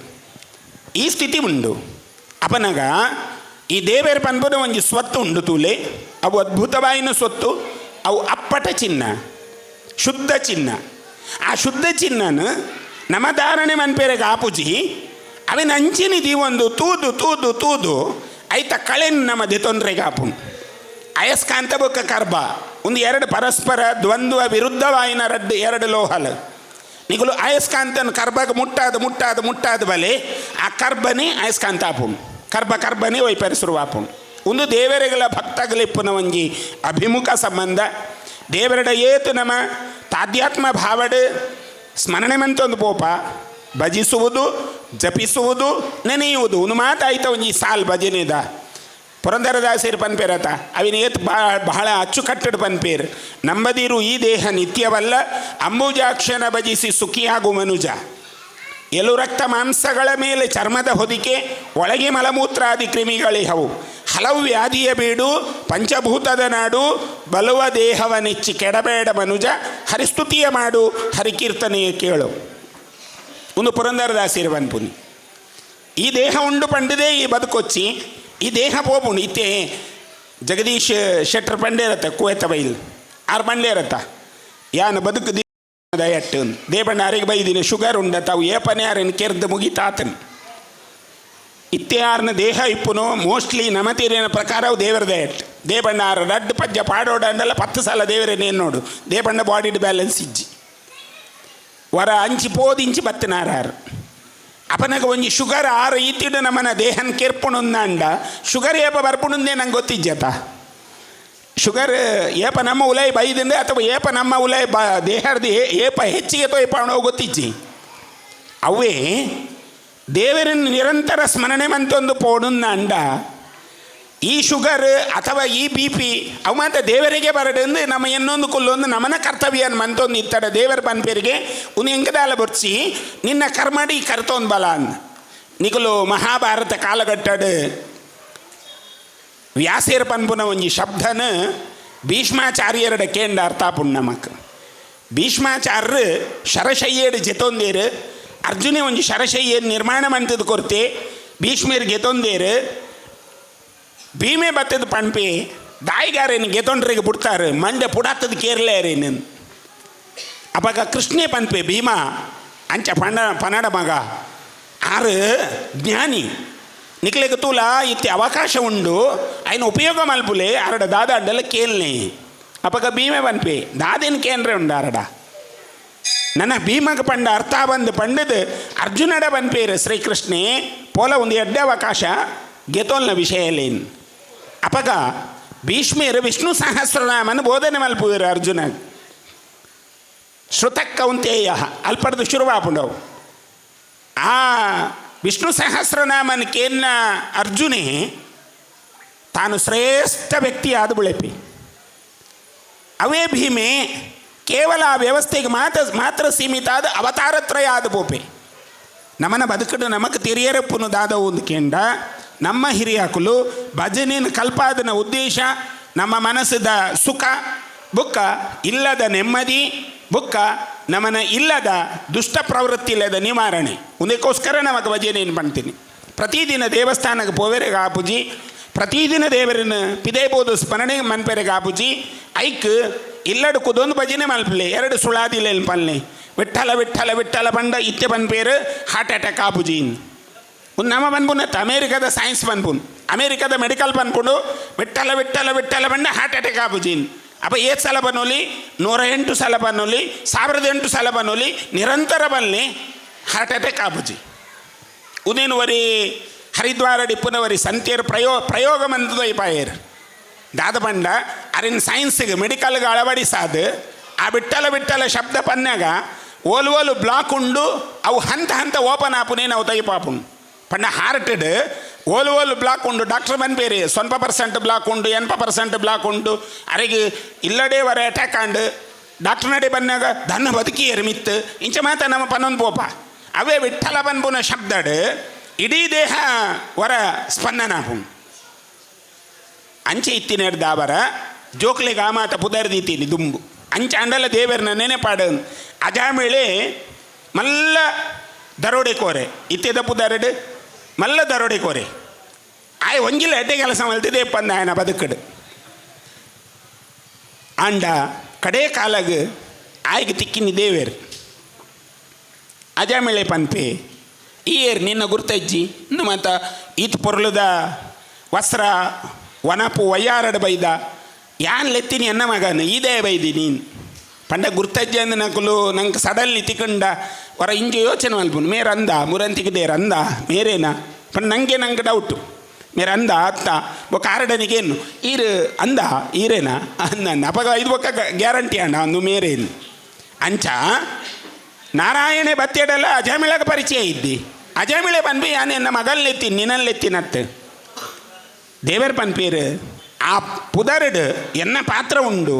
ಈ ಸ್ಥಿತಿ ಉಂಡು. ಅಪನಗ ಈ ದೇವೇರ್ ಪನ್ಪುನ ಒಂಜಿ ಸ್ವತ್ತು ಉಂಡು ತೂಲೆ ಅವು ಅದ್ಭುತವಾಯಿನ ಸ್ವತ್ತು ಅವು ಅಪ್ಪಟ ಚಿನ್ನ ಶುದ್ಧ ಚಿನ್ನ. ಆ ಶುದ್ಧ ಚಿನ್ನನ ನಮ್ಮ ಧಾರಣೆ ಮನ್ಪೇರೆಗೆ ಆಪುಜಿ ಅವಿನ ಅಂಚಿನ ಒಂದು ತೂದು ತೂದು ತೂದು ಐತ ಕಳೆನ್ ನಮ್ಮ ದೆತೊಂದ್ರೆಗೆ ಆಪುಂಡು. ಅಯಸ್ಕಾಂತ ಬೊಕ್ಕ ಕರ್ಬ ಒಂದು ಎರಡು ಪರಸ್ಪರ ದ್ವಂದ್ವ ವಿರುದ್ಧವಾಯಿನ ರಡ್ಡು ಎರಡು ಲೋಹಲ ನಿಗುಲು ಅಯಸ್ಕಾಂತನ ಕರ್ಬಗೆ ಮುಟ್ಟಾದ ಮುಟ್ಟಾದ ಮುಟ್ಟಾದ ಬಲೆ ಆ ಕರ್ಬನೇ ಅಯಸ್ಕಾಂತ ಆಪುಂಡು ಕರ್ಬ ಕರ್ಬನೇ ವೈಪರಿಸುವ ಆಪುಂಡು. ಒಂದು ದೇವರೆಗಳ ಭಕ್ತಗಳಿಪ್ಪುನ ಒಂಜಿ ಅಭಿಮುಖ ಸಂಬಂಧ ದೇವರಡ ಏತು ನಮ್ಮ ತಾಧ್ಯಾತ್ಮ ಭಾವಡ್ ಸ್ಮರಣೆ ಮಂತೊಂದು ಪೋಪ ಭಜಿಸುವುದು ಜಪಿಸುವುದು ನೆನೆಯುವುದು ಒಂದು ಮಾತಾಯ್ತ ಒಂಜಿ ಸಾಲ್ ಭಜನೆದ ಪುರಂದರದಾಸರು ಪನ್ಪೇರತ ಅವಿನ ಏತ್ ಬಹಳ ಅಚ್ಚುಕಟ್ಟಡು ಪನ್ಪೇರು ನಂಬದಿರು ಈ ದೇಹ ನಿತ್ಯವಲ್ಲ ಅಂಬುಜಾಕ್ಷನ ಭಜಿಸಿ ಸುಖಿಯಾಗು ಮನುಜ. ಎಲು ರಕ್ತ ಮಾಂಸಗಳ ಮೇಲೆ ಚರ್ಮದ ಹೊದಿಕೆ ಒಳಗೆ ಮಲಮೂತ್ರಾದಿ ಕ್ರಿಮಿಗಳಿಹವು ಹಲವು ವ್ಯಾಧಿಯ ಬೀಡು ಪಂಚಭೂತದ ನಾಡು ಬಲುವ ದೇಹವ ನೆಚ್ಚಿ ಕೆಡಬೇಡ ಮನುಜ ಹರಿಸ್ತುತಿಯ ಮಾಡು ಹರಿಕೀರ್ತನೆಯ ಕೇಳು. ಒಂದು ಪುರಂದರದಾಸರು ಪನ್ಪುನಿ ಈ ದೇಹ ಉಂಡು ಪಂಡಿದೆ ಈ ಬದುಕೊಚ್ಚಿ ಈ ದೇಹ ಪೋಪುಂಡು ಇತ್ತೆ ಜಗದೀಶ್ ಶೆಟ್ಟರ್ ಪಂಡೇ ಇರತ್ತ ಕುವೆತ ಬೈಲ್ ಆರು ಪಂಡೇ ಇರತ್ತ ಯಾನ ಬದುಕು ದಯಟ್ಟು ದೇಪಣ್ಣ ಅರಿಗೆ ಬೈದಿನಿ ಶುಗರ್ ಉಂಡ ತಾವು ಏಪನೆ ಆರೇನು ಕೆರ್ದು ಮುಗಿತಾತನ್ ಇತ್ತೆ ಆರ್ನ ದೇಹ ಇಪ್ಪುನು ಮೋಸ್ಟ್ಲಿ ನಮತೀರಿನ ಪ್ರಕಾರ ದೇವರ ದಯಟ್ ದೇಪಣ್ಣ ಆರು ರಡ್ಡು ಪಜ್ಜ ಪಾಡೋಡ ಅಂಡಲ್ಲ 10 ಸಲ ದೇವರೇನೇನು ನೋಡು ದೇಪಣ್ಣ ಬಾಡಿಡ್ ಬ್ಯಾಲೆನ್ಸ್ ಇಜ್ಜಿ ವರ ಅಂಚಿ ಪೋದಿಂಚಿ ಬತ್ತನಾರು ಅಪನಗ ಒಂಜಿ ಶುಗರ್ ಆರು ಈತಿಡು ನಮ್ಮನ ದೇಹನ್ ಕೆರ್ಪುಣುಂದಾಂಡ ಶುಗರ್ ಏಪ ಬರ್ಪುಣುಂದೇ ನಂಗೆ ಗೊತ್ತಿಜ್ಜತ ಶುಗರ್ ಏಪ ನಮ್ಮ ಉಲೈ ಬೈದಿಂದ ಅಥವಾ ಏಪ ನಮ್ಮ ಉಲೈ ಬ ದೇಹದ ಏಪ ಹೆಚ್ಚಿಗೆ ತೋಯ್ಪಾಣೋ ಗೊತ್ತಿಜ್ಜಿ. ಅವೇ ದೇವರನ್ನು ನಿರಂತರ ಸ್ಮರಣೆ ಮಂತೊಂದು ಪೋಡುಂದಾಂಡ ಈ ಶುಗರ್ ಅಥವಾ ಈ ಬಿ ಪಿ ಅವು ಮಾತ್ರ ದೇವರಿಗೆ ಬರಡೆಂದು ನಮ್ಮ ಎನ್ನೊಂದು ಕುಲ್ಲೊಂದು ನಮನ ಕರ್ತವ್ಯ ಮಂತೊಂದು ಇತ್ತಡ ದೇವರ ಪನ್ಪೇರಿಗೆ ಉನ್ ಎಂಕದಾಲ ಬೊರ್ಚಿ ನಿನ್ನ ಕರ್ಮಡಿ ಕರ್ತೊಂದು ಬಲ ಅಂದ್ ನಿಕಲು ಮಹಾಭಾರತ ಕಾಲಘಟ್ಟಡು ವ್ಯಾಸೇರ್ ಪನ್ಪುನ ಒಂಜಿ ಶಬ್ದನ ಭೀಷ್ಮಾಚಾರ್ಯರಡ ಕೇಂಡ ಅರ್ಥ ನಮಕ್. ಭೀಷ್ಮಾಚಾರ್ಯರು ಶರಶಯ್ಯಡು ಜೆತೊಂದೇರು ಅರ್ಜುನೆ ಒಂಜಿ ಶರಶಯ್ಯ ನಿರ್ಮಾಣ ಮಂತದ ಕೊರ್ತೆ ಭೀಷ್ಮರು ಗೆತೊಂದೇರು ಭೀಮೆ ಬತ್ತದ ಪಣ್ಪಿ ದಾಯಿಗಾರೇನು ಗೆತೊಂಡ್ರಿಗೆ ಬಿಡ್ತಾರೆ ಮಂಡೆ ಪುಡಾತದ ಕೇರಳೇರೇನು ಅಪಗ ಕೃಷ್ಣೆ ಪನ್ಪೆ ಭೀಮ ಅಂಚ ಪಂಡ ಪನಡ ಮಗ ಆರು ಜ್ಞಾನಿ ನಿಕ್ಲೆಗ್ ತೂಲ ಇತ್ತೆ ಅವಕಾಶ ಉಂಡು ಐನ ಉಪಯೋಗ ಮಲ್ಪುಲೆ ಅರಡ ದಾದ ಅಡ್ಡಲ ಕೇಳ್ನೆ ಅಪಗ ಭೀಮೆ ಪನ್ಪೆ ದಾದೇನು ಕೇಂದ್ರ ಉಂಡು ಅರಡ ನನ್ನ ಭೀಮಗ ಪಂಡ ಅರ್ಥ ಬಂದು ಪಂಡದು ಅರ್ಜುನಡ ಪನ್ಪೇರು ಶ್ರೀಕೃಷ್ಣೆ ಪೋಲ ಒಂದು ಎಡ್ಡೆ ಅವಕಾಶ ಗೆತೋಲ್ನ ವಿಷಯಲೇನ್ ಅಪಗ ಭೀಷ್ಮೇರು ವಿಷ್ಣು ಸಹಸ್ರನಾಮನ ಬೋಧನೆ ಮಲ್ಪುವಿರು ಅರ್ಜುನ ಶ್ರುತ ಕೌಂತೇಯ ಅಲ್ಪಡ್ದು ಶುರುವಾಪುಂಡವು ಆ ವಿಷ್ಣು ಸಹಸ್ರನಾಮನ ಕೇನ್ನ ಅರ್ಜುನೆ ತಾನು ಶ್ರೇಷ್ಠ ವ್ಯಕ್ತಿಯಾದ ಬುಳೆಪಿ. ಅವೇ ಭೀಮೆ ಕೇವಲ ಆ ವ್ಯವಸ್ಥೆಗೆ ಮಾತ್ರ ಮಾತ್ರ ಸೀಮಿತ ಆದ ಅವತಾರತ್ರಯ ಆದ ಪೋಪೆ. ನಮನ ಬದುಕಡು ನಮಕ್ ತೆರಿಯರಪ್ಪುನು ದಾದವು ಒಂದು ಕೇಂಡ ನಮ್ಮ ಹಿರಿಯಾಕುಲು ಭಜನೆನ ಕಲ್ಪಾದನ ಉದ್ದೇಶ ನಮ್ಮ ಮನಸ್ಸದ ಸುಖ ಬುಕ್ಕ ಇಲ್ಲದ ನೆಮ್ಮದಿ ಬುಕ್ಕ ನಮನ ಇಲ್ಲದ ದುಷ್ಟ ಪ್ರವೃತ್ತಿ ಇಲ್ಲದ ನಿವಾರಣೆ ಒಂದಕ್ಕೋಸ್ಕರ ನಮಗೆ ಭಜನೆಯನ್ನು ಮಾಡ್ತೀನಿ. ಪ್ರತಿದಿನ ದೇವಸ್ಥಾನಕ್ಕೆ ಪೋವೆರೆಗೆ ಆಪುಜಿ, ಪ್ರತಿದಿನ ದೇವರನ್ನ ಪಿದೇಬೋದು ಸ್ಮರಣೆ ಮನ್ಪೆರೆಗೆ ಆಪುಜಿ. ಐಕ್ ಇಲ್ಲಡು ಕುದೊಂದು ಭಜನೆ ಮಲ್ಪಲೆ ಎರಡು ಸುಳಾದಿಲ್ಲ ಪಲ್ಲೆ ವಿಠಲ ವಿಠಲ ವಿಠಲ ಬಂಡ ಇತ್ತೆ ಪನ್ಪೇರು ಹಾರ್ಟ್ ಅಟ್ಯಾಕ್ ಆಪುಜಿ. ಒಂದು ನಮ್ಮ ಪನ್ಪುನತ್ತ ಅಮೇರಿಕದ ಸೈನ್ಸ್ ಪನ್ಪುನ್ ಅಮೇರಿಕದ ಮೆಡಿಕಲ್ ಪನ್ಪುಂಡು ವಿಠಲ ವಿಠಲ ವಿಠಲ ಬಂಡ ಹಾರ್ಟ್ ಅಟ್ಯಾಕ್ ಆಪುಜಿ. ಅಪ್ಪ ಏತ್ ಸಲ ಬನ್ನೋಲಿ 108 ಸಲ ಬನ್ನೋಲಿ 1008 ಸಲ ಬನ್ನೋಲಿ ನಿರಂತರ ಬನ್ನಿ ಹಾರ್ಟ್ ಅಟ್ಯಾಕ್ ಆಪುಜಿ. ಉದೇನು ವರಿ ಹರಿದ್ವಾರ ಡಿಪ್ಪುನವರಿ ಸಂತಿಯರು ಪ್ರಯೋಗ ಮಂತದ ಪಾಯೇರು ದಾದ ಪಂಡ ಅರಿನ್ ಸೈನ್ಸ್ಗೆ ಮೆಡಿಕಲ್ಗೆ ಅಳವಡಿಸಾದು ಆ ಬಿಟ್ಟಲ ಬಿಟ್ಟಲ ಶಬ್ದ ಪನ್ಯಾಗ ಓಲು ಓಲು ಬ್ಲಾಕ್ ಉಂಡು ಅವು ಹಂತ ಹಂತ ಓಪನ್ ಆಪುನೇ ನಾವು ತೈಪಾಪುಂಡು ಪಂಡ ಹಾರ್ಟೆಡ್ ಓಲು ಓಲು ಬ್ಲಾಕ್ ಉಂಡು. ಡಾಕ್ಟರ್ ಪನ್ಪೇರಿ 0% ಬ್ಲಾಕ್ ಉಂಡು 80% ಬ್ಲಾಕ್ ಉಂಡು ಅರೆಗೆ ಇಲ್ಲಡೆ ವರ ಅಟ್ಯಾಕ್ ಆಂಡ್ ಡಾಕ್ಟರ್ ನಡೆ ಬನ್ನಾಗ ಧನ ಬದುಕಿಯರು ಮಿತ್ತು ಇಂಚ ಮಾತ ನಮ್ಮ ಪನ್ನೊಂದು ಪೋಪ ಅವೇ ವಿಠಲ ಪನ್ಪುನ ಶಬ್ದಡ್ ಇಡೀ ದೇಹ ವರ ಸ್ಪಂದನ ಆಪುಂಡು. ಅಂಚೆ ಇತ್ತಿನ ದಾವರ ಜೋಕ್ಲೆಗ್ ಆ ಮಾತ ಪುದರ್ದೀತೀನಿ ದುಂಬು ಅಂಚೆ ಅಂಡಲ ದೇವರನ್ನ ನೆನೆಪಾಡ ಅಜಾಮಿಳೆ ಮಲ್ಲ ದರೋಡೆ ಕೋರೆ ಇತ್ತೆದ ಪುದರ್ಡ್ ಮಲ್ಲ ದರೋಡೆ ಕೋರೆ ಆಯ್ ಒಂಜಿಲ್ಲ ಎಡ್ಡೆ ಕೆಲಸ ಮಲ್ತಿದೆ ಪಂದ ಆಯನ ಬದುಕಡು ಆಂಡ ಕಡೆ ಕಾಲಗ್ ಆಯ್ಗೆ ತಿಕ್ಕಿನಿ ದೇವೇರು ಅಜಾಮಿಳೆ ಪನ್ಪೆ ಈ ಏರ್ ನಿನ್ನ ಗುರ್ತಜ್ಜಿ ಇನ್ನು ಮಾತ ಈತ್ ಪೊರ್ಲುದ ವಸ್ತ್ರ ವನಪು ವಯ್ಯಾರಡ್ ಬೈದ ಯಾನ್ ಲೆತ್ತೀನಿ ಎನ್ನ ಮಗನ ಇದೇ ಬೈದಿ ನೀನು ಪಂಡ ಗುರ್ತಜ್ಜಿ ಅಂದ ನಕಲು ನಂಗೆ ಸಡನ್ಲಿ ತಿಕ್ಕಂಡ ಹೊರ ಇಂಜೆ ಯೋಚನೆ ಮಲ್ಪುನು ಮೇರ ಅಂದ ಮುರಂತಿಗೆ ಅಂದ ಮೇರೇನಾ ಪಂಡ ನಂಗೆ ನಂಗೆ ಡೌಟು ಮೇರೆ ಅಂದ ಅತ್ತ ಬೊಕ್ಕ ಆರಡನಿಗೇನು ಈರು ಅಂದ ಈರೇನಾ ಅಂದ ಅಪಗ ಐದು ಬೊಕ್ಕ ಗ್ಯಾರಂಟಿ ಅಣ್ಣ ಅಂದು ಮೇರೇನು ಅಂಚ ನಾರಾಯಣೆ ಬತ್ತೆಡಲ್ಲ ಅಜಮಿಳಗ ಪರಿಚಯ ಇದ್ದಿ ಅಜಮಿಳೆ ಪನ್ಪಿ ಯಾನ್ ಎನ್ನ ಮಗಲ್ಲೆತ್ತೀನಿ ನಿನ್ನಲ್ಲೆತ್ತಿನತ್ತು ದೇವರ್ ಪನ್ಪೀರು ಆ ಪುದರಡು ಎನ್ನ ಪಾತ್ರ ಉಂಡು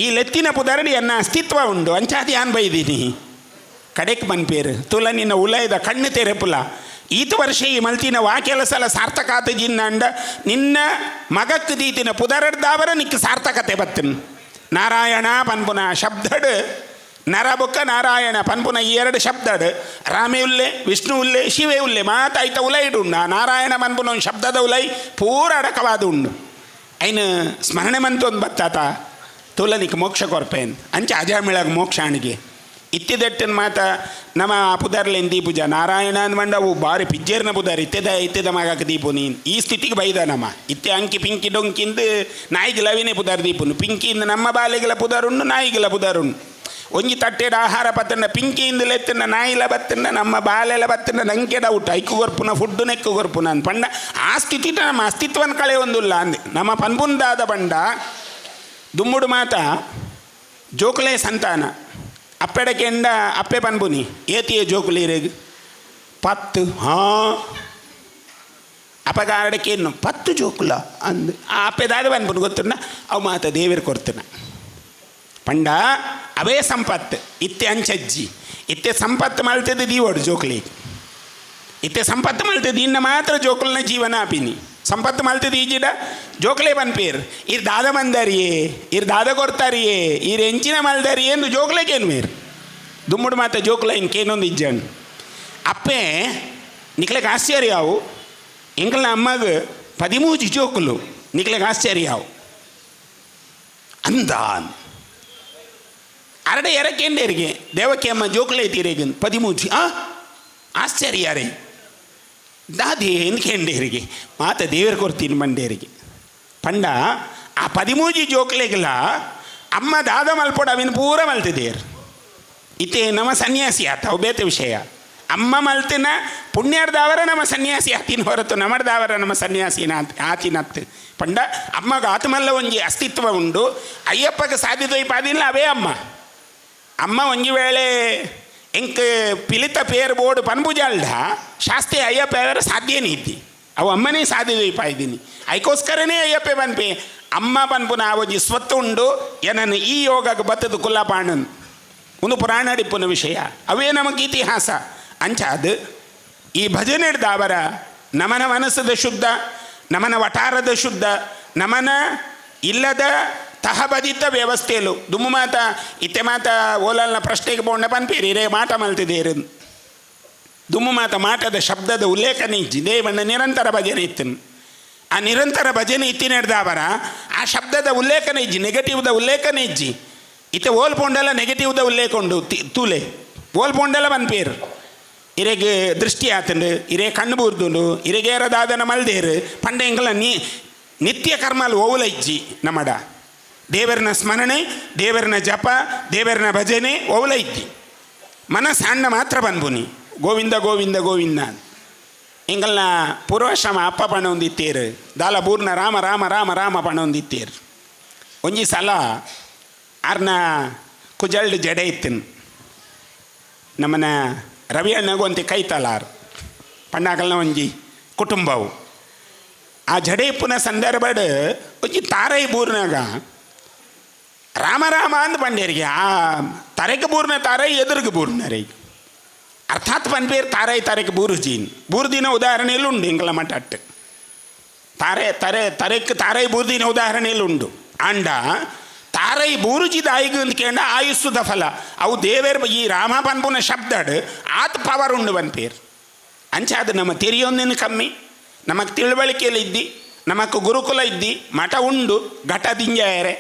ಈ ಲೆತ್ತಿನ ಪುದರಡು ಎನ್ನ ಅಸ್ತಿತ್ವ ಉಂಡು ಅಂಚಾದಿ ಯಾನ್ ಬೈದೀನಿ ಕಡೆಕ್ ಪನ್ಪೇರು ತುಲ ನಿನ್ನ ಉಲಯದ ಕಣ್ಣು ತೆರೆಪುಲ ಈತ ವರ್ಷ ಈ ಮಲ್ತಿನ ವಾ ಕೆಲಸಲ ಸಾರ್ಥಕ ಆತ ಜಿನ್ನಂಡ ನಿನ್ನ ಮಗಕ್ಕೆ ದೀತಿನ ಪುದರಡ್ದಾವರ ನಿಕ್ಕ ಸಾರ್ಥಕತೆ ಬತ್ತನ್ ನಾರಾಯಣ ಪನ್ಪುನ ಶಬ್ದಡ್ ನರಬುಕ್ಕ ನಾರಾಯಣ ಪನ್ಪುನ ಈ ಎರಡು ಶಬ್ದಡ್ ರಾಮೆ ಉಲ್ಲೆ ವಿಷ್ಣು ಉಲ್ಲೆ ಶಿವೆ ಉಲ್ಲೆ ಮಾತಾಯ್ತ ಉಲೈಡು ಉಂಡು ಆ ನಾರಾಯಣ ಪನ್ಪುನ ಒಂದು ಶಬ್ದದ ಉಲೈ ಪೂರ ಅಡಕವಾದ ಉಂಡು ಐನ ಸ್ಮರಣೆ ಮಂತು ಒಂದು ಬತ್ತಾತ ತುಲನಿಕ್ ಮೋಕ್ಷ ಕೊರ್ಪೇನ್ ಅಂಚೆ ಅಜಾಮಿಳಾಗ ಮೋಕ್ಷ ಅಣಿಗೆ ಇತ್ತಿದೆಟ್ಟಿನ ಮಾತ ನಮ್ಮ ಆ ಪುದರ್ಲೇನು ದೀಪುಜ ನಾರಾಯಣ ಅಂದ್ಮಂಡ ಅವು ಬಾರಿ ಪಿಜ್ಜೇರ್ನ ಪುದರ್ ಇತ್ತೆದ ಇತ್ತೆದ ಮಗಕ್ಕೆ ದೀಪು ನೀನು ಈ ಸ್ಥಿತಿಗೆ ಬೈದ ನಮ್ಮ ಇತ್ತೆ ಅಂಕಿ ಪಿಂಕಿ ಡೊಂಕಿಂದು ನಾಯಿಗೆ ಲವಿನೇ ಪುದರ್ ದೀಪುನು ಪಿಂಕಿಂದ ನಮ್ಮ ಬಾಲಿಗೆಲ ಪುದರುಂಡು ನಾಯಿಗೆಲ ಪುದರುಂಡು ಒಂಜಿ ತಟ್ಟೆಡ್ ಆಹಾರ ಪತ್ತಂಡ ಪಿಂಕಿಯಿಂದ ಲೆತ್ತಂಡ ನಾಯಿಲ ಬತ್ತಂಡ ನಮ್ಮ ಬಾಲೆಲ ಬತ್ತಂಡ ನಂಗೆ ಡೌಟ್ ಐಕು ಕೊರ್ಪುನ ಫುಡ್ಡು ನೆಕ್ಕು ಕೊರ್ಪುನ ಅಂದ್ ಪಂಡ ಆ ಸ್ಥಿತಿ ನಮ್ಮ ಅಸ್ತಿತ್ವನ ಕಳೆ ಒಂದುಲ್ಲ ಅಂದೆ ನಮ್ಮ ಪನ್ಪುಂದಾದ ಪಂಡ ದುಮ್ಮುಡು ಮಾತ ಜೋಕುಲೇ ಸಂತಾನ ಅಪ್ಪೆಡಕೆಂಡ ಅಪ್ಪೆ ಪನ್ಪುನಿ ಏತಿಯೇ ಜೋಕುಲೀರೆಗ್ 10 ಹಾಂ ಅಪಗ ಆರಡಕೇನು 10 ಜೋಕುಲ ಅಂದ್ ಆ ಅಪ್ಪೆದಾದ ಪನ್ಪುನು ಗೊತ್ತುಂಡ ಅವು ಮಾತ ದೇವರು ಕೊರ್ತನ ಪಂಡ ಅವೇ ಸಂಪತ್ತು ಇತ್ತೆ ಅಂಚಜ್ಜಿ ಇತ್ತೆ ಸಂಪತ್ತು ಮಲ್ತದ ದೀವೋಡು ಜೋಕುಲಿ ಇತ್ತೆ ಸಂಪತ್ತು ಮಲ್ತದ ಇನ್ನ ಮಾತ್ರ ಜೋಕುಲ್ನ ಜೀವನ ಆಪಿನಿ ಸಂಪತ್ತು ಮಲ್ತದ ಈಜಿಡ ಜೋಕುಲೇ ಪನ್ಪೇರ್ ಇರ್ ದಾದ ಬಂದರಿಯೇ ಇರ್ ದಾದ ಕೊರ್ತಾರಿಯೇ ಇರ್ ಎಂಚಿನ ಮಲ್ದಾರಿಯೇ ಎಂದು ಜೋಕುಲೇಕೇನು ಮೇರ್ ದುಮ್ಮುಡು ಮಾತ ಜೋಕುಲ ಇಂಕೇನೊಂದು ಇಜ್ಜಾನ್ ಅಪ್ಪೆ ನಿಕ್ಲೆಗ್ ಆಶ್ಚರ್ಯ ಅವು ಎಂಕಲ್ನ ಅಮ್ಮಗ 13 ಜೋಕುಲು ನಿಕ್ಲೆಗ್ ಆಶ್ಚರ್ಯ ಅವು ಅಂದಾನ್ ಅರಡೆ ಎರಕೇಂಡೇರಿಗೆ ದೇವಕ್ಕೆ ಅಮ್ಮ ಜೋಕುಲೇ ತೀರೇಗನ್ 13 ಆ ಆಶ್ಚರ್ಯ ರೇ. ದಾದಿ ಕೆಂಡೇರಿಗೆ ಮಾತ ದೇವರು ಕೊರ್ತೀನಿ ಮಂಡೇರಿಗೆ. ಪಂಡ ಆ 13 ಜೋಕ್ಲೆಗ್ಲ ಅಮ್ಮ ದಾದ ಮಲ್ಪೊಡು ಅವಿನ ಪೂರ ಮಲ್ತಿದೇರು. ಇತ್ತೆ ನಮ್ಮ ಸನ್ಯಾಸಿ ಆತ, ಅವು ಬೇತೆ ವಿಷಯ. ಅಮ್ಮ ಮಲ್ತಿನ ಪುಣ್ಯರ್ದಾವರ ನಮ್ಮ ಸನ್ಯಾಸಿ ಆತಿನ ಹೊರತು ನಮರ್ದಾವರ ನಮ್ಮ ಸನ್ಯಾಸಿನ ಆತಿನತ್ತು. ಪಂಡ ಅಮ್ಮಗ ಆತಮಲ್ಲ ಒಂಜಿ ಅಸ್ತಿತ್ವ ಉಂಡು. ಅಯ್ಯಪ್ಪಗೆ ಸಾಧ್ಯತೆ ಪಾದಿಲ್ಲ ಅವೇ ಅಮ್ಮ. ಅಮ್ಮ ಒಂಜಿ ವೇಳೆ ಎಂಕ್ ಪಿಲಿತ ಪೇರು ಬೋರ್ಡು ಪನ್ಪುಜಾಲ್ಡ ಶಾಸ್ತಿ ಅಯ್ಯಪ್ಪ ಅವರ ಸಾಧ್ಯನೇ ಇದ್ದಿ. ಅವು ಅಮ್ಮನೇ ಸಾಧ್ಯತೆ ಪಾಯ್ದೀನಿ, ಐಕೋಸ್ಕರನೇ ಅಯ್ಯಪ್ಪೆ ಪನ್ಪೆ. ಅಮ್ಮ ಪನ್ಪುನ ಆ ಒಂಜಿ ಸ್ವತ್ತು ಉಂಡು ಏನನ್ನು ಈ ಯೋಗಕ್ಕೆ ಬತ್ತದ ಕುಲ್ಲಪಾಣನ್ ಒಂದು ಪುರಾಣಡಿಪ್ಪುನ ವಿಷಯ, ಅವೇ ನಮಗೆ ಇತಿಹಾಸ. ಅಂಚಾದ ಈ ಭಜನೆ ದಾವರ ನಮನ ಮನಸ್ಸದ ಶುದ್ಧ, ನಮನ ವಟಾರದ ಶುದ್ಧ, ನಮನ ಇಲ್ಲದ ತಹಬದಿತ ವ್ಯವಸ್ಥೆಯಲು ದುಮ್ಮು ಮಾತ ಇತ್ತೆ ಮಾತ ಓಲಲ್ನ ಪ್ರಶ್ನೆಗೆ ಬೋಂಡ ಪನ್ಪೇರಿ ರೇ ಮಾಟ ಮಲ್ತಿದೇರು. ದುಮ್ಮು ಮಾತ ಮಾಟದ ಶಬ್ದದ ಉಲ್ಲೇಖನೇ ಇಜ್ಜಿ ದೇವಣ್ಣ ನಿರಂತರ ಭಜನೆ ಇತ್ತನು. ಆ ನಿರಂತರ ಭಜನೆ ಇತ್ತಿನೆಡ್ದಾವರ ಆ ಶಬ್ದದ ಉಲ್ಲೇಖನೇ ಇಜ್ಜಿ, ನೆಗೆಟಿವ್ದ ಉಲ್ಲೇಖನೇ ಇಜ್ಜಿ. ಇತ್ತೆ ಓಲ್ ಪೋಂಡಲ ನೆಗೆಟಿವ್ದ ಉಲ್ಲೇಖ ಉಂಡು ತೂಲೆ ಓಲ್ ಪೋಂಡಲ ಪನ್ಪೇರು. ಇರೆಗ್ ದೃಷ್ಟಿ ಆತಂಡು, ಇರೇ ಕಣ್ಣು ಬೂರ್ದುಂಡು, ಇರೆಗೇರ ದಾದನ ಮಲ್ದೇರು ಪಂಡ ಎಂಕಲ ನಿತ್ಯ ಕರ್ಮಲ್ ಓವುಲ ಇಜ್ಜಿ ನಮ್ಮಡ. ದೇವರನ ಸ್ಮರಣೆ, ದೇವರನ ಜಪ, ದೇವರನ ಭಜನೆ ಓವುಲ ಇಜ್ಜಿ. ಮನಸ್ಸಣ್ಣ ಮಾತ್ರ ಬಂದ್ಬುನಿ ಗೋವಿಂದ ಗೋವಿಂದ ಗೋವಿಂದ. ಎಂಕಲ್ನ ಪೂರ್ವಾಶ್ರಮ ಅಪ್ಪ ಪಣೊಂದಿತ್ತೇರು, ದಾಲ ಬೂರ್ನ ರಾಮ ರಾಮ ರಾಮ ರಾಮ ಪಣೊಂದಿತ್ತೇರು. ಒಂಜಿ ಸಲ ಆರ್ನ ಕುಜಲ್ಡ್ ಜಡೆ ಇತ್ತನು. ನಮ್ಮನ ರವಿ ಅಣ್ಣಗೂ ಒಂತೆ ಕೈತಲಾರು ಪಣ್ಣಾಕಲ್ನ ಒಂಜಿ ಕುಟುಂಬವು. ಆ ಜಡೆ ಇಪ್ಪುನ ಸಂದರ್ಭಡ್ ಒಂಜಿ ತಾರೈ ಬೂರ್ನಾಗ ರಾಮ ರಾಮ ಅಂದ್ ಪಂಡೇರಿಗೆ. ಆ ತರೆಗೆ ಬೂರ್ನ ತಾರೈ ಎದುರಿಗೆ ಬೂರ್ನರೈ ಅರ್ಥಾತ್ ಪನ್ಪೇರು ತಾರೈ ತರೆಗೆ ಬೂರುಜೀನ್ ಬೂರ್ದಿನ ಉದಾಹರಣೆಯಲ್ಲಿ ಉಂಡು ಎಂಕಲ ಮಠಟ್. ತಾರೆ ತರೆ ತರೆಕ್ ತಾರೈ ಬೂರ್ದಿನ ಉದಾಹರಣೆಯಲ್ಲಿ ಉಂಡು. ಅಂಡ ತಾರೈ ಬೂರುಜಿ ದಾಯಿಗು ಅಂತ ಕೇಂಡ ಆಯುಸ್ಸುದ ಫಲ ಅವು ದೇವೇರ್ ಈ ರಾಮ ಪನ್ಪುನ ಶಬ್ದಡ್ ಆತ್ ಪವರ್ ಉಂಡು ಪನ್ಪೇರು. ಅಂಚ ಅದು ನಮ್ಮ ತೆರಿಯೊಂದಿನ ಕಮ್ಮಿ, ನಮಗೆ ತಿಳುವಳಿಕೆಯಲ್ಲಿ ಇದ್ದಿ, ನಮಕ್ ಗುರುಕುಲ ಇದ್ದಿ, ಮಠ ಉಂಡು ಘಟ ದಿಂಜಾಯರೆ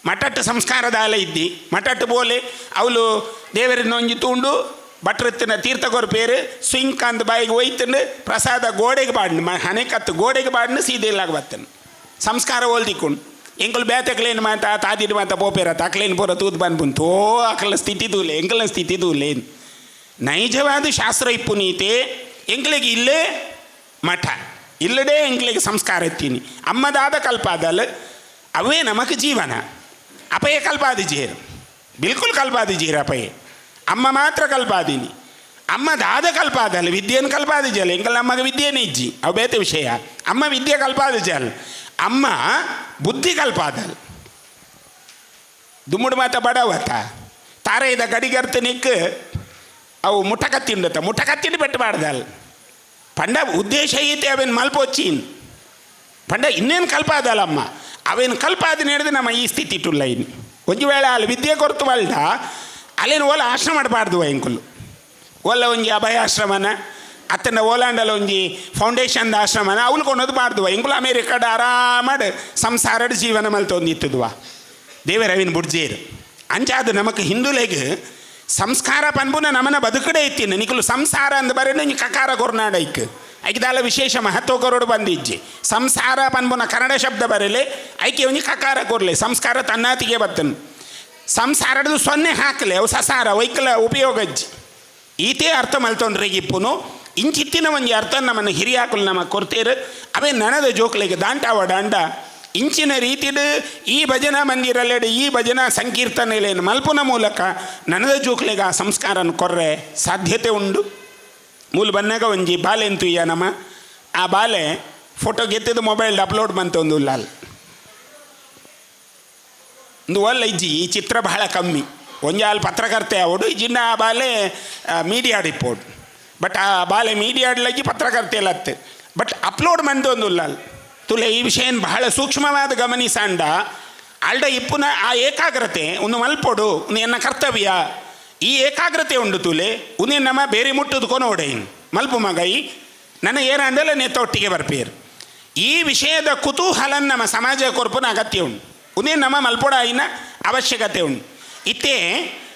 ಮಠಟ್ಟು ಸಂಸ್ಕಾರದಾಲ ಇದ್ದಿ ಮಠಟ್ಟು ಬೋಲೆ ಅವಳು ದೇವರಿನ ಒಂಜಿ ತೂಂಡು ಭಟ್ರತ್ತಿನ ತೀರ್ಥ ಕೊರ್ಪೇರು ಸ್ವಿಂಕ್ ಅಂದ್ ಬಾಯಿಗೆ ಒಯ್ತಂಡು ಪ್ರಸಾದ ಗೋಡೆಗೆ ಬಾಡ್ನು ಹಣೆಕತ್ತು ಗೋಡೆಗೆ ಬಾಡ್ನು ಸೀದೆಲ್ಲಾಗ ಬತ್ತನು ಸಂಸ್ಕಾರ ಓಲ್ದಿಕ್ಕೊಂಡು. ಎಂಕುಲು ಬೇತೆಕ್ಲೇನು ಮಾತಾ ತಾದಿಡು ಮಾತಾ ಪೋಪೇರ ತಕ್ಲೇನು ಪೂರ ತೂದು ಬಂದ್ಬುನ್ ತೋ ಅಕಲ ಸ್ಥಿತಿ ತೂಲೆ ಎಂಕಲ್ನ ಸ್ಥಿತಿ ತೂಲೇನು. ನೈಜವಾದ ಶಾಸ್ತ್ರ ಇಪ್ಪು ನೀತೆ ಎಂಕ್ಲಿಗೆ ಇಲ್ಲೇ ಮಠ ಇಲ್ಲಡೆ ಎಂಕ್ಲಿಗೆ ಸಂಸ್ಕಾರ ಎತ್ತೀನಿ ಅಮ್ಮದಾದ ಕಲ್ಪಾದಲ್ ಅವೇ ನಮಕ್ ಜೀವನ. ಅಪಯ ಕಲ್ಪಾದಿ ಜೇರು ಬಿಲ್ಕುಲ್ ಕಲ್ಪಾದಿ ಜೇರು ಅಪಯ ಅಮ್ಮ ಮಾತ್ರ ಕಲ್ಪಾದಿನಿ. ಅಮ್ಮ ದಾದ ಕಲ್ಪಾದಲ್ಲ ವಿದ್ಯೆಯನ್ನು ಕಲ್ಪಾದಿ ಜಲ್ ಎಂಕಲ್ ಅಮ್ಮಗೆ ವಿದ್ಯೆನೇ ಇಜ್ಜಿ ಅವು ಬೇತೆ ವಿಷಯ. ಅಮ್ಮ ವಿದ್ಯೆ ಕಲ್ಪಾದಿ ಜಲ್, ಅಮ್ಮ ಬುದ್ಧಿ ಕಲ್ಪಾದಲ್. ದುಮ್ಮುಡು ಮಾತ ಬಡವತ ತಾರೆದ ಗಡಿಗರ್ತ ನಿಕ್ ಅವು ಮುಟಕತ್ತಿಂಡತ ಮುಟಕತ್ತಿಂಡು ಪೆಟ್ಟು ಬಾರ್ದಲ್. ಪಂಡ ಉದ್ದೇಶ ಐತೆ ಅವೇನು ಮಲ್ಪೊಚ್ಚಿನ್ ಪಂಡ ಇನ್ನೇನು ಕಲ್ಪಾದಲ್ಲಮ್ಮ ಅವೇನು ಕಲ್ಪಾದ ನಡೆದು ನಮ್ಮ ಈ ಸ್ಥಿತಿ ಇಟ್ಟುಲ್ಲ. ಇನ್ನು ಒಂಜಿ ವೇಳೆ ಅಲ್ಲಿ ವಿದ್ಯೆ ಕೊರತು ಬಲ್ದ ಅಲ್ಲೇನು ಓಲ ಆಶ್ರಮ ಮಾಡಬಾರ್ದು ಎಂಕುಲು ಓಲ ಒಂಜಿ ಅಭಯಾಶ್ರಮನ ಅತ್ತನ ಓಲಾಂಡಲ ಒಂಜಿ ಫೌಂಡೇಶನ್ದ ಆಶ್ರಮನ ಅವ್ಲು ಕೊನೋದು ಬಾರ್ದುವ ಎಂಕುಲು ಅಮೇರಿಕಡ್ ಆರಾಮಡ್ ಸಂಸಾರಡ್ ಜೀವನ ಮಲ್ತೊಂದಿತ್ತುದುವ ದೇವರವಿನ ಬುಡ್ಜೇರು. ಅಂಚಾದ ನಮಕ್ ಹಿಂದುಲೆಗ್ ಸಂಸ್ಕಾರ ಪನ್ಪುನ ನಮನ ಬದುಕಡೆ ಇತ್ತಿನ ನಿಕುಲು ಸಂಸಾರ ಅಂದ್ ಬರೆದು ಒಂಜಿ ಕಕಾರ ಕೊರ್ನಾಡ ಐಕ್ ಐಕ್ದಾಲ ವಿಶೇಷ ಮಹತ್ವ ಕೊರಡು ಬಂದಿಜ್ಜಿ. ಸಂಸಾರ ಪನ್ಪುನ ಕನ್ನಡ ಶಬ್ದ ಬರಲೆ ಐಕೆ ಒಂಜಿ ಕಕಾರ ಕೊರ್ಲೆ ಸಂಸ್ಕಾರ ತನ್ನಾತಿಗೆ ಬತ್ತನು. ಸಂಸಾರದು ಸೊನ್ನೆ ಹಾಕಲೆ ಅವು ಸಸಾರ ವೈಕಲ ಉಪಯೋಗಜ್ಜಿ. ಈತೇ ಅರ್ಥ ಮಲ್ತೊಂಡ್ರೆ ಇಪ್ಪುನು ಇಂಚಿತ್ತಿನ ಒಂಜಿ ಅರ್ಥ ನಮ್ಮನ್ನು ಹಿರಿಯಾಕುಲು ನಮ್ಮ ಕೊರ್ತೇರು. ಅವೇ ನನದ ಜೋಕ್ಲೆಗೆ ದಾಂಟಾವ ದಾಂಡ ಇಂಚಿನ ರೀತಿಡು ಈ ಭಜನಾ ಮಂದಿರಲ್ಲೆಡು ಈ ಭಜನಾ ಸಂಕೀರ್ತನೆಲೇನು ಮಲ್ಪುನ ಮೂಲಕ ನನದ ಜೋಕ್ಲೆಗೆ ಆ ಸಂಸ್ಕಾರನ ಕೊರ್ರೆ ಸಾಧ್ಯತೆ ಉಂಡು. ಮೂಲು ಬನ್ನಾಗ ಒಂಜಿ ಬಾಲೆ ಎಂತುಯ್ಯ ನಮ್ಮ ಆ ಬಾಲೆ ಫೋಟೋ ಗೆತ್ತಿದ್ದು ಮೊಬೈಲ್ ಅಪ್ಲೋಡ್ ಬಂತು ಒಂದು ಉಲ್ಲಾಲ್ ಒಂದು ಒಲ್ಲ ಇಜ್ಜಿ. ಈ ಚಿತ್ರ ಬಹಳ ಕಮ್ಮಿ. ಒಂಜಿ ಅಲ್ಲಿ ಪತ್ರಕರ್ತೆ ಅವಡು ಇಜ್ಜಿಂಡ ಆ ಬಾಲೆ media report but ಆ ಬಾಲೆ ಮೀಡಿಯಾಡ್ಲಜ್ಜಿ ಪತ್ರಕರ್ತೆ ಲತ್ತೆ ಬಟ್ ಅಪ್ಲೋಡ್ ಮಂದು ಒಂದು ಉಲ್ಲಾಲ್ ತುಲೆ. ಈ ವಿಷಯ ಬಹಳ ಸೂಕ್ಷ್ಮವಾದ ಗಮನಿಸಾಂಡ ಅಲ್ಡ ಇಪ್ಪುನ ಆ ಏಕಾಗ್ರತೆ ಒಂದು ಮಲ್ಪೊಡು ಒಂದು ಎನ್ನ ಕರ್ತವ್ಯ ಈ ಏಕಾಗ್ರತೆ ಉಂಡು ತುಲೆ ಉನ್ನೆ ನಮ್ಮ ಬೇರೆ ಮುಟ್ಟುದು ಕೊನೋಡೈನ್ ಮಲ್ಪು ಮಗೈ ನನ್ನ ಏನಂದಲ್ಲ ನೇತೊಟ್ಟಿಗೆ ಬರ್ಪೇರು. ಈ ವಿಷಯದ ಕುತೂಹಲ ನಮ್ಮ ಸಮಾಜ ಕೊರ್ಪುನ ಅಗತ್ಯ ಉಂಡು ಉನ್ನೆ ನಮ್ಮ ಮಲ್ಪೊಡಾಯಿನ ಅವಶ್ಯಕತೆ ಉಂಡು. ಇತ್ತೆ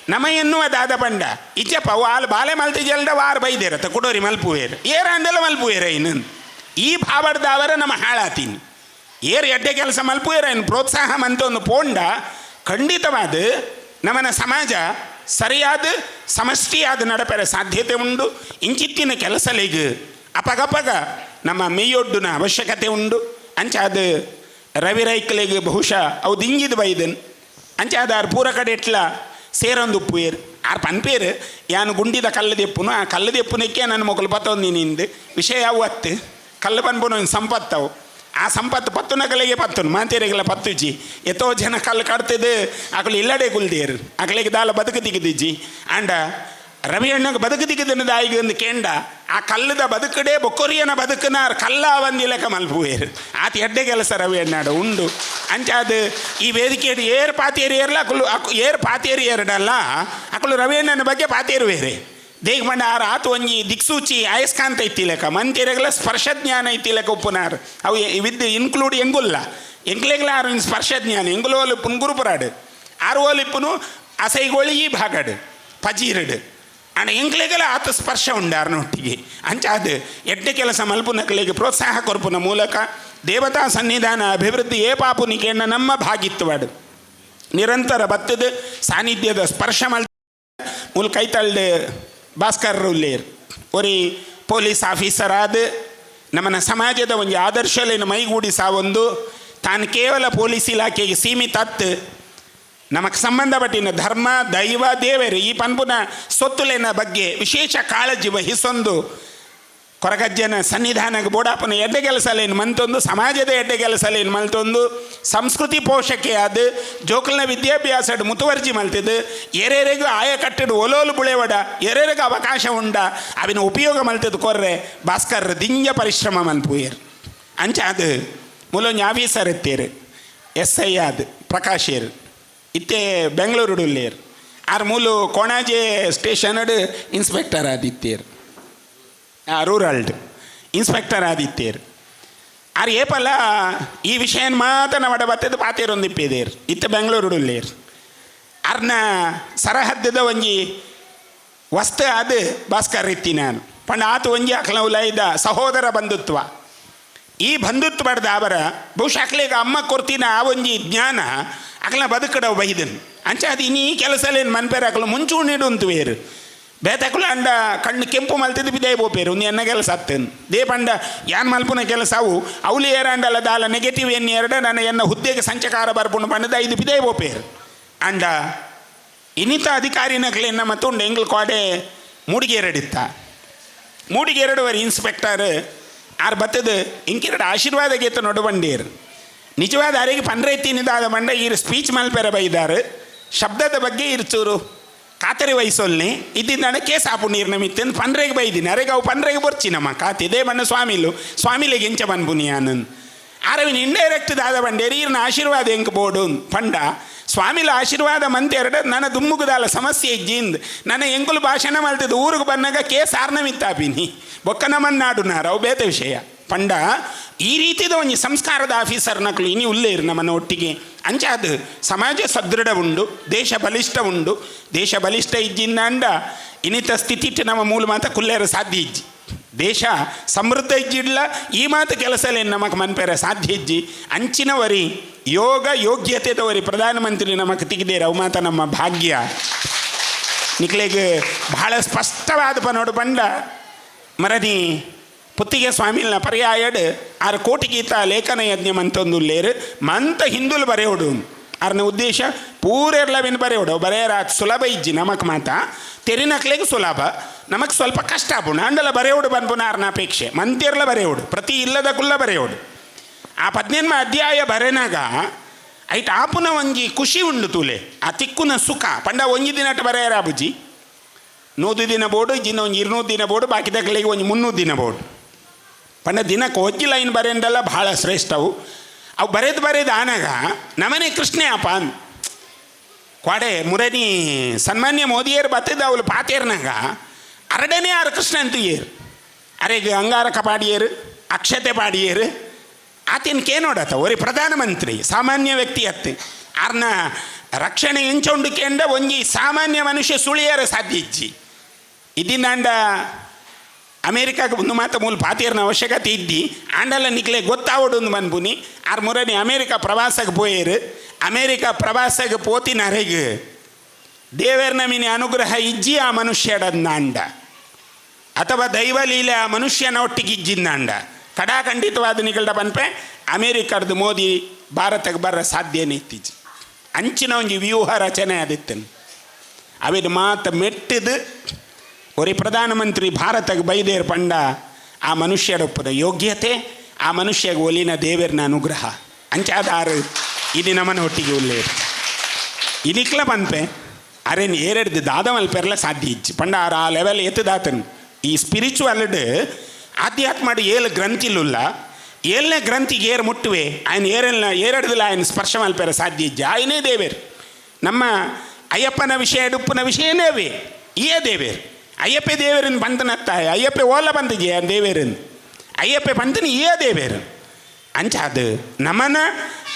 ನಮ ಎನ್ನುವ ದಾದ ಪಂಡ ಇಜ್ಜಪ್ಪ ಅವು ಆಲ್ ಬಾಲೆ ಮಲ್ತಿಜಲ್ಡ ವಾರ ಬೈದೇರತ್ತ ಕುಡೋರಿ ಮಲ್ಪುವೇರು ಏರ ಅಂದೆಲ್ಲ ಮಲ್ಪುವೇರ ಇನ್ನು ಈ ಭಾವಡ್ದಾವರ ನಮ್ಮ ಹಾಳಾತೀನಿ. ಏರು ಎಡ್ಡೆ ಕೆಲಸ ಮಲ್ಪುವೇರ ಇನ್ನು ಪ್ರೋತ್ಸಾಹ ಮಂತೊಂದು ಪೋಂಡ ಖಂಡಿತವಾದ ನಮ್ಮನ ಸಮಾಜ ಸರಿಯಾದ ಸಮಷ್ಟಿಯಾದ ನಡಪೆರ ಸಾಧ್ಯತೆ ಉಂಡು. ಇಂಚಿತ್ತಿನ ಕೆಲಸಲಿಗ್ ಅಪಗಪಗ ನಮ್ಮ ಮೇಯೊಡ್ಡುನ ಅವಶ್ಯಕತೆ ಉಂಡು. ಅಂಚಾದ ರವಿ ರೈಕ್ಲೆಗ್ ಬಹುಶಃ ಅವು ದಿಂಜಿದ ಬೈದನ್ ಅಂಚಾದ ಆರ್ ಪೂರ ಕಡೆ ಎಟ್ಲ ಸೇರೊಂದು ಉಪ್ಪುಯೇರು ಆರ್ ಪನ್ಪೇರು ಯಾನು ಗುಂಡಿದ ಕಲ್ಲು ದೆಪ್ಪುನು ಆ ಕಲ್ಲು ದೆಪ್ಪುನಕ್ಕೆ ನನ್ನ ಮೊಗಲು ಪತ್ತೊಂದು ನಿಂದು ವಿಷಯ ಅವು ಅತ್ತು ಕಲ್ಲು ಪನ್ಪುನು ಒಂದು ಸಂಪತ್ತವು ಆ ಸಂಪತ್ತು ಪತ್ತುನಕಲಿಗೆ ಪತ್ತುನು ಮಾತೇರಿಗೆಲ್ಲ ಪತ್ತುಜಿ ಎತ್ತೋ ಜನ ಕಲ್ಲು ಕಡ್ತದೆ ಅಕಲು ಇಲ್ಲಡೆ ಕುಲ್ದೇರು ಅಕಲಿಗೆ ದಾಲ ಬದುಕು ತಿಗಿದಿಜ್ಜಿ. ಆಂಡ ರವಿ ಅಣ್ಣಗೆ ಬದುಕು ತಿಗಿದನ ದಾಯಿಗೆ ಒಂದು ಕೇಂಡ ಆ ಕಲ್ಲದ ಬದುಕಡೆ ಬೊಕ್ಕೊರಿಯನ ಬದುಕುನಾರ್ ಕಲ್ಲ ಲೆಕ್ಕ ಮಲ್ಪುವೇರು ಆತ ಎಡ್ಡೆ ಕೆಲಸ ರವಿ ಅಣ್ಣಾಡ ಉಂಡು. ಅಂಚಾದ ಈ ವೇದಿಕೆಯಡು ಏರ್ ಪಾತೇರಿ ಏರ್ಲ ಅಕುಲು ಏರ್ ಪಾತೇರಿ ಏರಡಲ್ಲ ಅಕುಲು ರವಿ ಅಣ್ಣನ ಬಗ್ಗೆ ಪಾತೇರುವೇರೆ ದೇಗ್ ಮಂಡ ಆರ್ ಆತು ಒಂಜಿ ದಿಕ್ಸೂಚಿ ಅಯಸ್ಕಾಂತ ಇತ್ತಿಲೆಕ್ಕ ಮಂತಿರಗಲ ಸ್ಪರ್ಶ ಜ್ಞಾನ ಇತ್ತಿಲೆಕ್ಕ ಉಪ್ಪುನಾರ್ ಅವು ವಿದ್ ಇನ್ಕ್ಲೂಡ್ ಎಂಗುಲ್ಲ ಎಂಕ್ಲೆಗ್ಲ ಆರು ಸ್ಪರ್ಶ ಜ್ಞಾನ ಎಂಗುಲೋಲು ಇಪ್ಪುನು ಗುರುಪುರಾಡು ಆರು ಓಲು ಇಪ್ಪುನು ಅಸೈಗೋಳಿ ಈ ಭಾಗಡು ಪಜೀರಡು ಆಂಡ ಎಂಕ್ಲೆಗೆಲ್ಲ ಆತ ಸ್ಪರ್ಶ ಉಂಡು ಆರ್ನೊಟ್ಟಿಗೆ. ಅಂಚಾದ ಎಡ್ಡೆ ಕೆಲಸ ಮಲ್ಪುನಕ್ಲೆಗೆ ಪ್ರೋತ್ಸಾಹ ಕೊರ್ಪುನ ಮೂಲಕ ದೇವತಾ ಸನ್ನಿಧಾನ ಅಭಿವೃದ್ಧಿ ಏ ಪಾಪುನಿಕೆಣ್ಣ ನಮ್ಮ ಭಾಗಿತ್ವಾಡು ನಿರಂತರ ಬತ್ತದ ಸಾನ್ನಿಧ್ಯದ ಸ್ಪರ್ಶ ಮಲ್ ಮೂಲ ಕೈತಲ್ಡು ಭಾಸ್ಕರ್ ಉಲ್ಲೇರ್ ಒರಿ ಪೊಲೀಸ್ ಆಫೀಸರ್ ಆದ ನಮ್ಮನ ಸಮಾಜದ ಒಂಜಿ ಆದರ್ಶಲೇನು ಮೈಗೂಡಿಸಾವೊಂದು ತಾನು ಕೇವಲ ಪೊಲೀಸ್ ಇಲಾಖೆಗೆ ಸೀಮಿತ ಅತ್ತು ನಮಗೆ ಸಂಬಂಧಪಟ್ಟಿನ ಧರ್ಮ ದೈವ ದೇವರು ಈ ಪನ್ಪುನ ಸೊತ್ತುಲೆನ ಬಗ್ಗೆ ವಿಶೇಷ ಕಾಳಜಿ ವಹಿಸೊಂದು ಕೊರಗಜ್ಜನ ಸನ್ನಿಧಾನಕ್ಕೆ ಬೋಡಾಪನ ಎಡ್ಡೆ ಕೆಲಸಲೇನು ಮಂತೊಂದು ಸಮಾಜದ ಎಡ್ಡೆ ಕೆಲಸಲೇನು ಮಲ್ತೊಂದು ಸಂಸ್ಕೃತಿ ಪೋಷಕೆಯಾದ ಜೋಕಲ್ನ ವಿದ್ಯಾಭ್ಯಾಸಡ್ ಮುತುವರ್ಜಿ ಮಲ್ತಿದ್ದು ಏರೇರೆಗೂ ಆಯ ಕಟ್ಟಡು ಒಲೋಲು ಬುಳೆವಡ ಏರೇರೆಗೂ ಅವಕಾಶ ಉಂಡ ಅವಿನ ಉಪಯೋಗ ಮಲ್ತದ್ದು ಕೊರ್ರೆ ಭಾಸ್ಕರ್ ದಿಂಜ ಪರಿಶ್ರಮ ಮಲ್ಪುಯೇರ್. ಅಂಚ ಅದು ಮೂಲೊಂಜಿ ಆಫೀಸರ್ ಇತ್ತೇರು ಎಸ್ I ಆದ್ ಪ್ರಕಾಶೇರ್ ಇತ್ತೆ ಬೆಂಗಳೂರು ಉಲ್ಲೇರ್ ಆರ್ ಮೂಲು ಕೊಣಾಜೆ ಸ್ಟೇಷನ್ಡ್ ಇನ್ಸ್ಪೆಕ್ಟರ್ ಆದಿತ್ತೇರ್ ರೂರಲ್ಡ್ ಇನ್ಸ್ಪೆಕ್ಟರ್ ಆದಿತ್ತೇರ್ ಆರ್ ಏಪಲ್ಲ ಈ ವಿಷಯನ್ ಮಾತ್ರ ನಮಡ ಬತ್ತದ ಪಾತೇರೊಂದಿಪ್ಪೇದೇರ್ ಇತ್ತೆ ಬೆಂಗಳೂರು ಉಲ್ಲೇರ್ ಅರ್ನ ಸರಹದ್ದದ ಒಂಜಿ ವಸ್ತು ಅದು ಭಾಸ್ಕರ್ ಇತ್ತಿ ನಾನು ಪಂಡ ಆತ ಒಂಜಿ ಅಕ್ಲ ಉಲೈದ ಸಹೋದರ ಬಂಧುತ್ವ ಈ ಬಂಧುತ್ವ ಅವರ ಬಹುಶಃ ಅಕ್ಲೆಗ ಅಮ್ಮ ಕೊರ್ತಿನ ಆ ಒಂಜಿ ಜ್ಞಾನ ಅಕ್ಲ ಬದುಕಡವು ಬೈದನ್ ಅಂಚ ಅದು ಇನ್ನು ಈ ಕೆಲಸಲೇನು ಮನ್ಪೇರು ಅಕ್ಲ ಮುಂಚೂಣಿಡು ಅಂತು ಬೇತಕುಲ ಅಂಡ ಕಣ್ಣು ಕೆಂಪು ಮಲ್ತಿದ್ದು ಬಿದಾಯಿ ಪೋಪೇರು ಒಂದು ಎನ್ನ ಕೆಲಸ ಅತ್ತನ್ they ಪಂಡ ಯಾನ್ ಮಲ್ಪುನ ಕೆಲಸ ಅವು ಅವಲಿ ಏರಂಡಲ್ಲ ದಾಲ ನೆಗೆಟಿವ್ ಎన్ని ಎರಡ ನನ್ನ ಎನ್ನ ಹುದ್ದೆಗೆ ಸಂಚಕಾರ ಬರ್ಪುಂಡು ಪಂಡದ ಐದು ಬಿದಾಯಿ ಪೋಪೇರು. ಅಂಡ ಇನ್ನಿತ ಅಧಿಕಾರಿನಕ್ಲೆ ಎನ್ನ ಮತ್ತು ಉಂಡು ಎಂಗ್ಲ ಕೋಡೆ ಮೂಡಿಗೆರಡಿತ್ತ ಮೂಡಿಗೆರಡುವರೆ ಇನ್ಸ್ಪೆಕ್ಟರ್ ಆರ್ ಬತ್ತದ ಇಂಕಿರಡು ಆಶೀರ್ವಾದ ಗೀತ ನೋಡು ಬಂಡೀರ್ ನಿಜವಾದ ಅರೆಗೆ ಪನ್ರೈತಿನಿದಾದ ಬಂಡ ಈರು ಸ್ಪೀಚ್ ಮಲ್ಪೆರ ಬೈದಾರು ಶಬ್ದದ ಬಗ್ಗೆ ಇರ್ಚೂರು ಖಾತರಿ ವಹಿಸೊಲ್ನಿ ಇದ್ದಿಂದಾಣ ಕೇಸ್ ಆಪು ನೀರು ಮಿತ್ತಂದು ಪನ್ರೆಗೆ ಬೈದಿನಿ ಅರೆಗೆ ಅವು ಪನ್ರೆಗೆ ಬೊರ್ಚಿ ನಮ್ಮ ಕಾತಿ ಇದೇ ಬಣ್ಣ ಸ್ವಾಮಿಲು ಸ್ವಾಮಿಲಿಗೆ ಇಂಚ ಬನ್ಬುನಿ ಆನಂದ್ ಆರವಿನ ಇಂಡೈರೆಕ್ಟ್ ದಾದ ಬಂಡೇರಿ ಈರ್ನ ಆಶೀರ್ವಾದ ಎಂಕ್ ಬೋಡು ಪಂಡ ಸ್ವಾಮಿಲ ಆಶೀರ್ವಾದ ಮಂತ್ ಎರಡು ನನ್ನ ದುಮ್ಮುಗುದಾಲ ಸಮಸ್ಯೆ ಇಜ್ಜಿಂದ್ ನನ್ನ ಎಂಕುಲು ಭಾಷಣ ಮಲ್ತದ ಊರಿಗೆ ಬಂದಾಗ ಕೇಸ್ ಆರ್ನ ಮಿತ್ತಾಪಿನಿ ಬೊಕ್ಕ ನಮ್ಮನ್ನಾಡುನಾರ ಅವು ಬೇತೆ ವಿಷಯ ಪಂಡ ಈ ರೀತಿದ ಒಂಜಿ ಸಂಸ್ಕಾರದ ಆಫೀಸರ್ ನಕಲು ಇನಿ ಉಲ್ಲೇರು ನಮ್ಮನ್ನ ಒಟ್ಟಿಗೆ. ಅಂಚಾದ ಸಮಾಜ ಸದೃಢ ಉಂಡು ದೇಶ ಬಲಿಷ್ಠ ಉಂಡು ದೇಶ ಬಲಿಷ್ಠ ಇಜ್ಜಿಂದಾಂಡ ಇನ್ನಿತ ಸ್ಥಿತಿ ನಮ್ಮ ಮೂಲ ಮಾತ ಕುಲ್ಲೇರ ಸಾಧ್ಯ ಇಜ್ಜಿ ದೇಶ ಸಮೃದ್ಧ ಇಜ್ಜಿಡ್ಲ ಈ ಮಾತು ಕೆಲಸಲೇನು ನಮಕ್ ಮನ್ಪೆರ ಸಾಧ್ಯ ಇಜ್ಜಿ. ಅಂಚಿನವರಿ ಯೋಗ ಯೋಗ್ಯತೆದವರಿ ಪ್ರಧಾನಮಂತ್ರಿ ನಮಕ್ ತಿಗಿದೇರು ಅವು ಮಾತ ನಮ್ಮ ಭಾಗ್ಯ. ನಿಕ್ಲೆಗ್ ಬಹಳ ಸ್ಪಷ್ಟವಾದ ಪನೋಡು ಪಂಡ ಮರದಿ ಪುತ್ತಿಗೆ ಸ್ವಾಮಿಲ್ನ ಪರ್ಯಾಯಡ್ ಆರು ಕೋಟಿ ಗೀತಾ ಲೇಖನ ಯಜ್ಞ ಮಂತೊಂದುಲ್ಲೇರು ಮಂತ ಹಿಂದುಲು ಬರೆಯೋಡು ಆರ್ನ ಉದ್ದೇಶ ಪೂರೆರ್ಲವಿನ ಬರೆಯೋಡು ಬರೆಯರ ಸುಲಭ ಇಜ್ಜಿ ನಮಕ್ ಮಾತ ತೆರಿನಕ್ಲೆಗ್ ಸುಲಭ ನಮಕ್ ಸ್ವಲ್ಪ ಕಷ್ಟ ಆಪುಂಡು ಅಂಡಲ ಬರೆಯೋಡು ಬನ್ಪುನ ಆರ್ನ ಅಪೇಕ್ಷೆ ಮಂತಿರ್ಲ ಬರೆಯೋಡು ಪ್ರತಿ ಇಲ್ಲದ ಕುಲ್ಲ ಬರೆಯೋಡು ಆ ಪದ್ನೆನ್ಮ ಅಧ್ಯಾಯ ಬರೆನಾಗ ಐಟ್ ಆಪುನ ಒಂಜಿ ಖುಷಿ ಉಂಡು ತೂಲೆ ಆ ತಿಕ್ಕುನ ಸುಖ ಪಂಡ ಒಂಜಿ ದಿನಟ ಬರೆಯರ ಬುಜ್ಜಿ 100 ದಿನ ಬೋಡು ಜಿನ್ನ ಒಂಜಿ 200 ದಿನ ಬೋಡು ಬಾಕಿದಕ್ಲೆಗ್ ಒಂಜಿ 300 ದಿನ ಬೋಡು ಪಂಡ ದಿನಕ್ಕೆ ಒಜ್ಜಿ ಲೈನ್ ಬರೆಯಂದಲ್ಲ ಭಾಳ ಶ್ರೇಷ್ಠವು ಅವು ಬರೆದು ಬರೆದು ಆನಾಗ ನಮನೆ ಕೃಷ್ಣೆ ಅಪ್ಪ ಅಂದ್ ಕ್ವಾಡೆ ಮುರನಿ ಸನ್ಮಾನ್ಯ ಮೋದಿಯರು ಬತ್ತಿದ್ದ ಅವಳು ಪಾತೇರ್ನಾಗ ಅರಡನೇ ಆರು ಕೃಷ್ಣ ಅಂತ ಏರು ಅರೆಗೆ ಅಂಗಾರಕ ಪಾಡಿಯರು ಅಕ್ಷತೆ ಪಾಡಿಯರು ಆತೇನು ಕೇ ನೋಡತ್ತ ಒರಿ ಪ್ರಧಾನಮಂತ್ರಿ ಸಾಮಾನ್ಯ ವ್ಯಕ್ತಿ ಅತ್ತೆ ಆರ್ನ ರಕ್ಷಣೆ ಎಂಚ ಉಂಡು ಕೇಂಡ ಒಂಜಿ ಸಾಮಾನ್ಯ ಮನುಷ್ಯ ಸುಳಿಯರ ಸಾಧ್ಯ ಇಜ್ಜಿ. ಇದ್ದಿನಾಂಡ ಅಮೇರಿಕಾಗೆ ಒಂದು ಮಾತ ಮೂಲ ಪಾತಿಯರ್ನ ಅವಶ್ಯಕತೆ ಇದ್ದಿ ಆಂಡಲ ನಿಕ್ಲೆ ಗೊತ್ತಾವಡು ಒಂದು ಮನ್ಪುನಿ. ಆರ್ ಮುರನಿ ಅಮೇರಿಕ ಪ್ರವಾಸಕ್ಕೆ ಪೋಯೇರು. ಅಮೇರಿಕ ಪ್ರವಾಸಕ್ಕೆ ಪೋತಿನರೆಗೆ ದೇವರ್ನ ಮಿನಿ ಅನುಗ್ರಹ ಇಜ್ಜಿ ಆ ಮನುಷ್ಯಡನ್ನಾಂಡ ಅಥವಾ ದೈವಲೀಲೆ ಆ ಮನುಷ್ಯನ ಒಟ್ಟಿಗೆ ಇಜ್ಜಿಂದಾಂಡ ಕಡಾಖಂಡಿತವಾದ ನಿಗಲ್ಡ ಪನ್ಪೆ ಅಮೇರಿಕದ ಮೋದಿ ಭಾರತಕ್ಕೆ ಬರ ಸಾಧ್ಯನೇ ಇತ್ತೀಚೆ. ಅಂಚಿನ ಒಂಜಿ ವ್ಯೂಹ ರಚನೆ ಆದಿತ್ತನು. ಅವಿದ ಮಾತು ಮೆಟ್ಟಿದು ಒರಿ ಪ್ರಧಾನಮಂತ್ರಿ ಭಾರತಕ್ಕೆ ಬೈದೇರ್ ಪಂಡ ಆ ಮನುಷ್ಯರೊಪ್ಪದ ಯೋಗ್ಯತೆ, ಆ ಮನುಷ್ಯಗೆ ಒಲಿನ ದೇವರ್ನ ಅನುಗ್ರಹ ಅಂಚಾದಾರು ಇದು ನಮ್ಮನ ಒಟ್ಟಿಗೆ ಉಲ್ಲೇರು. ಇನಿಕ್ಲ ಪನ್ಪೆ ಅರೇನು ಏರೆಡ್ದು ದಾದ ಮಲ್ಪೆರ್ಲ ಸಾಧ್ಯ ಇಜ್ಜಿ ಪಂಡ ಆರು ಆ ಲೆವೆಲ್ ಎತ್ತುದಾತನು. ಈ ಸ್ಪಿರಿಚುವಲ್ಡ್ ಆಧ್ಯಾತ್ಮ ಏಳು ಗ್ರಂಥಿಲುಲ್ಲ, ಏಳನೇ ಗ್ರಂಥಿಗೆ ಏರು ಮುಟ್ಟುವೆ ఆయన ಏರೆಲ್ಲ ಏರೆಡ್ದಿಲ್ಲ ఆయన ಸ್ಪರ್ಶ ಮಲ್ಪೆರ ಸಾಧ್ಯ ಇಜ್ಜಿ. ಆಯನೇ ದೇವೇರು. ನಮ್ಮ ಅಯ್ಯಪ್ಪನ ವಿಷಯ ಡುಪ್ಪುನ ವಿಷಯನೇ ಅವೇ ಈಯೇ ದೇವೇರು. ಅಯ್ಯಪ್ಪೆ ದೇವರನ್ನು ಪಂತನತ್ತಾಯ ಅಯ್ಯಪ್ಪೆ ಓಲ ಬಂತಿಜೆ ದೇವೇರನ್ನು ಅಯ್ಯಪ್ಪೆ ಪಂತನ ಈಯೇ ದೇವೇರು. ಅಂಚಾದ ನಮನ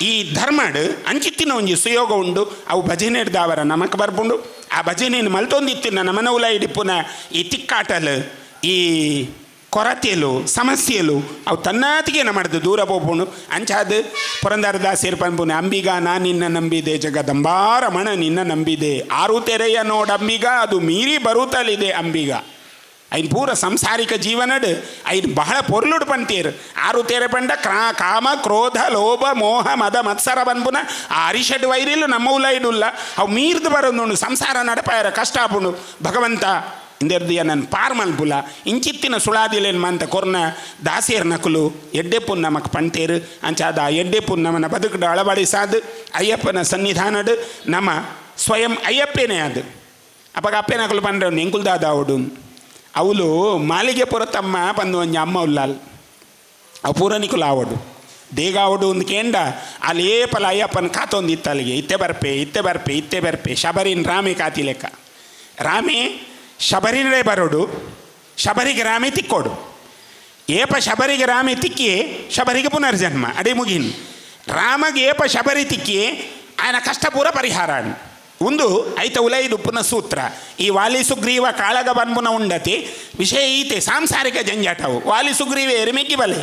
ಈ ಧರ್ಮಡ್ ಅಂಚಿತ್ತಿನ ಒಂಜಿ ಸುಯೋಗ ಉಂಡು. ಅವು ಭಜನೆ ಹಿಡ್ದಾವರ ನಮಕ್ ಬರ್ಪುಂಡು. ಆ ಭಜನೆಯನ್ನು ಮಲ್ತೊಂದಿತ್ತಿನ ನಮನ ಉಲ ಹಿಡಿಪುನ ಈ ತಿಕ್ಕಾಟಲು ಈ ಕೊರತೆಲು ಸಮಸ್ಯೆಲು ಅವು ತನ್ನಾತಿಗೆ ನಮ್ಮಡ್ದು ದೂರ ಪೋಪುಂಡು. ಅಂಚಾದ ಪುರಂದರದಾಸೇರ್ ಪನ್ಪುನೆ ಅಂಬಿಗ ನಾ ನಿನ್ನ ನಂಬಿದೆ ಜಗದಂಬಾರಮಣ ನಿನ್ನ ನಂಬಿದೆ ಆರು ತೆರೆಯ ನೋಡಂಬಿಗ ಅದು ಮೀರಿ ಬರುತ್ತಲಿದೆ ಅಂಬಿಗ. ಐನ್ ಪೂರ ಸಂಸಾರಿಕ ಜೀವನಡ್ ಐನ್ ಬಹಳ ಪೊರ್ಲುಡು ಪಂತೇರು. ಆರು ತೆರೆ ಪಂಡ ಕಾಮ ಕ್ರೋಧ ಲೋಭ ಮೋಹ ಮದ ಮತ್ಸರ ಪನ್ಪುನ ಆ ಅರಿಷಡ್ ವೈರಿಲು ನಮ್ಮ ಉಲ ಇಡುಲ್ಲ ಅವು ಮೀರ್ದು ಬರೋದು ಸಂಸಾರ ನಡಪಾಯರ ಕಷ್ಟ ಆಪುಂಡು. ಭಗವಂತ ಇಂದೆರ್ದಿಯ ನನ್ನ ಪಾರ್ ಮಲ್ಪುಲ ಇಂಚಿತ್ತಿನ ಸುಳಾದಿಲೇನು ಮಂತ ಕೊರ್ನ ದಾಸಿಯರ್ ನಕುಲು ಎಡ್ಡೆಪುನ್ ನಮಕ್ ಪಂತೇರು. ಅಂಚಾದ ಆ ಎಡ್ಡೆಪುನ್ ನಮನ ಬದುಕುಡು ಅಳವಡಿಸಾದು ಅಯ್ಯಪ್ಪನ ಸನ್ನಿಧಾನಡು ನಮ್ಮ ಸ್ವಯಂ ಅಯ್ಯಪ್ಪೇನೆ ಅದು. ಅಪ್ಪಗ ಅಪ್ಪೇನಕುಲು ಪಂಡ್ರೆ ಎಂಕುಲ್ದಾದ ಅವಡು ಅವಳು ಮಾಲಿಗೆ ಪುರತಮ್ಮ ಪಂದು ಒಂಜಿ ಅಮ್ಮ ಉಲ್ಲಾಲ್ ಅವು ಪೂರ ನಿಕುಲು ಆವಡು ದೇಗಾವಡು ಒಂದು ಕೇಂಡ ಅಲ್ಲಿ ಏಪಲ ಅಯ್ಯಪ್ಪನ ಕಾತೊಂದಿತ್ತು ಅಲ್ಲಿಗೆ ಇತ್ತೆ ಬರ್ಪೆ ಇತ್ತೆ ಬರ್ಪೆ ಇತ್ತೆ ಬರ್ಪೆ ಶಬರಿನ್ ರಾಮೆ ಕಾತಿ ಲೆಕ್ಕ ರಾಮೆ ಶಬರಿನಡೆ ಬರೋಡು ಶಬರಿಗೆ ರಾಮೆ ತಿಕ್ಕೋಡು ಏಪ ಶಬರಿಗೆ ರಾಮೆ ತಿಕ್ಕಿ ಶಬರಿಗೆ ಪುನರ್ಜನ್ಮ ಅಡೆ ಮುಗಿನ್ ರಾಮಗೆ ಏಪ ಶಬರಿ ತಿಕ್ಕಿ ఆయన ಕಷ್ಟ ಪೂರ ಪರಿಹಾರ ಒಂದು ಐತ ಉಲೈದುಪ್ಪುನ ಸೂತ್ರ. ಈ ವಾಲಿ ಸುಗ್ರೀವ ಕಾಳಗ ಬನ್ಪುನ ಉಂಡತಿ ವಿಷಯ ಈತೆ ಸಾಂಸಾರಿಕ ಜಂಜಾಟವು ವಾಲಿ ಸುಗ್ರೀವ ಏರು ಮಿಗ್ಗಿ ಬಲೆ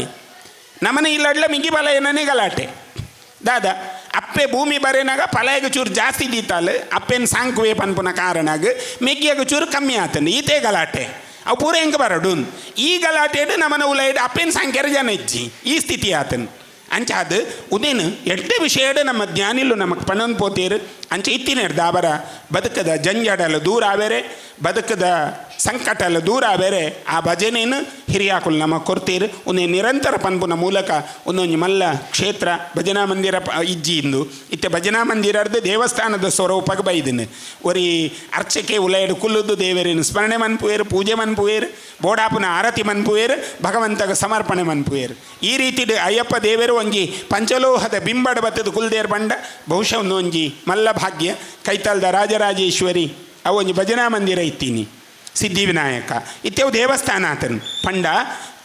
ನಮನ ಇಲ್ಲಡ್ಲ ಮಿಗ್ಗಿ ಬಲ ಏನನೇ ಗಲಾಟೆ ದಾದ ಅಪ್ಪೆ ಭೂಮಿ ಬರೆನಾಗ ಪಲಯಗ ಚೂರು ಜಾಸ್ತಿ ದೀತಾಲ್ ಅಪ್ಪೆನ್ ಸಾಂಕುವೆ ಪನ್ಪುನ ಕಾರಣಾಗ ಮೆಗ್ಗಿಯಾಗ ಚೂರು ಕಮ್ಮಿ ಆತಂದು ಈತೆ ಗಲಾಟೆ ಅವು ಪೂರ ಹೆಂಗೆ ಬರಡು ಈ ಗಲಾಟೆಡು ನಮನ ಉಲೈಡ್ ಅಪ್ಪೆನ್ ಸಾಂಕ್ಯರ ಜನ ಇಜ್ಜಿ ಈ ಸ್ಥಿತಿ ಆತನ್. ಅಂಚಾದ ಉದೇನು ಎಡ್ಡೆ ವಿಷಯಡು ನಮ್ಮ ಜ್ಞಾನಿಲು ನಮಕ್ ಪಣನ್ ಪೋತೇರು. ಅಂಚ ಇತ್ತಿನೇರು ದಾಬರ ಬದುಕದ ಜಂಜಾಡಲು ದೂರ ಆವೇರೆ ಬದುಕದ ಸಂಕಟಲು ದೂರ ಆವೇರೆ ಆ ಭಜನೆಯನ್ನು ಹಿರಿಯಾಕುಲು ನಮಗ್ ಕೊಡ್ತೀರು. ಒಂದೇ ನಿರಂತರ ಪನ್ಪುನ ಮೂಲಕ ಒಂದೊಂದು ಮಲ್ಲ ಕ್ಷೇತ್ರ ಭಜನಾ ಮಂದಿರ ಇಜ್ಜಿ ಇಂದು ಇತ್ತೆ ಭಜನಾ ಮಂದಿರದ್ದು ದೇವಸ್ಥಾನದ ಸ್ವರೂಪಕ್ಕೆ ಬೈದಿನಿ. ಒರಿ ಅರ್ಚಕೆ ಉಲೈಡು ಕುಲ್ಲುದು ದೇವರಿನ ಸ್ಮರಣೆ ಮನ್ಪುವೇರು ಪೂಜೆ ಮನ್ಪುವೇರು ಬೋಡಾಪುನ ಆರತಿ ಮನ್ಪುವೇರು ಭಗವಂತಗ ಸಮರ್ಪಣೆ ಮನ್ಪುವೇರು. ಈ ರೀತಿ ಅಯ್ಯಪ್ಪ ದೇವರು ಒಂಜಿ ಪಂಚಲೋಹದ ಬಿಂಬಡ ಬತ್ತದ ಕುಲ್ದೇರ್ ಬಂಡ ಬಹುಶಃ ಒಂದು ಒಂಜಿ ಮಲ್ಲ ಭಾಗ್ಯ. ಕೈತಲ್ದ ರಾಜರಾಜೇಶ್ವರಿ ಅವು ಒಂಜಿ ಭಜನಾ ಮಂದಿರ ಇತ್ತೀನಿ ಸಿದ್ಧಿವಿನಾಯಕ ಇತ್ತೆವು ದೇವಸ್ಥಾನ ಆತನು ಪಂಡ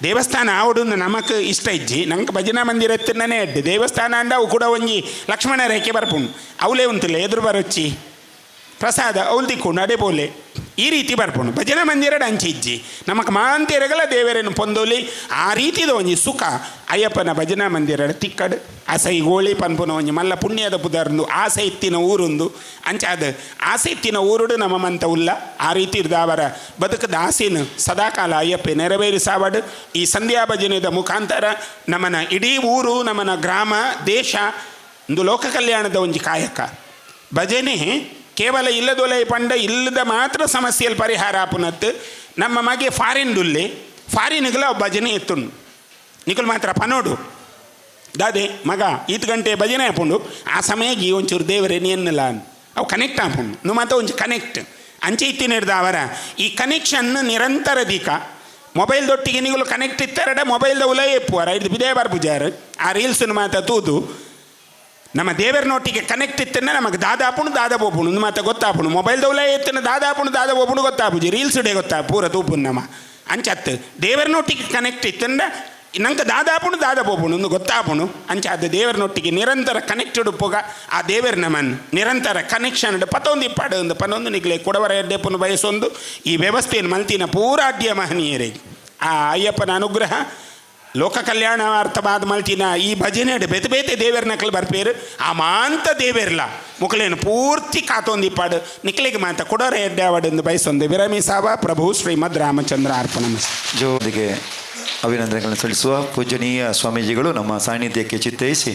ದೇವಸ್ಥಾನ ಆವಡು ನಮಕ್ ಇಷ್ಟ ಇಜ್ಜಿ ನಂಗೆ ಭಜನಾ ಮಂದಿರ ಎತ್ತನೇ ಅಡ್ಡು ದೇವಸ್ಥಾನ ಅಂಡ ಅವು ಕೂಡ ಒಂಜಿ ಲಕ್ಷ್ಮಣ ರೇಖೆ ಬರ್ಪುಂಡು ಅವಲೇ ಉಂತಿಲ್ಲ ಎದುರು ಬರೊಚ್ಚಿ ಪ್ರಸಾದ ಅವಳು ದಿಕ್ಕೊಂಡು ಅಡೆ ಬೋಲೆ ಈ ರೀತಿ ಬರ್ಪುಂಡು ಭಜನಾ ಮಂದಿರ ಅಂಚೆ ಇಜ್ಜಿ ನಮಕ್ ಮಾಂತಿರಗಲ ದೇವರೇನು ಪೊಂದೋಲಿ ಆ ರೀತಿದ ಒಂಜಿ ಸುಖ ಅಯ್ಯಪ್ಪನ ಭಜನಾ ಮಂದಿರ ತಿಕ್ಕಡು ಆಸೈ ಗೋಳಿ ಪನ್ಪುನ ಒಂಜಿ ಮಲ್ಲ ಪುಣ್ಯದ ಪುದರ್ಂದು ಆಸೆ ಇತ್ತಿನ ಊರುಂದು ಅಂಚಾದ ಆಸೆ ಇತ್ತಿನ ಊರುಡು ನಮ್ಮ ಮಂತ ಉಲ್ಲ ಆ ರೀತಿ ಇರ್ದಾವರ ಬದುಕದ ಆಸೆನು ಸದಾಕಾಲ ಅಯ್ಯಪ್ಪೆ ನೆರವೇರಿಸಾವಡು. ಈ ಸಂಧ್ಯಾ ಭಜನೆದ ಮುಖಾಂತರ ನಮ್ಮನ ಇಡೀ ಊರು ನಮ್ಮನ ಗ್ರಾಮ ದೇಶ ಒಂದು ಲೋಕ ಕಲ್ಯಾಣದ ಒಂಜಿ ಕಾಯಕ ಭಜನೆ ಕೇವಲ ಇಲ್ಲದೊಲೆ ಪಂಡ ಇಲ್ಲದ ಮಾತ್ರ ಸಮಸ್ಯೆಯಲ್ಲಿ ಪರಿಹಾರ ಆಪುನತ್ತು. ನಮ್ಮ ಮಗೆ ಫಾರಿನ್ ಡುಲ್ಲೆ ಫಾರಿನ್ಗಳ ಭಜನೆ ಎತ್ತುಂಡು ನಿಕುಲ್ ಮಾತ್ರ ಪನೋಡು ದಾದೆ ಮಗ ಈತ್ ಗಂಟೆ ಭಜನೆ ಆಪುಂಡು ಆ ಸಮಯ ಈ ಒಂಚೂರು ದೇವರೇ ಎನ್ನಲ್ಲ ಅವು ಕನೆಕ್ಟ್ ಆಪುಂಡು ನು ಮಾತ ಒಂಚು ಕನೆಕ್ಟ್ ಅಂಚೆ ಇತ್ತಿನ ಅವರ ಈ ಕನೆಕ್ಷನ್ ನಿರಂತರ ದೀಕ ಮೊಬೈಲ್ ದೊಟ್ಟಿಗೆ ನೀವು ಕನೆಕ್ಟ್ ಇತ್ತಾರಡ ಮೊಬೈಲ್ದ ಉಲೇ ಎಪ್ಪುವಾರ ಇದು ಬಿದೇ ಬರ್ಪುಜಾರು ಆ ರೀಲ್ಸ್ನು ಮಾತ ತೂದು ನಮ್ಮ ದೇವರನೊಟ್ಟಿಗೆ ಕನೆಕ್ಟ್ ಇತ್ತನ್ನ ನಮಗೆ ದಾದಾಪುಣು ದಾದ ಬೋಪುಣು ಒಂದು ಮಾತ ಗೊತ್ತಾಪುಣು ಮೊಬೈಲ್ ದೌಲ ಎತ್ತನ ದಾದಾಪುಣು ದಾದ ಬೋಪುಣು ಗೊತ್ತಾಪುಜಿ ರೀಲ್ಸ್ ಡೇ ಗೊತ್ತಾ ಪೂರ ತೂಪುನ್ ನಮ್ಮ ಅಂಚತ್ತು ದೇವರನೊಟ್ಟಿಗೆ ಕನೆಕ್ಟ್ ಇತ್ತಂದ ನಂಗೆ ದಾದಾಪುಣು ದಾದ ಪೋಪುಣು ಒಂದು ಗೊತ್ತಾಪುಣು ಅಂಚ ಅದು ದೇವರನೊಟ್ಟಿಗೆ ನಿರಂತರ ಕನೆಕ್ಟೆಡ್ ಉಪ್ಪುಗ ಆ ದೇವರ ನಮನ್ ನಿರಂತರ ಕನೆಕ್ಷನ್ ಪತ್ತೊಂದು ಇಪ್ಪಾಡು ಒಂದು ಪನ್ನೊಂದು ನಿಗ್ಲೆ ಕೊಡವರ ಎಡ್ಡೆಪ್ಪನು ಬಯಸೊಂದು ಈ ವ್ಯವಸ್ಥೆಯನ್ನು ಮಲ್ತಿನ ಪೂರಾಡ್ಯ ಮಹನೀಯರೇ ಆ ಅಯ್ಯಪ್ಪನ ಅನುಗ್ರಹ ಲೋಕ ಕಲ್ಯಾಣಾರ್ಥವಾದ ಮಲ್ತಿನ ಈ ಭಜನೆ ಬೇತೆ ಬೇತೆ ದೇವರ ನಕಲು ಬರ್ಪೇರು ಆ ಮಾಂತ ದೇವೇರ್ಲ ಮುಕಲೇನು ಪೂರ್ತಿ ಕಾತೊಂದು ಇಪ್ಪಾಡು ನಿಕ್ಲಿಗೆ ಮಾತ ಕೊಡೋರ ಎಡ್ಡೆ ಬಯಸೊಂದು ವಿರಮಿಸಾವ ಪ್ರಭು ಶ್ರೀಮದ್ ರಾಮಚಂದ್ರ ಅರ್ಪಣಮಸ್ತು. ಜೋರಿಗೆ ಅಭಿನಂದನೆಗಳನ್ನು ಸಲ್ಲಿಸುವ ಪೂಜನೀಯ ಸ್ವಾಮೀಜಿಗಳು ನಮ್ಮ ಸಾನ್ನಿಧ್ಯಕ್ಕೆ ಚಿತ್ತೈಸಿ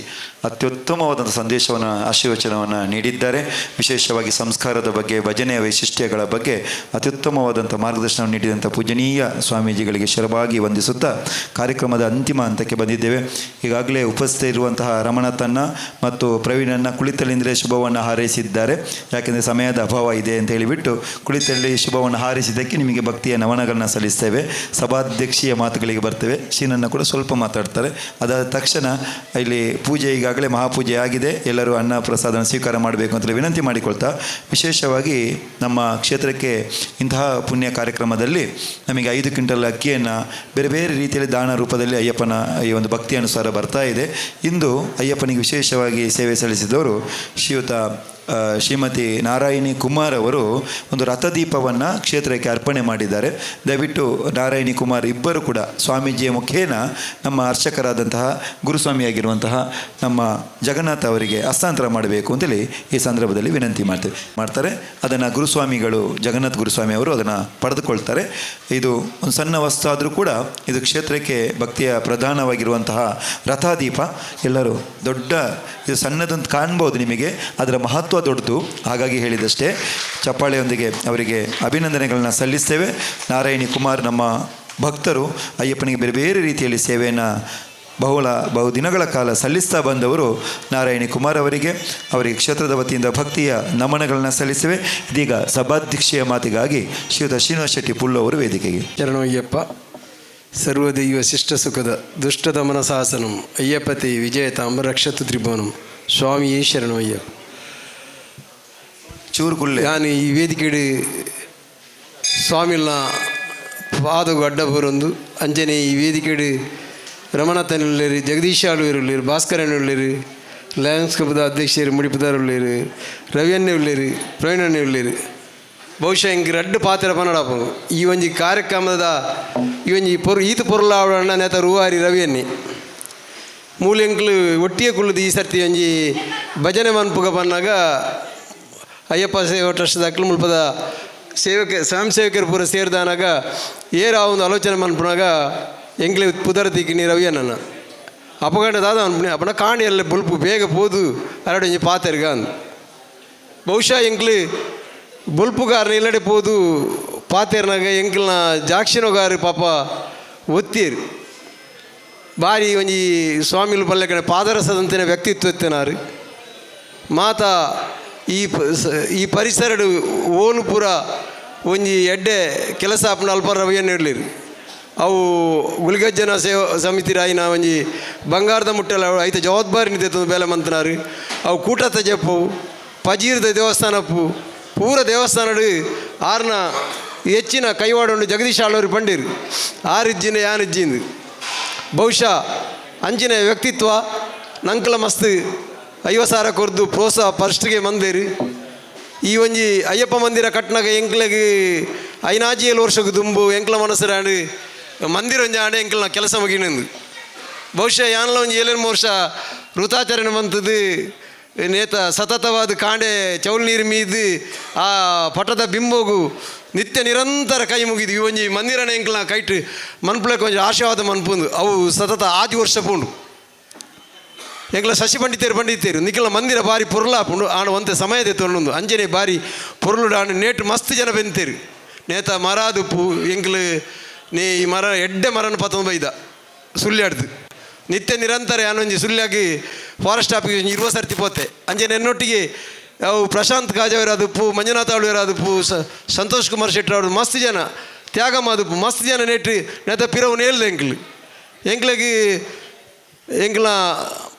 ಅತ್ಯುತ್ತಮವಾದಂಥ ಸಂದೇಶವನ್ನು, ಆಶೀರ್ವಚನವನ್ನು ನೀಡಿದ್ದಾರೆ. ವಿಶೇಷವಾಗಿ ಸಂಸ್ಕಾರದ ಬಗ್ಗೆ, ಭಜನೆಯ ವೈಶಿಷ್ಟ್ಯಗಳ ಬಗ್ಗೆ ಅತ್ಯುತ್ತಮವಾದಂಥ ಮಾರ್ಗದರ್ಶನವನ್ನು ನೀಡಿದಂಥ ಪೂಜನೀಯ ಸ್ವಾಮೀಜಿಗಳಿಗೆ ಶರವಾಗಿ ವಂದಿಸುತ್ತಾ ಕಾರ್ಯಕ್ರಮದ ಅಂತಿಮ ಹಂತಕ್ಕೆ ಬಂದಿದ್ದೇವೆ. ಈಗಾಗಲೇ ಉಪಸ್ಥಿತರಿರುವಂತಹ ರಮಣತನ್ನ ಮತ್ತು ಪ್ರವೀಣನ್ನ ಕುಳಿತಲ್ಲಿಂದಲೇ ಶುಭವನ್ನು ಹಾರೈಸಿದ್ದಾರೆ. ಯಾಕೆಂದರೆ ಸಮಯದ ಅಭಾವ ಇದೆ ಅಂತ ಹೇಳಿಬಿಟ್ಟು ಕುಳಿತಲ್ಲಿ ಶುಭವನ್ನು ಹಾರೈಸಿದ್ದಕ್ಕೆ ನಿಮಗೆ ಭಕ್ತಿಯ ನಮನಗಳನ್ನು ಸಲ್ಲಿಸ್ತೇವೆ. ಸಭಾಧ್ಯಕ್ಷೀಯ ಮಾತುಗಳಿಗೆ ಬರ್ತೇವೆ. ಶ್ರೀನನ್ನ ಕೂಡ ಸ್ವಲ್ಪ ಮಾತಾಡ್ತಾರೆ. ಅದಾದ ತಕ್ಷಣ ಇಲ್ಲಿ ಪೂಜೆ ಈಗಾಗಲೇ ಮಹಾಪೂಜೆ ಆಗಿದೆ. ಎಲ್ಲರೂ ಅನ್ನ ಪ್ರಸಾದನ ಸ್ವೀಕಾರ ಮಾಡಬೇಕು ಅಂತೇಳಿ ವಿನಂತಿ ಮಾಡಿಕೊಳ್ತಾ, ವಿಶೇಷವಾಗಿ ನಮ್ಮ ಕ್ಷೇತ್ರಕ್ಕೆ ಇಂತಹ ಪುಣ್ಯ ಕಾರ್ಯಕ್ರಮದಲ್ಲಿ ನಮಗೆ 5 ಕ್ವಿಂಟಲ್ ಅಕ್ಕಿಯನ್ನು ಬೇರೆ ಬೇರೆ ರೀತಿಯಲ್ಲಿ ದಾನ ರೂಪದಲ್ಲಿ ಅಯ್ಯಪ್ಪನ ಈ ಒಂದು ಭಕ್ತಿ ಅನುಸಾರ ಬರ್ತಾ ಇದೆ. ಇಂದು ಅಯ್ಯಪ್ಪನಿಗೆ ವಿಶೇಷವಾಗಿ ಸೇವೆ ಸಲ್ಲಿಸಿದವರು ಶ್ರೀಯುತ ಶ್ರೀಮತಿ ನಾರಾಯಣಿ ಕುಮಾರ್ ಅವರು ಒಂದು ರಥದೀಪವನ್ನು ಕ್ಷೇತ್ರಕ್ಕೆ ಅರ್ಪಣೆ ಮಾಡಿದ್ದಾರೆ. ದಯವಿಟ್ಟು ನಾರಾಯಣಿ ಕುಮಾರ್ ಇಬ್ಬರು ಕೂಡ ಸ್ವಾಮೀಜಿಯ ಮುಖೇನ ನಮ್ಮ ಅರ್ಚಕರಾದಂತಹ ಗುರುಸ್ವಾಮಿಯಾಗಿರುವಂತಹ ನಮ್ಮ ಜಗನ್ನಾಥ ಅವರಿಗೆ ಹಸ್ತಾಂತರ ಮಾಡಬೇಕು ಅಂತೇಳಿ ಈ ಸಂದರ್ಭದಲ್ಲಿ ವಿನಂತಿ ಮಾಡ್ತಾರೆ. ಅದನ್ನು ಗುರುಸ್ವಾಮಿಗಳು ಜಗನ್ನಾಥ ಗುರುಸ್ವಾಮಿ ಅವರು ಅದನ್ನು ಪಡೆದುಕೊಳ್ತಾರೆ. ಇದು ಒಂದು ಸಣ್ಣ ವಸ್ತು ಆದರೂ ಕೂಡ ಇದು ಕ್ಷೇತ್ರಕ್ಕೆ ಭಕ್ತಿಯ ಪ್ರಧಾನವಾಗಿರುವಂತಹ ರಥದೀಪ. ಎಲ್ಲರೂ ದೊಡ್ಡ ಇದು ಸಣ್ಣದಂತ ಕಾಣ್ಬೋದು ನಿಮಗೆ, ಅದರ ಮಹತ್ವ ದೊಡ್ಡದು. ಹಾಗಾಗಿ ಹೇಳಿದಷ್ಟೇ. ಚಪ್ಪಾಳೆಯೊಂದಿಗೆ ಅವರಿಗೆ ಅಭಿನಂದನೆಗಳನ್ನ ಸಲ್ಲಿಸ್ತೇವೆ. ನಾರಾಯಣಿ ಕುಮಾರ್ ನಮ್ಮ ಭಕ್ತರು, ಅಯ್ಯಪ್ಪನಿಗೆ ಬೇರೆ ಬೇರೆ ರೀತಿಯಲ್ಲಿ ಸೇವೆಯನ್ನು ಬಹುದಿನಗಳ ಕಾಲ ಸಲ್ಲಿಸ್ತಾ ಬಂದವರು ನಾರಾಯಣಿ ಕುಮಾರ್ ಅವರಿಗೆ, ಅವರಿಗೆ ಕ್ಷೇತ್ರದ ವತಿಯಿಂದ ಭಕ್ತಿಯ ನಮನಗಳನ್ನು ಸಲ್ಲಿಸಿವೆ. ಇದೀಗ ಸಭಾಧ್ಯಕ್ಷೆಯ ಮಾತಿಗಾಗಿ ಶ್ರೀಯುತ ಶ್ರೀನಿವಾಸ ಶೆಟ್ಟಿ ಪುಲ್ಲು ಅವರು ವೇದಿಕೆಗೆ. ಶರಣಯ್ಯಪ್ಪ. ಸರ್ವದೈವ ಶಿಷ್ಟ ಸುಖದ ದುಷ್ಟದಮನ ಶಾಸನಂ ಅಯ್ಯಪ್ಪತಿ ವಿಜಯತಾಂಬ ರಕ್ಷತು ತ್ರಿಭುವನಂ. ಸ್ವಾಮಿಯೇ ಶರಣಯ್ಯಪ್ಪ. ಚೂರುಕುಲ್ಲೆ ನಾನು ಈ ವೇದಿಕೆಡು ಸ್ವಾಮಿಲ್ನ ಪಾದಗು ಅಡ್ಡ ಬರೊಂದು ಅಂಚನೆ ಈ ವೇದಿಕೆಡು ರಮಣತನುಳ್ಳೇರು, ಜಗದೀಶ್ ಆಳ್ವೇರುಳ್ಳೇರು, ಭಾಸ್ಕರಣ್ಣುಳ್ಳೇರು, ಲಯನ್ಸ್ ಕ್ಲಬ್ದ ಅಧ್ಯಕ್ಷರು ಮುಡಿಪುದಾರುಳ್ಳೇರು, ರವಿಯನ್ನೇ ಉಳ್ಳೇರು, ಪ್ರವೀಣಣ್ಣೆ ಉಳ್ಳೇರು. ಬಹುಶಃ ಇಂಕ್ ರಡ್ಡು ಪಾತ್ರ ಪನ್ನಡಾಪುಂಡು ಈ ಒಂಜಿ ಕಾರ್ಯಕ್ರಮದ ಈ ಒಂಜಿ ಪೊರು ಈತ ಪೊರುಲಾವಣ ನೇತ ರೂವಾರಿ ರವಿಯನ್ನೇ ಮೂಲೆಂಕ್ಲು ಒಟ್ಟಿಗೆ ಕುಳ್ಳುದು ಈ ಸರ್ತಿ ಒಂಜಿ ಭಜನೆ ಮನ್ಪುಗ ಪನ್ನಾಗ ಅಯ್ಯಪ್ಪ ಸೇವಾ ಟ್ರಸ್ಟ್ ದಾಖಲು ಮುಲ್ಪದ ಸೇವಕ ಸ್ವಯಂ ಸೇವಕರು ಪೂರ ಸೇರಿದಾನಾಗ ಏರ ಒಂದು ಆಲೋಚನೆ ಮನ್ಪುನಾಗ ಎಂಕ್ಲೆ ಪುದರ್ ತಿಕ್ಕಿನಿ ರವಿಯನ್ನ ಅಪಗಂಡ ದಾದ ಅನ್ಪುಣಿ ಅಪ್ಪನ ಕಾಣಿ ಎಲ್ಲ ಬುಲ್ಪು ಬೇಗ ಪೋದು ಅರಡು ಒಂಜಿ ಪಾತೆರ್ಗ ಅಂದ್. ಬಹುಶಃ ಎಂಕ್ಲು ಬೊಲ್ಪುಗಾರನ ಇಲ್ಲಡೆ ಪೋದು ಪಾತೆರ್ನಾಗ ಎಂಕ್ಲ್ನ ಜಾಕ್ಷಿನೋಗಾರು ಪಾಪ ಒತ್ತೀರು ಬಾರಿ ಒಂಜಿ ಸ್ವಾಮಿಲು ಬಲ್ಲೆ ಕಡೆ ಪಾದರಸದಂತಿನ ವ್ಯಕ್ತಿತ್ವ ಎತ್ತಿನಾರು. ಮಾತಾ ಈ ಪರಿಸರಡು ಓಲು ಪೂರ ಒಂಜಿ ಎಡ್ಡೆ ಕೆಲಸ ಆಪುಂಡು ಅಲ್ಪ ರವಿಯನ್ನು ಇಡ್ಲಿರು. ಅವು ಗುಲ್ಗಜ್ಜನ ಸೇವಾ ಸಮಿತಿ ರಾಯಿನ ಒಂಜಿ ಬಂಗಾರದ ಮುಟ್ಟೆಲ್ಲ ಐತ ಜವಾಬ್ದಾರಿ ನಿಂತೈತೆ ಬೇಲೆ ಮಂತನಾರು. ಅವು ಕೂಟತ ಜಪ್ಪವು ಪಜೀರದ ದೇವಸ್ಥಾನಪ್ಪು ಪೂರ ದೇವಸ್ಥಾನಡು ಆರ್ನ ಹೆಚ್ಚಿನ ಕೈವಾಡೊಂಡು ಜಗದೀಶ್ ಆಳವರು ಪಂಡಿರು ಆರಿಜ್ಜಿನ ಯಾನಿಜ್ಜಿಂದು. ಬಹುಶಃ ಅಂಚಿನ ವ್ಯಕ್ತಿತ್ವ ನಂಕಲ ಮಸ್ತ್ 50,000 ಕೊರ್ದು ಪ್ರೋತ್ಸಾಹ ಫಸ್ಟ್ಗೆ ಮಂದಿರು. ಈ ಒಂಜಿ ಅಯ್ಯಪ್ಪ ಮಂದಿರ ಕಟ್ನಾಗ ಎಂಕ್ಲಗ್ 5-7 ವರ್ಷಕ್ಕೆ ದುಂಬು ಎಂಕ್ಲ ಮನಸ್ಸರಾಂಡ್ ಮಂದಿರ ಒಂಜಿ ಆಂಡೆ ಎಂಕ್ಲನ ಕೆಲಸ ಮುಗಿನಂದು. ಬಹುಶಃ ಯಾನ್ಲ ಒಂಜಿ 7 ವರ್ಷ ವೃತಾಚರಣೆ ಬಂತದ್ದು ನೇತ ಸತತವಾದ ಕಾಂಡೆ ಚೌಲ್ ನೀರು ಮೀದು ಆ ಪಟದ ಬಿಂಬೋಗು ನಿತ್ಯ ನಿರಂತರ ಕೈ ಮುಗಿದು ಈ ಒಂಜಿ ಮಂದಿರನ ಎಂಕ್ಲನ ಕೈಟ್ ಮನ್ಪುಲಕ್ಕೆ ಒಂಜಿ ಆಶೀರ್ವಾದ ಮನ್ಪುಂದು ಅವು ಸತತ 6 ವರ್ಷ ಪೂಂಡು. ಎಂಕ್ಲ ಶಶಿ ಪಂಡಿತರು ಪಂಡಿತರು ನಿಖಲ ಮಂದಿರ ಬಾರಿ ಪೊರುಲಾಪುಂಡು ಆಣ ಒಂತೆ ಸಮಯದ ತೊಂಡು ಅಂಜನೆ ಬಾರಿ ಪೊರುಳು ಆಣ ನೇಟು ಮಸ್ತ್ ಜನ ಬೆಂತೇರು ನೇತ ಮರಾದುಪ್ಪು ಎಂಕ್ಲು ನೇ ಈ ಮರ ಎಡ್ಡೆ ಮರನ ಪತ್ತೊಂದು ಬೈದ ಸುಳ್ಯಾಡ್ದು ನಿತ್ಯ ನಿರಂತರ ಯಾನೊಂಜಿ ಸುಳ್ಯಾಗಿ ಫಾರೆಸ್ಟ್ ಆಫೀಸ್ ಒಂಜಿ 20 ಸರ್ತಿ ಪೋತೆ ಅಂಜನೆ ಎನ್ನೊಟ್ಟಿಗೆ ಅವು ಪ್ರಶಾಂತ್ ಕಾಜವರಾದುಪ್ಪು, ಮಂಜುನಾಥ ಆಳ್ವೇರಾದುಪ್ಪು, ಸಂತೋಷ್ ಕುಮಾರ್ ಶೆಟ್ಟರ್ ಅವರು ಮಸ್ತ್ ಜನ ತ್ಯಾಗ ಮಾದುಪ್ಪು ಮಸ್ತ್ ಜನ ನೆಟ್ಟು ನೇತ ಪಿರವು ನೇಲ್ದ ಎಂಕ್ಲು ಎಂಕ್ಲಗೆ ಎಂಕ್ಲ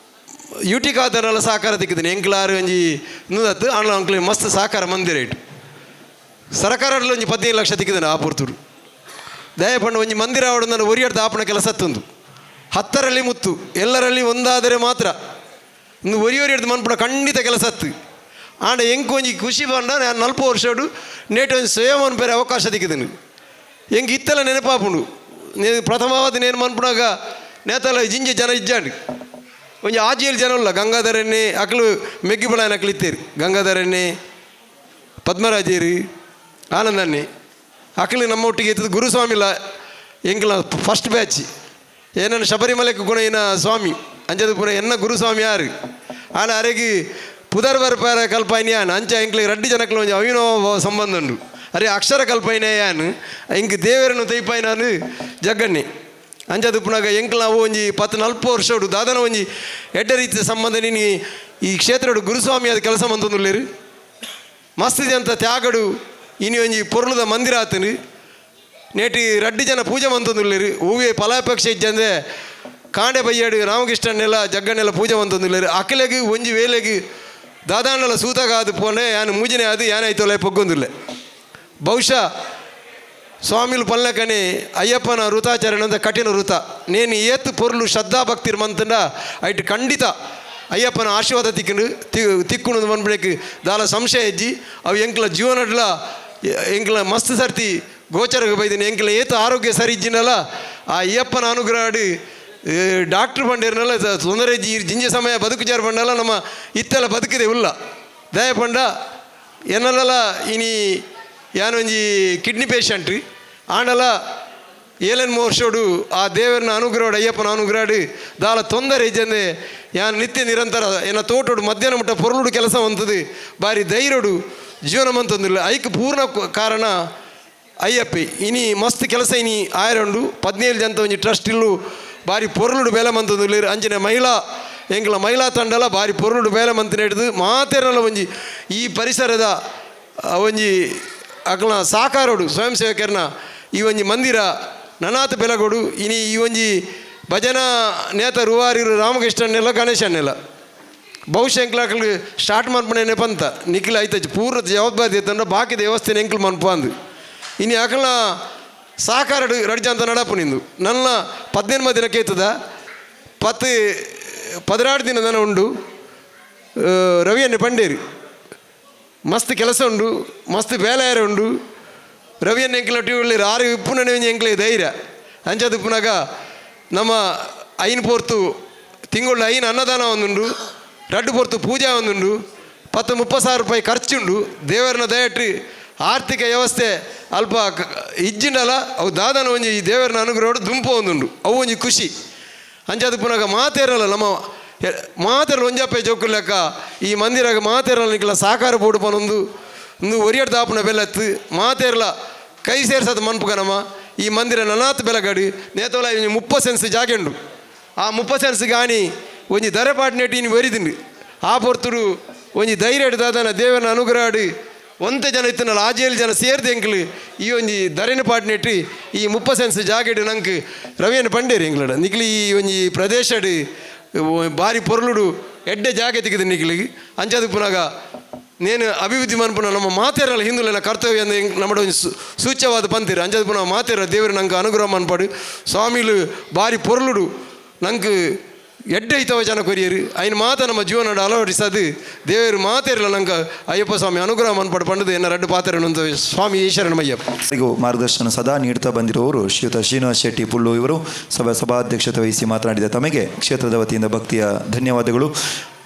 ಯುಟಿ ಖಾದರ್ನೆಲ್ಲ ಸಹಕಾರ ತಿಕ್ಕಿದ್ದೀನಿ ಎಂಕ್ಲಾರು ಒಂಜಿ ನೂದತ್ತು ಆಂಗ್ಲ ಅಂಕ್ಲು ಮಸ್ತ್ ಸಹಕಾರ ಮಂದಿರ ಇಟ್ಟು ಸರಕಾರದಲ್ಲಿ ಒಂಜಿ 15 ಲಕ್ಷ ತಿಕ್ಕಿದ್ದಾನೆ ಆ ಪೊರ್ತುಡು ದಯಪಂಡು ಒಂಜಿ ಮಂದಿರ ಅವಡು ನಾನು ಒರಿಯಡ್ದು ಆಪಣ ಕೆಲಸ ತಂದು. ಹತ್ತರಲ್ಲಿ ಮುತ್ತು ಎಲ್ಲರಲ್ಲಿ ಒಂದಾದರೆ ಮಾತ್ರ ಇಂದು ಒರಿ ಒರಿ ಹಿಡ್ದು ಮನ್ಪುಣ ಖಂಡಿತ ಕೆಲಸ ಅತ್ತು. ಆಂಡ ಎಂಕ್ ಒಂಜಿ ಖುಷಿ ಪಂಡ ನಾನು 40 ವರ್ಷಡು ನೇಟ್ ಒಂಜಿ ಸ್ವಯಂ ಅನ್ಪೇರೆ ಅವಕಾಶ ತಿಕ್ಕಿದನು. ಎಂಕ್ ಇತ್ತೆಲ್ಲ ನೆನಪಾಪುಂಡು. ನೇ ಪ್ರಥಮವಾದ ನೇನು ಮನ್ಪುಣಾಗ ನೇತಲ ಜಿಂಜೆ ಜನ ಇಜ್ಜಾಂಡ್ ಒಂಜಿ ಆಜಿಯಲ್ಲಿ ಜನ ಉಲ್ಲ. ಗಂಗಾಧರನ್ನೇ ಅಕ್ಲು ಮೆಗ್ಗಿಬಳಾಯನ ಅಕ್ಲು ಇತ್ತೇರಿ, ಗಂಗಾಧರನ್ನೇ ಪದ್ಮರಾಜೇರಿ ಆನಂದನ್ನೇ ಅಕ್ಲು ನಮ್ಮ ಒಟ್ಟಿಗೆ ಇತ್ತದ. ಗುರುಸ್ವಾಮಿಲ ಎಂಕ್ಲ ಫಸ್ಟ್ ಬ್ಯಾಚ್ ಏನನ್ನು ಶಬರಿಮಲೆಗೆ ಗುಣ ಏನ ಸ್ವಾಮಿ ಅಂಚದ ಪುರ ಎನ್ನ ಗುರುಸ್ವಾಮಿ ಯಾರು ಆನ ಅರೆಗೆ ಪುದರ್ ಬರ್ಪಾರ ಕಲ್ಪಾಯಿನಿ ಯಾನ್ ಅಂಚ ಎಂಕ್ಲಿಗೆ ರಡ್ಡಿ ಜನಕ್ಲು ಒಂಜಿ ಅವಿನೋ ಸಂಬಂಧ ಉಂಡು. ಅರೆ ಅಕ್ಷರ ಕಲ್ಪಾಯಿನೇ ಯಾನ್ ಎಂಕ್ ದೇವರನ್ನು ತೈಪಾಯಿನಾನು ಜಗ್ಗನ್ನೇ ಅಂಚದ ಪುನಗ ಎಂಕ್ಲ ಅವು ಒಂಜಿ 10-40 ವರ್ಷ ಉಂಡು ದಾದನ ಒಂಜಿ ಎಡ್ಡೆ ರೀತಿಯ ಸಂಬಂಧ. ನೀನು ಈ ಕ್ಷೇತ್ರಡು ಗುರುಸ್ವಾಮಿ ಅದು ಕೆಲಸ ಮಂತೊಂದುಲ್ಲೇರು ಮಸ್ತ್ ಅಂತ ತ್ಯಾಗಡು ಇನಿ ಒಂಜಿ ಪೊರ್ಲುದ ಮಂದಿರ ಆತನು ನೇಟಿ ರಡ್ಡಿ ಜನ ಪೂಜೆ ಮಂತೊಂದುಲ್ಲೇರು. ಹೂವೆ ಫಲಾಪೇಕ್ಷೆ ಇಜ್ಜಂದೆ ಕಾಂಡೆ ಬಯ್ಯಾಡು ರಾಮಕೃಷ್ಣನ್ನೆಲ್ಲ ಜಗ್ಗನ್ನೆಲ್ಲ ಪೂಜೆ ಮಂತೊಂದುಲ್ಲೇರು. ಅಕಲೆಗ್ ಒಂಜಿ ವೇಲೆಗ್ ದಾದಾಂಡಲ ಸೂತಗಾದು ಪೋನೆ ಯಾನು ಮೂಜಿನೇ ಅದು ಯಾನಾಯ್ತೋಲೆ ಪೊಗ್ಗೊಂದುಲ್ಲೆ. ಬಹುಶಃ ಸ್ವಾಮಿಲು ಪಲ್ಲಕನೆ ಅಯ್ಯಪ್ಪನ ವೃತಾಚರಣೆ ಅಂತ ಕಠಿಣ ವೃತ ನೇನು ಏತು ಪೊರ್ಲು ಶ್ರದ್ಧಾ ಭಕ್ತಿರ್ ಮಂತಂಡ ಐಟ್ ಖಂಡಿತ ಅಯ್ಯಪ್ಪನ ಆಶೀರ್ವಾದ ತಿಕ್ಕುಂಡು ತಿಕ್ಕುಂಡು ಮನ್ಬಿಡಕ್ಕೆ ದಾಲ ಸಂಶಯ ಹೆಜ್ಜಿ. ಅವು ಎಂಕ್ಲ ಜೀವನಡ್ಲ ಎಂಕ್ಲ ಮಸ್ತ್ ಸರ್ತಿ ಗೋಚರಕ್ಕೆ ಬೈದಿನಿ. ಎಂಕ್ಲ ಏತು ಆರೋಗ್ಯ ಸರಿ ಇಜ್ಜಿನಲ್ಲ ಆ ಅಯ್ಯಪ್ಪನ ಅನುಗ್ರಹ ಡಾಕ್ಟ್ರ್ ಬಂಡೇರ್ನಲ್ಲ ತೊಂದರೆ ಇಜ್ಜಿ. ಜಿಂಜೆ ಸಮಯ ಬದುಕುಜಾರು ಬಂಡಲ್ಲ ನಮ್ಮ ಇತ್ತೆಲ್ಲ ಬದುಕಿದೆ ಉಲ್ಲ ದಯ ಪಂಡ ಎನ್ನಲ್ಲ ಇನಿ ಯಾನೊಂಜಿ ಕಿಡ್ನಿ ಪೇಷಂಟ್ ಆಂಡಲ 7-8 ವರ್ಷೋಡು ಆ ದೇವರನ್ನ ಅನುಗ್ರಹಡು ಅಯ್ಯಪ್ಪನ ಅನುಗ್ರಹಡು ದಾಲ ತೊಂದರೆ ಇಜ್ಜಂದೆ ಯಾನ್ ನಿತ್ಯ ನಿರಂತರ ಎನ್ನ ತೋಟೋಡು ಮಧ್ಯಾಹ್ನ ಮುಟ್ಟ ಪೊರ್ಲುಡು ಕೆಲಸ ಮಂತದು ಬಾರಿ ಧೈರ್ಯಡು ಜೀವನ ಮಂತೊಂದಿಲ್ಲ. ಐಕ್ ಪೂರ್ಣ ಕಾರಣ ಅಯ್ಯಪ್ಪೆ. ಇನಿ ಮಸ್ತ್ ಕೆಲಸ ಇನಿ ಆಯರಂಡು 17 ಜನ ಒಂಜಿ ಟ್ರಸ್ಟ್ ಇಲ್ಲು ಬಾರಿ ಪೊರ್ಲುಡು ಬೇಲೆ ಮಂತೊಂದುಲ್ಲೇರು. ಅಂಚಿನ ಮಹಿಳಾ ಎಂಕ್ಲ ಮಹಿಳಾ ತಂಡಲ ಬಾರಿ ಪೊರ್ಲುಡು ಬೇಲೆ ಮಂತಿನ ಹಿಡಿದು ಮಾತೇರಲ್ಲ ಒಂಜಿ ಈ ಪರಿಸರದ ಒಂಜಿ ಅಕ್ಲ ಸಾಕಾರೋಡು ಸ್ವಯಂ ಸೇವಕರನ್ನ ಈ ಒಂಜಿ ಮಂದಿರ ನನಾತ್ ಬೆಲಗೋಡು. ಇನಿ ಈ ಒಂಜಿ ಭಜನಾ ನೇತ ರೂವಾರಿರು ರಾಮಕೃಷ್ಣನ್ನೆಲ್ಲ ಗಣೇಶನ್ನೆಲ್ಲ ಬಹುಶಃ ಎಂಕ್ಲಾಕ್ಲು ಸ್ಟಾರ್ಟ್ ಮನ್ಪಣೆ ಪಂತ ನಿಖಿಲ್ ಐತಚ್ಚು ಪೂರ್ಣ ಜವಾಬ್ದಾರಿ ಇತ್ತಂದ್ರೆ ಬಾಕಿ ದೇವಸ್ಥಾನ ಎಂಕ್ಲು ಮನ್ಪ ಅಂದು ಇನಿ ಅಕಲ್ನ ಸಾಕಾರ ರಡ್ಜ ಅಂತ ನಡಪು ನಿಂದು ನನ್ನ 18 ದಿನಕ್ಕೆ ಇತ್ತದ 10-16 ದಿನ ದನ ಉಂಡು ರವಿಯನ್ನೇ ಪಂಡೇರಿ ಮಸ್ತ್ ಕೆಲಸ ಉಂಡು ಮಸ್ತ್ ಬೇಲಾಯರ ಉಂಡು ರವಿಯನ್ನ ಎಂಕ್ಲ ಟಿವಿ ಆರು ಇಪ್ಪುನನೆ ಎಂಕ್ಲೆ ಧೈರ್ಯ ಅಂಚದ ಉಪ್ಪುನಾಗ ನಮ್ಮ 5 ಪೊರ್ತು ತಿಂಗಳು 5 ಅನ್ನದಾನ ಒಂದುಂಡು 2 ಪೊರ್ತು ಪೂಜೆ ಒಂದುಂಡು 10-30 ಸಾವಿರ ರೂಪಾಯಿ ಖರ್ಚುಂಡು. ದೇವರನ್ನ ದಯಟ್ರಿ ಆರ್ಥಿಕ ವ್ಯವಸ್ಥೆ ಅಲ್ಪ ಇಜ್ಜಿಂಡಲ ಅವು ದಾದನ ಒಂಜಿ ಈ ದೇವರನ್ನ ಅನುಗ್ರಹ ದುಂಪು ಒಂದುಂಡು ಅವು ಒಂಜಿ ಖುಷಿ ಅಂಚದ ಪುನಗ ಮಾತೇರಲ್ಲ ನಮ್ಮ ಮಾತೆರಲ್ಲ ಒಂಜಪ್ಪೆ ಜೋಕು ಲೆಕ್ಕ ಈ ಮಂದಿರಾಗ ಮಾತೇರಲ್ಲ ನಿಕ್ಲ ಸಾಕಾರ ಬೋಡು ಪನೊಂದು ಇಂದು ಒರಿಯಡ್ ದಾಪುನ ಬೆಲ್ಲತ್ತು ಮಾತೇರಲ ಕೈ ಸೇರ್ಸದ ಮನ್ಪುಗನಮ್ಮ ಈ ಮಂದಿರ ನನಾತ್ ಬೆಲಗಡಿ ನೇತೋಲ ಒಂಜಿ 30 ಸೆನ್ಸ್ ಜಾಗೆ ಉಂಡು. ಆ 30 ಸೆನ್ಸ್ ಗಾಣಿ ಒಂಜಿ ದರೆಪಾಟ್ ನೆಟ್ಟು ಇನ್ನು ಒರಿದಿಂಡು ಆ ಪೊರ್ತುಡು ಒಂಜಿ ಧೈರ್ಯ ದಾದನ ದೇವನ ಅನುಗ್ರಹ ಒಂತೆ ಜನ ಇತ್ತನಲ್ಲ ಆಜೇಳು ಜನ ಸೇರ್ದು ಎಂಕ್ಲು ಈ ಒಂಜಿ ಧರಣಿ ಪಾಟ್ ನೆಟ್ಟು ಈ 30 ಸೆನ್ಸ್ ಜಾಗೆಡು ನಂಗೆ ರವಿಯನ್ನು ಪಂಡೇರಿ ಎಂಕ್ಲಡ ನಿಕ್ಲಿ ಈ ಒಂಜಿ ಪ್ರದೇಶಡು ಬಾರಿ ಪೊರ್ಲುಡು ಎಡ್ಡೆ ಜಾಗೆ ತೆಗೆದು ನಿಕ್ಲಿಗೆ ಅಂಚದ ಪುನಗ ನೇನು ಅಭಿವೃದ್ಧಿ ಮನ್ಪುನ ನಮ್ಮ ಮಾತೇರಲ್ಲ ಹಿಂದುಲೆಲ್ಲ ಕರ್ತವ್ಯ ಅಂದ ನಮ್ಮ ಒಂಜಿ ಸೂಚ್ಯವಾದ ಪಂತಿರು ಅಂಚದ ಪುನಃ ಮಾತೇರ ದೇವರು ನಂಗೆ ಅನುಗ್ರಹ ಮನ್ಪಾಡು ಸ್ವಾಮಿಲು ಬಾರಿ ಪೊರ್ಲುಡು ನಂಗೆ ಎಡ್ಡೆ ಐತವ ಜನ ಕೊರಿಯರು ಐನ ಮಾತ ನಮ್ಮ ಜೀವನ ಅಳವಡಿಸದು ದೇವರು ಮಾತೇರಲ್ಲ ನಂಗೆ ಅಯ್ಯಪ್ಪ ಸ್ವಾಮಿ ಅನುಗ್ರಹ ಮನ್ಪಾಡು ಪಂಡದು ಎನ್ನ ರಡ್ಡು ಪಾತ್ರ ಸ್ವಾಮಿ ಈಶ್ವರನಮಯ್ಯಪ್ಪ. ಮಾರ್ಗದರ್ಶನ ಸದಾ ನೀಡುತ್ತಾ ಬಂದಿರುವವರು ಶ್ರೀಯುತ ಶ್ರೀನಿವಾಸ ಶೆಟ್ಟಿ ಪುಳ್ಳು ಇವರು ಸಭಾಧ್ಯಕ್ಷತೆ ವಹಿಸಿ ಮಾತನಾಡಿದ ತಮಗೆ ಕ್ಷೇತ್ರದ ವತಿಯಿಂದ ಭಕ್ತಿಯ ಧನ್ಯವಾದಗಳು.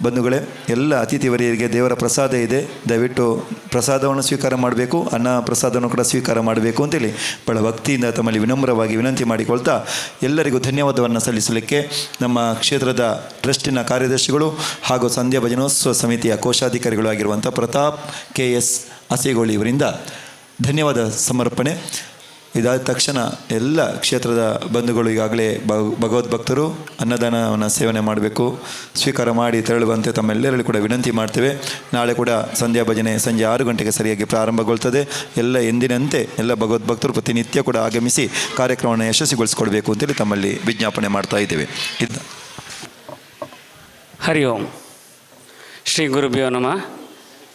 ಬಂಧುಗಳೇ, ಎಲ್ಲ ಅತಿಥಿವರಿಯರಿಗೆ ದೇವರ ಪ್ರಸಾದ ಇದೆ, ದಯವಿಟ್ಟು ಪ್ರಸಾದವನ್ನು ಸ್ವೀಕಾರ ಮಾಡಬೇಕು, ಅನ್ನ ಪ್ರಸಾದವನ್ನು ಕೂಡ ಸ್ವೀಕಾರ ಮಾಡಬೇಕು ಅಂತೇಳಿ ಬಹಳ ಭಕ್ತಿಯಿಂದ ತಮ್ಮಲ್ಲಿ ವಿನಮ್ರವಾಗಿ ವಿನಂತಿ ಮಾಡಿಕೊಳ್ತಾ ಎಲ್ಲರಿಗೂ ಧನ್ಯವಾದವನ್ನು ಸಲ್ಲಿಸಲಿಕ್ಕೆ ನಮ್ಮ ಕ್ಷೇತ್ರದ ಟ್ರಸ್ಟಿನ ಕಾರ್ಯದರ್ಶಿಗಳು ಹಾಗೂ ಸಂಧ್ಯಾ ಭಜನೋತ್ಸವ ಸಮಿತಿಯ ಕೋಶಾಧಿಕಾರಿಗಳು ಆಗಿರುವಂಥ ಪ್ರತಾಪ್ ಕೆ.ಎಸ್. ಅಸೇಗೋಳಿ ಇವರಿಂದ ಧನ್ಯವಾದ ಸಮರ್ಪಣೆ. ಇದಾದ ತಕ್ಷಣ ಎಲ್ಲ ಕ್ಷೇತ್ರದ ಬಂಧುಗಳು ಈಗಾಗಲೇ ಭಗವದ್ಭಕ್ತರು ಅನ್ನದಾನವನ್ನು ಸೇವನೆ ಮಾಡಬೇಕು, ಸ್ವೀಕಾರ ಮಾಡಿ ತೆರಳುವಂತೆ ತಮ್ಮೆಲ್ಲರಲ್ಲಿ ಕೂಡ ವಿನಂತಿ ಮಾಡ್ತೇವೆ. ನಾಳೆ ಕೂಡ ಸಂಧ್ಯಾ ಭಜನೆ ಸಂಜೆ 6 ಗಂಟೆಗೆ ಸರಿಯಾಗಿ ಪ್ರಾರಂಭಗೊಳ್ತದೆ. ಎಲ್ಲ ಎಂದಿನಂತೆ ಎಲ್ಲ ಭಗವದ್ಭಕ್ತರು ಪ್ರತಿನಿತ್ಯ ಕೂಡ ಆಗಮಿಸಿ ಕಾರ್ಯಕ್ರಮವನ್ನು ಯಶಸ್ವಿಗೊಳಿಸಿಕೊಡ್ಬೇಕು ಅಂತೇಳಿ ತಮ್ಮಲ್ಲಿ ವಿಜ್ಞಾಪನೆ ಮಾಡ್ತಾ ಇದ್ದೇವೆ. ಹರಿ ಓಂ. ಶ್ರೀ ಗುರುಭ್ಯೋ ನಮಃ.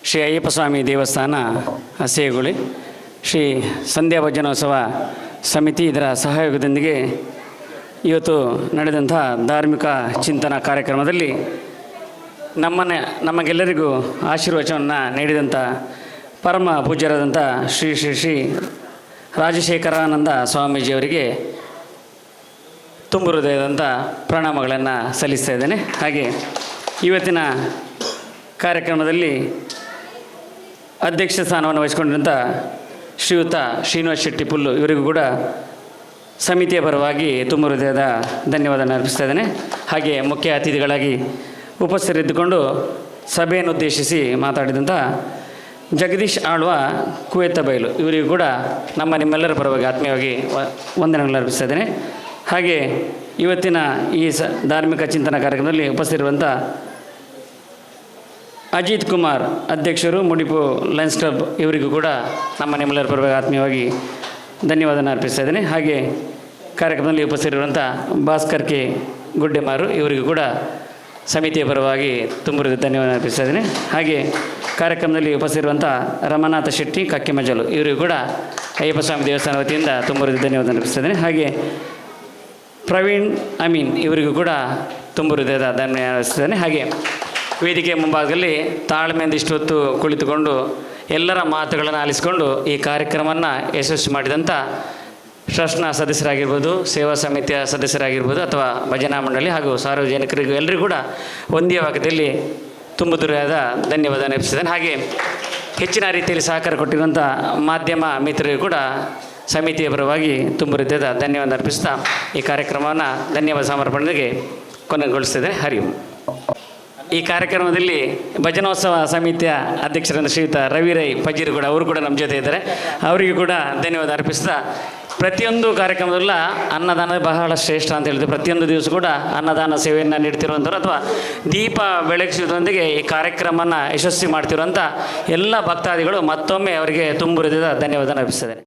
ಶ್ರೀ ಅಯ್ಯಪ್ಪ ಸ್ವಾಮಿ ದೇವಸ್ಥಾನ ಅಸೇಗುಳಿ ಶ್ರೀ ಸಂಧ್ಯಾ ಭಜನೋತ್ಸವ ಸಮಿತಿ ಇದರ ಸಹಯೋಗದೊಂದಿಗೆ ಇವತ್ತು ನಡೆದಂಥ ಧಾರ್ಮಿಕ ಚಿಂತನಾ ಕಾರ್ಯಕ್ರಮದಲ್ಲಿ ನಮ್ಮನೆ ನಮಗೆಲ್ಲರಿಗೂ ಆಶೀರ್ವಚನವನ್ನು ನೀಡಿದಂಥ ಪರಮ ಪೂಜ್ಯರಾದಂಥ ಶ್ರೀ ಶ್ರೀ ಶ್ರೀ ರಾಜಶೇಖರಾನಂದ ಸ್ವಾಮೀಜಿಯವರಿಗೆ ತುಂಬು ಹೃದಯದಂಥ ಪ್ರಣಾಮಗಳನ್ನು ಸಲ್ಲಿಸ್ತಾ ಇದ್ದೇನೆ. ಹಾಗೆ ಇವತ್ತಿನ ಕಾರ್ಯಕ್ರಮದಲ್ಲಿ ಅಧ್ಯಕ್ಷ ಸ್ಥಾನವನ್ನು ವಹಿಸಿಕೊಂಡಿರುವಂಥ ಶ್ರೀಯುತ ಶ್ರೀನಿವಾಸ್ ಶೆಟ್ಟಿ ಪುಲ್ಲು ಇವರಿಗೂ ಕೂಡ ಸಮಿತಿಯ ಪರವಾಗಿ ತುಂಬ ಹೃದಯದ ಧನ್ಯವಾದ ಅರ್ಪಿಸ್ತಾ ಇದ್ದೇನೆ. ಹಾಗೆ ಮುಖ್ಯ ಅತಿಥಿಗಳಾಗಿ ಉಪಸ್ಥಿತರಿದ್ದುಕೊಂಡು ಸಭೆಯನ್ನು ಉದ್ದೇಶಿಸಿ ಮಾತಾಡಿದಂಥ ಜಗದೀಶ್ ಆಳ್ವ ಕುವೇತಬೈಲು ಇವರಿಗೂ ಕೂಡ ನಮ್ಮ ನಿಮ್ಮೆಲ್ಲರ ಪರವಾಗಿ ಆತ್ಮೀಯವಾಗಿ ವಂದನೆಗಳನ್ನು ಅರ್ಪಿಸ್ತಾ ಇದ್ದೇನೆ. ಹಾಗೆ ಇವತ್ತಿನ ಈ ಧಾರ್ಮಿಕ ಚಿಂತನಾ ಕಾರ್ಯಕ್ರಮದಲ್ಲಿ ಉಪಸ್ಥಿತರಿರುವಂಥ ಅಜಿತ್ ಕುಮಾರ್ ಅಧ್ಯಕ್ಷರು ಮುಡಿಪು ಲಯನ್ಸ್ ಕ್ಲಬ್ ಇವರಿಗೂ ಕೂಡ ನಮ್ಮ ನಿಮ್ಮೆಲ್ಲರ ಪರವಾಗಿ ಆತ್ಮೀಯವಾಗಿ ಧನ್ಯವಾದನ ಅರ್ಪಿಸ್ತಾ ಇದ್ದೇನೆ. ಹಾಗೆ ಕಾರ್ಯಕ್ರಮದಲ್ಲಿ ಉಪಸ್ಥಿತರಿರುವಂಥ ಭಾಸ್ಕರ್ ಕೆ ಗುಡ್ಡೆಮಾರು ಇವರಿಗೂ ಕೂಡ ಸಮಿತಿಯ ಪರವಾಗಿ ತುಂಬ ಧನ್ಯವಾದ ಅರ್ಪಿಸ್ತಾ ಇದ್ದೇನೆ. ಹಾಗೆ ಕಾರ್ಯಕ್ರಮದಲ್ಲಿ ಉಪಸ್ಥಿತರಿರುವಂಥ ರಮನಾಥ ಶೆಟ್ಟಿ ಕಕ್ಕೆಮಜಲು ಇವರಿಗೂ ಕೂಡ ಅಯ್ಯಪ್ಪ ಸ್ವಾಮಿ ದೇವಸ್ಥಾನ ವತಿಯಿಂದ ತುಂಬ ಧನ್ಯವಾದ ಅರ್ಪಿಸ್ತಾ ಇದ್ದೇನೆ. ಹಾಗೆ ಪ್ರವೀಣ್ ಅಮೀನ್ ಇವರಿಗೂ ಕೂಡ ತುಂಬ ಹೃದಯದ ಧನ್ಯವಾದ ಅರ್ಪಿಸ್ತಿದ್ದೇನೆ. ಹಾಗೆ ವೇದಿಕೆಯ ಮುಂಭಾಗದಲ್ಲಿ ತಾಳ್ಮೆಯಿಂದ ಇಷ್ಟೊತ್ತು ಕುಳಿತುಕೊಂಡು ಎಲ್ಲರ ಮಾತುಗಳನ್ನು ಆಲಿಸಿಕೊಂಡು ಈ ಕಾರ್ಯಕ್ರಮವನ್ನು ಯಶಸ್ವಿ ಮಾಡಿದಂಥ ಟ್ರಸ್ಟ್ನ ಸದಸ್ಯರಾಗಿರ್ಬೋದು, ಸೇವಾ ಸಮಿತಿಯ ಸದಸ್ಯರಾಗಿರ್ಬೋದು ಅಥವಾ ಭಜನಾ ಮಂಡಳಿ ಹಾಗೂ ಸಾರ್ವಜನಿಕರಿಗೂ ಎಲ್ಲರಿಗೂ ಕೂಡ ಒಂದೇ ವಾಕ್ಯದಲ್ಲಿ ತುಂಬ ದುರ್ಯಾದ ಧನ್ಯವಾದ ಅರ್ಪಿಸಿದ್ದೇನೆ. ಹಾಗೆ ಹೆಚ್ಚಿನ ರೀತಿಯಲ್ಲಿ ಸಹಕಾರ ಕೊಟ್ಟಿರುವಂಥ ಮಾಧ್ಯಮ ಮಿತ್ರರಿಗೂ ಕೂಡ ಸಮಿತಿಯ ಪರವಾಗಿ ತುಂಬ ಹೃದಯದ ಧನ್ಯವಾದ ಅರ್ಪಿಸ್ತಾ ಈ ಕಾರ್ಯಕ್ರಮವನ್ನು ಧನ್ಯವಾದ ಸಮರ್ಪಣೆಗೆ ಕೊನೆಗೊಳಿಸ್ತಿದ್ದೇನೆ. ಹರಿ ಓಂ. ಈ ಕಾರ್ಯಕ್ರಮದಲ್ಲಿ ಭಜನೋತ್ಸವ ಸಮಿತಿಯ ಅಧ್ಯಕ್ಷರಾದ ಶ್ರೀಯುತ ರವಿ ರೈ ಪಜೀರು ಕೂಡ ಅವರು ಕೂಡ ನಮ್ಮ ಜೊತೆ ಇದ್ದಾರೆ. ಅವರಿಗೂ ಕೂಡ ಧನ್ಯವಾದ ಅರ್ಪಿಸ್ತಾ ಪ್ರತಿಯೊಂದು ಕಾರ್ಯಕ್ರಮದಲ್ಲ ಅನ್ನದಾನ ಬಹಳ ಶ್ರೇಷ್ಠ ಅಂತ ಹೇಳಿದ್ರೆ ಪ್ರತಿಯೊಂದು ದಿವಸ ಕೂಡ ಅನ್ನದಾನ ಸೇವೆಯನ್ನು ನೀಡ್ತಿರುವಂಥವ್ರು ಅಥವಾ ದೀಪ ಬೆಳಗಿಸುವುದರೊಂದಿಗೆ ಈ ಕಾರ್ಯಕ್ರಮವನ್ನು ಯಶಸ್ವಿ ಮಾಡ್ತಿರುವಂಥ ಎಲ್ಲ ಭಕ್ತಾದಿಗಳು ಮತ್ತೊಮ್ಮೆ ಅವರಿಗೆ ತುಂಬು ಹೃದಯದ ಧನ್ಯವಾದ ಅರ್ಪಿಸಿದ್ದೇನೆ.